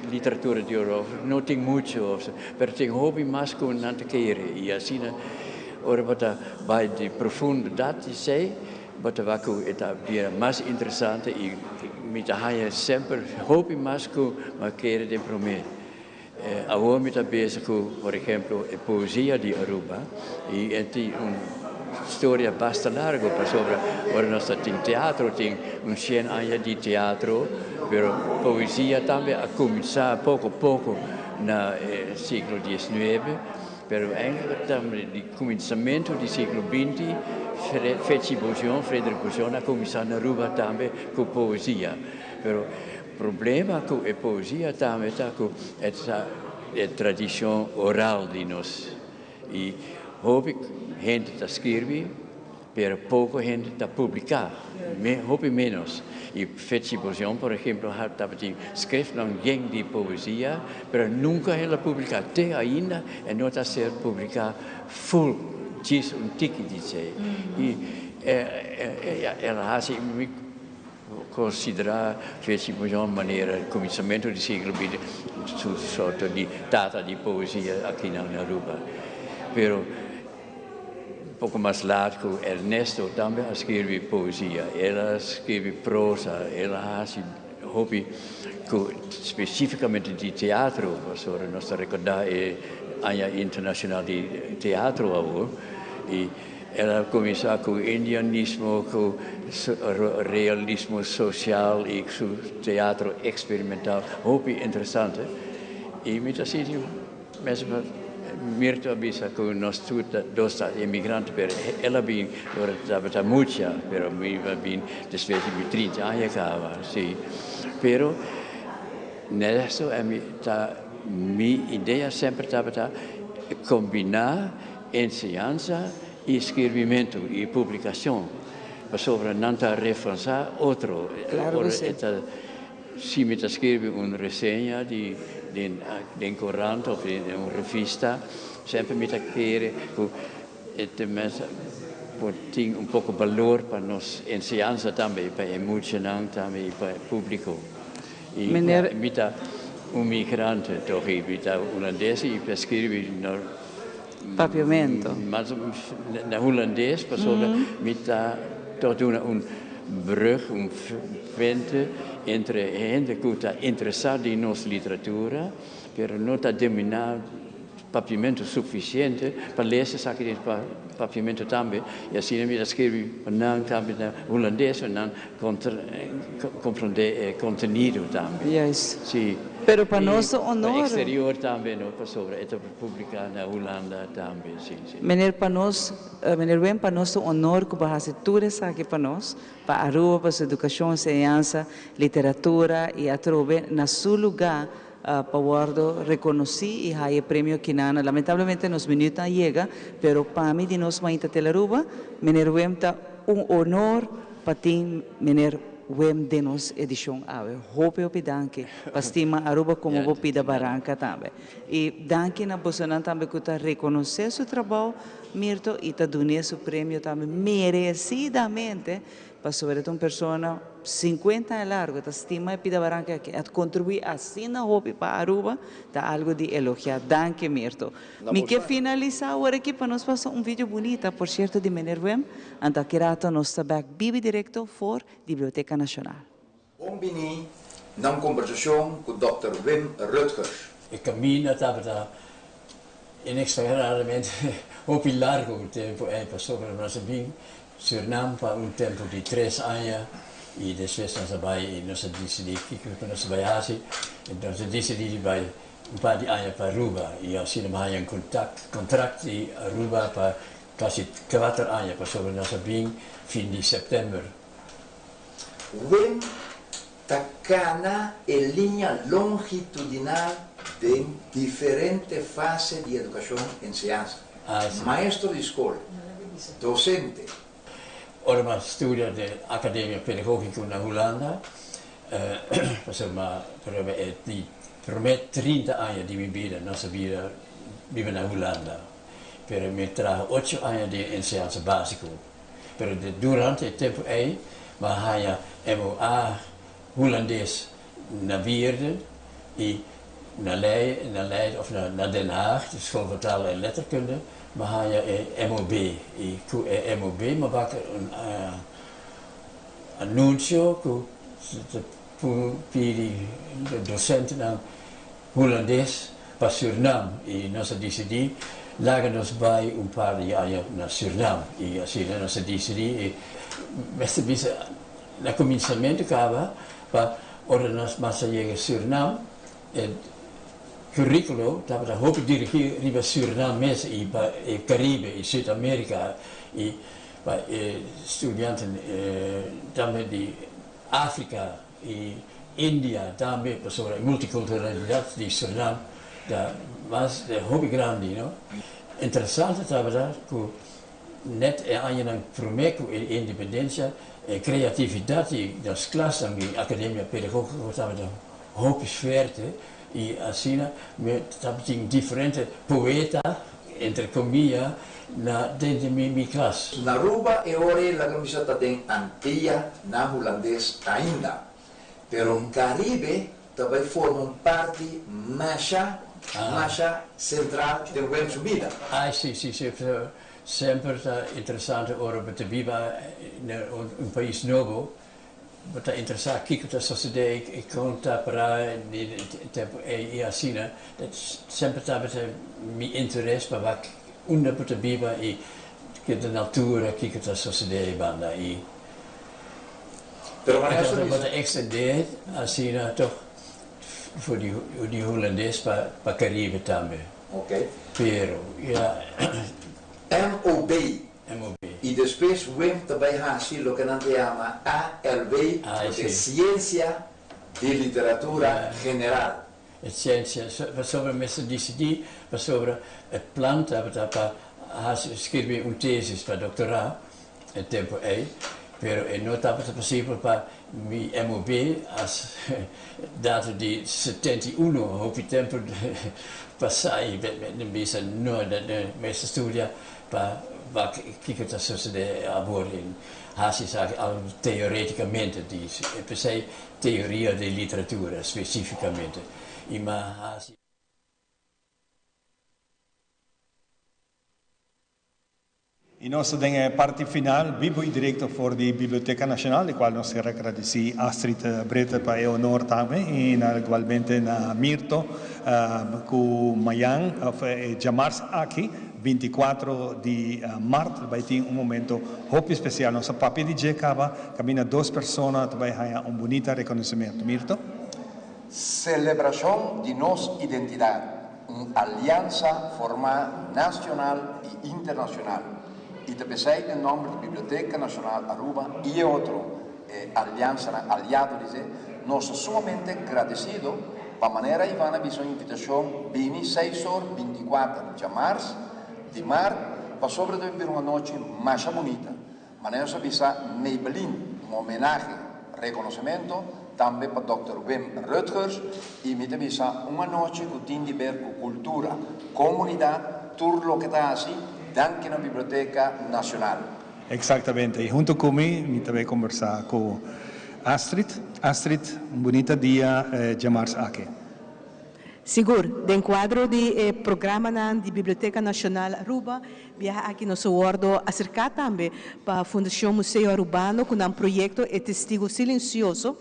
S12: literatura di Aruba, no tin mucho, pero tin hopi mas cu nan ta kere. Y asina ora bo ta bay di profundidad di esey, bo ta wak cu e ta bira mas interesante y mi ta haya semper hopi mas cu mi a kere den prome. Awor mi ta bezig cu, por ehemplo, e poesia di Aruba y e tin un storia basta largo pasobra ora nos ta tin teatro tin un cien aña di teatro, pero poesia tambe a cuminsa poco poco na e siglo diesnuebe, pero eigenlijk tambe di cuminsamento di siglo binti Fetchi Bourgeon, Frederik Bourgeon a cuminsa na Aruba tambe cu poesia, pero Problema ku e poesia tambe ta ku e ta e tradishon oral di nos i hopi hende ta skirbi pero poko hende ta publiká, hopi ménos. I Fetchi Bosion por ehemplo tabatin skriftnan yen di poesia pero nunka el a publiká, te ainda e no ta ser publiká ful, djis un tiki di esei. I el a hasi. Considera Fetchi Bourgeon manera cuminsamentu di siglo binti su sorto di tata di poesia aki na Aruba. Pero poco mas laat cu Ernesto tambe a skirbi poesia. El a skirbi prosa, el a haci hopi cu specificamente di teatro, pasobra nos ta recorda e aña internacional di teatro awor y El a kuminsá ku indianismo, ku realismo sosial i su teatro eksperimental hopi interesante. I mi ta sinti mes Mirto a bisa ku nos tur ta dos ta emigrante, pero el a bin ora tabata mucha, pero mi a bin despues di mi trinta aña kaba, si. Pero nesto mi ta mi idea semper tabata kombiná Enseñansa i skirbimentu i publikashon, pasobra nan ta reforsá otro.
S2: Claro
S12: Ora
S2: ku si.
S12: e ta, si mi ta skirbi un reseña di den den korant òf den un revista, semper mi ta kere ku e te mester por tin un poko balor pa nos enseñansa tambe, pa e muchanan tambe i pa e públiko. I
S2: Meneer.
S12: mi ta un migrante tòg i mi ta hulandes i ta skirbi na.
S2: Papiamento.
S12: Mas na hulandes pasobra mi ta toch duna un brug, un puente entre hende ku ta interesá den nos literatura pero no ta dominá papiamento sufisiente pa lesa esaki den papiamento tambe i asina mi ta skirbi pa nan tambe na hulandes pa nan comprende e contenido tambe.
S2: Juist.
S12: Si.
S2: Pero pa
S12: I
S2: nos ta
S12: pa
S2: honor.
S12: exterior tambe no pasobra e ta publica na Hulanda tambe si si.
S2: Meneer pa nos, meneer Wim pa nos ta un honor cu bo a haci tur esaki pa nos, pa Aruba, pa su educacion, enseñansa, literatura y atrobe na su lugar pa wordo reconoci y haya e premio Kinana. Lamentablemente nos minuut a yega, pero pa mi di nos Mainta Tele Aruba, meneer Wim ta un honor pa tin meneer Wim den nos edicion awe. Hopi hopi danki pa stima Aruba como bo pida baranca tambe. Y danki na bosonan tambe cu ta reconoce su trabao, Mirto, y ta dun'e su premio tambe merecidamente, pasobra e ta un persona 50 aña largo ta stima e pida baranca aki, a contribui asina hopi pa Aruba, ta algo di elogia. Danki Mirto. Mi ke finalisa awor aki pa nos pasa un video bunita, por cierto di meneer Wim, anto aki rato nos ta bek bibi directo for di Biblioteca Nacional.
S7: Bon bini na un kombersashon ku dòkter Wim Rutgers.
S12: E kaminda tabata inexageradamente hopi largu un tempu ei pasobra nos a bin Surinam pa un tempu di tres aña i despues nos a bai i nos a disidí kiko ku nos a bai hasi. Enton nos a disidí di bai un par di aña pa Aruba i asina mi haña un kontrakt di Aruba pa kasi kuater aña pasobra nos a bin fin di sèptèmber.
S7: Wim ta kana e liña longitudinal den diferente fase di edukashon, enseñansa. Maestro di skol, dosente.
S12: Ora mi a studia den Akademia Pedagógiko na Hulanda, pasobra mi a e di promé trinta aña di mi bida nos a bira biba na Hulanda. Pero mi traha ocho aña den enseñansa básiko. Pero durante e tempu ei mi a haña MOA Hulandes na Wierden i na Leiden, na Leiden of na na Den Haag, de School van Taal en Letterkunde, mi a haña e MOB. I ku e MOB mi a baka un anunsio ku ta pidi dosentenan Hulandes pa Surnam i nos a disidí laga nos bai un par di aña na Surnam i asina nos a disidí i mester bisa na kuminsamentu kaba pa ora nos mas a yega Surnam e kurikulo tabata hopi dirigí riba Surnam mes i pa e Karibe i Sud Amerika i pa e studianten tambe di Afrika i India tambe pasobra e multikulturalidat di Surinam ta mas hopi grandi no. Interesante tabata ku net e añanan promé ku e independensia e kreatividat di nos klasnan di Akademia Pedagógiko tabata hopi fuerte i asina mi tabatin diferente poeta entre komia na den di mi klas.
S7: Na Aruba e ora ei laga misa ta den Antia na Hulandes ainda, pero Caribe ta bai forma un parti masha, masha central den Wim su bida.
S12: Ai, si, si, si. Semper ta interesante ora bo ta biba na un pais nobo, Bo ta interesá kiko ta sosodé i kon ta pará di e tempu ei i asina. Dat semper tabata mi interes pa wak unda bo ta biba i keda na altura kiko ta sosodé ei banda i
S7: Pero wanneer
S12: bo ta ekstendé asina tòg for di di hulandes pa pa Karibe tambe. Pero ya.
S7: MOB.
S12: MOB.
S7: I despues Wim ta bai hasi loke nan ta yama ALB, loke Siensia di Literatura General.
S12: E siensia, pasobra mester disidí, pasobra e plan tabata pa hasi skirbi un tesis pa doktorá e tempu ei, pero e no tabata posibel pa mi MOB as dato di 71, hopi tempu pasá i bisa no, mester studia Pa wak kiko ta sosodé awor den hasi esaki al teoreticamente di p'esei teoria di literatura specificamente i m'a hasi.
S1: I nos ta den e parti final, bibo i direkto for di Biblioteca Nacional, di kual nos kier a gradisí Astrid Brete pa e honor tambe i na igualmente na Mirto ku mayan òf e djamars aki 24 di mart bai tin un momento hopi special. Nos a papia di dje caba, caminda dos persona ta bai haña un bunita reconocimento. Mirto?
S7: Celebracion di nos identidad, un aliansa formá nacional y internacional y ta p'esey den nomber di Biblioteca Nacional Aruba y e otro aliansanan aliado di nos ta sumamente gradecido Pa manera Ivan a bisa un invitacion bini seis or 24 djamars di mart pasobra ta bira un anochi masha bunita. Manera nos a bisa Maybelline un homenahe, reconocemento, tambe pa Dòkter Wim Rutgers y mi ta bisa un anochi cu tin di ber cu cultura, comunidad, tur loke ta haci, danki na Biblioteca Nacional.
S1: Exactamente, y hunto cu mi, mi ta bay conversa cu Astrid. Astrid, un bunita dia djamars aki.
S13: Sigur, den cuadro di e programanan di Biblioteca Nacional Aruba, biaha aki nos a wordo acerca tambe pa Fundacion Museo Arubano cu nan proyecto E Testigo Silencioso,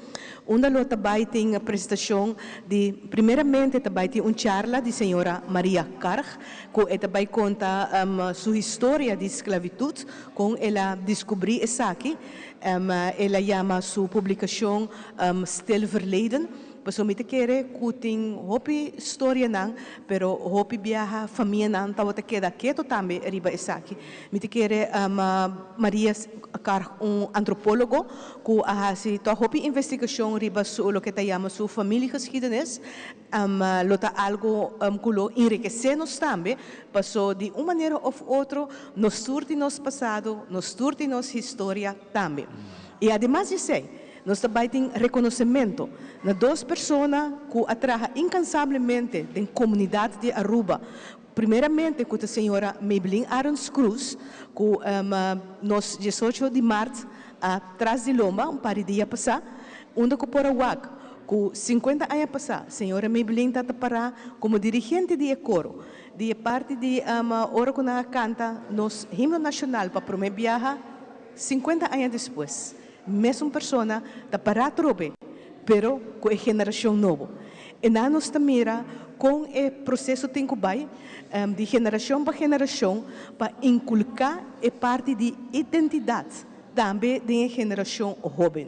S13: unda lo ta bay tin presentacion di, primeramente ta bay tin un charla di señora Maria Karg, Ku e ta bai konta su historia di sklabitut, kon el a diskubrí esaki. El a yama su publikashon Stil Verleden. Pasobra mi ta kere ku tin hopi storianan, pero hopi biaha famianan tabata keda keto tambe riba esaki. Mi ta kere Maria Karg un antropólogo ku a hasi tòg hopi investigashon riba su loke ta yama su familiegeschiedenis. Lo ta algo ku lo enrikesé nos tambe, paso di un manera òf otro nos tur tin nos pasado, nos tur tin nos historia tambe. I ademas di esei, nos ta bai tin rekonosementu na dos persona ku a traha inkansablemente den komunidat di Aruba, primeramente ku ta señora Maybelline Arends Cruz, ku nos 18 di mart. Atras di lomba un par di dia pasá, unda ku por a wak ku 50 aña pasá señora Maybelline ta ta pará komo dirigente di e koro di e parti di ora ku nan a kanta nos himno nashonal pa promé biaha. 50 aña despues, mesun persona ta pará atrobe, pero ku e generashon nobo. E nan nos ta mira kon e proseso tin ku bai di generashon pa generashon pa inkulká e parti di identidat tambe den e generashon hóben.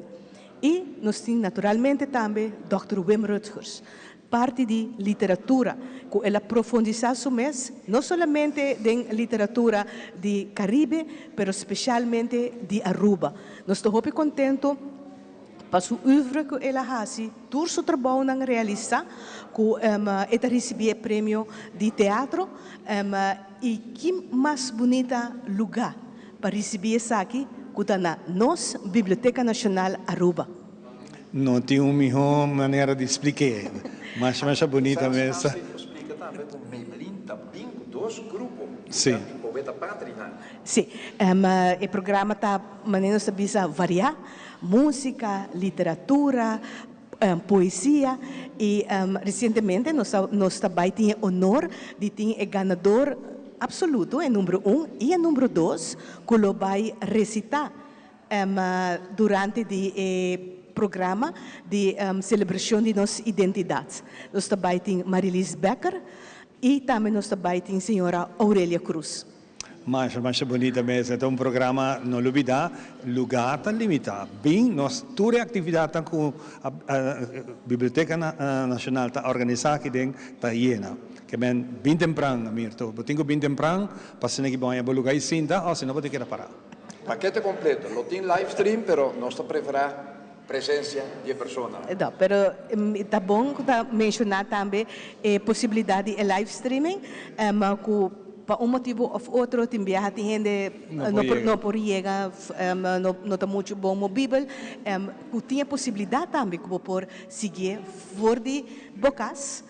S13: I nos tin naturalmente tambe dòkter Wim Rutgers, parti di literatura ku el a profundisá su mes no solamente den literatura di Karibe pero spesialmente di Aruba. Nos ta hopi kontentu pa su oeuvre ku el a hasi, tur su trabounan realisá ku e ta risibí e premio di teatro i ki mas bunita lugá pa risibí esaki ku ta na nos Biblioteka Nashonal Aruba.
S1: No tin un mihó manera di splik'é. Masha masha bunita mes.
S7: Splika tambe ku Maybelline ta bin ku dos grupo
S1: Sí.
S7: di poeta patrinan.
S13: Sí, e programa ta, manera nos ta bisa, variá, músika, literatura, poesia i resientemente nos ta nos ta bai tin e honor di tin e ganador absoluto, e number un i e number dos, ku lo bai resitá durante di e programa di selebrashon di nos identidat. Nos ta bai tin Marilise Becker i tambe nos ta bai tin señora Aurelia Cruz.
S1: Masha masha bunita mes. E ta un programa no lubida, lugar ta limita. Bin nos tur e actividadnan cu Biblioteca Nacional ta organisa aki den ta yena. Ke men bin tempran, Mirto. Bo tin cu bin tempran pa asina ki bo haña bo lugar y sinta o si no bo tin keda para.
S7: Pakete kompleto. Lo tin live stream pero nos ta preferá presensia di e persona.
S13: No, pero ta bon ku ta menshoná tambe e posibilidat di e live streaming ku pa un motibu òf otro tin biaha tin hende no por no por yega no no ta muchu bon mobibel ku tin e posibilidat tambe ku bo por siguié for di bo kas.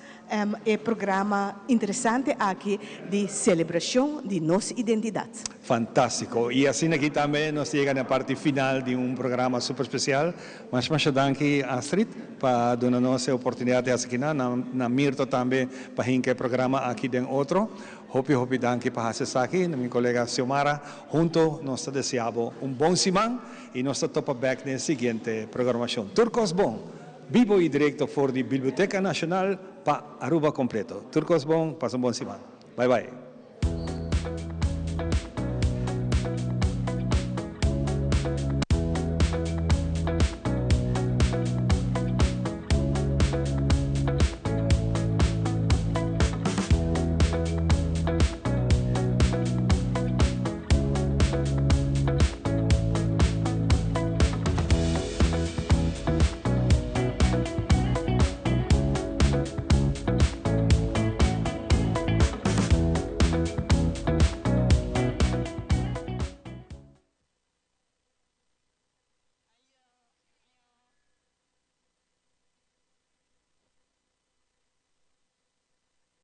S13: E programa interesante aki di celebracion di nos identidad.
S1: Fantastico. Y asina aki tambe nos ta yega na parti final di un programa super special. Masha masha danki Astrid pa duna nos e oportunidad di haci kina. Na Mirto tambe pa hinca e programa aki den otro. Hopi hopi danki pa haci esaki. Na mi colega Xiomara hunto nos ta desea bo un bon siman y nos ta topa bek den e siguiente programacion. Tur cos bon! Bibo y directo for di Biblioteca Nacional pa Aruba completo. Tur cos bon, pasa un bon siman. Bye bye.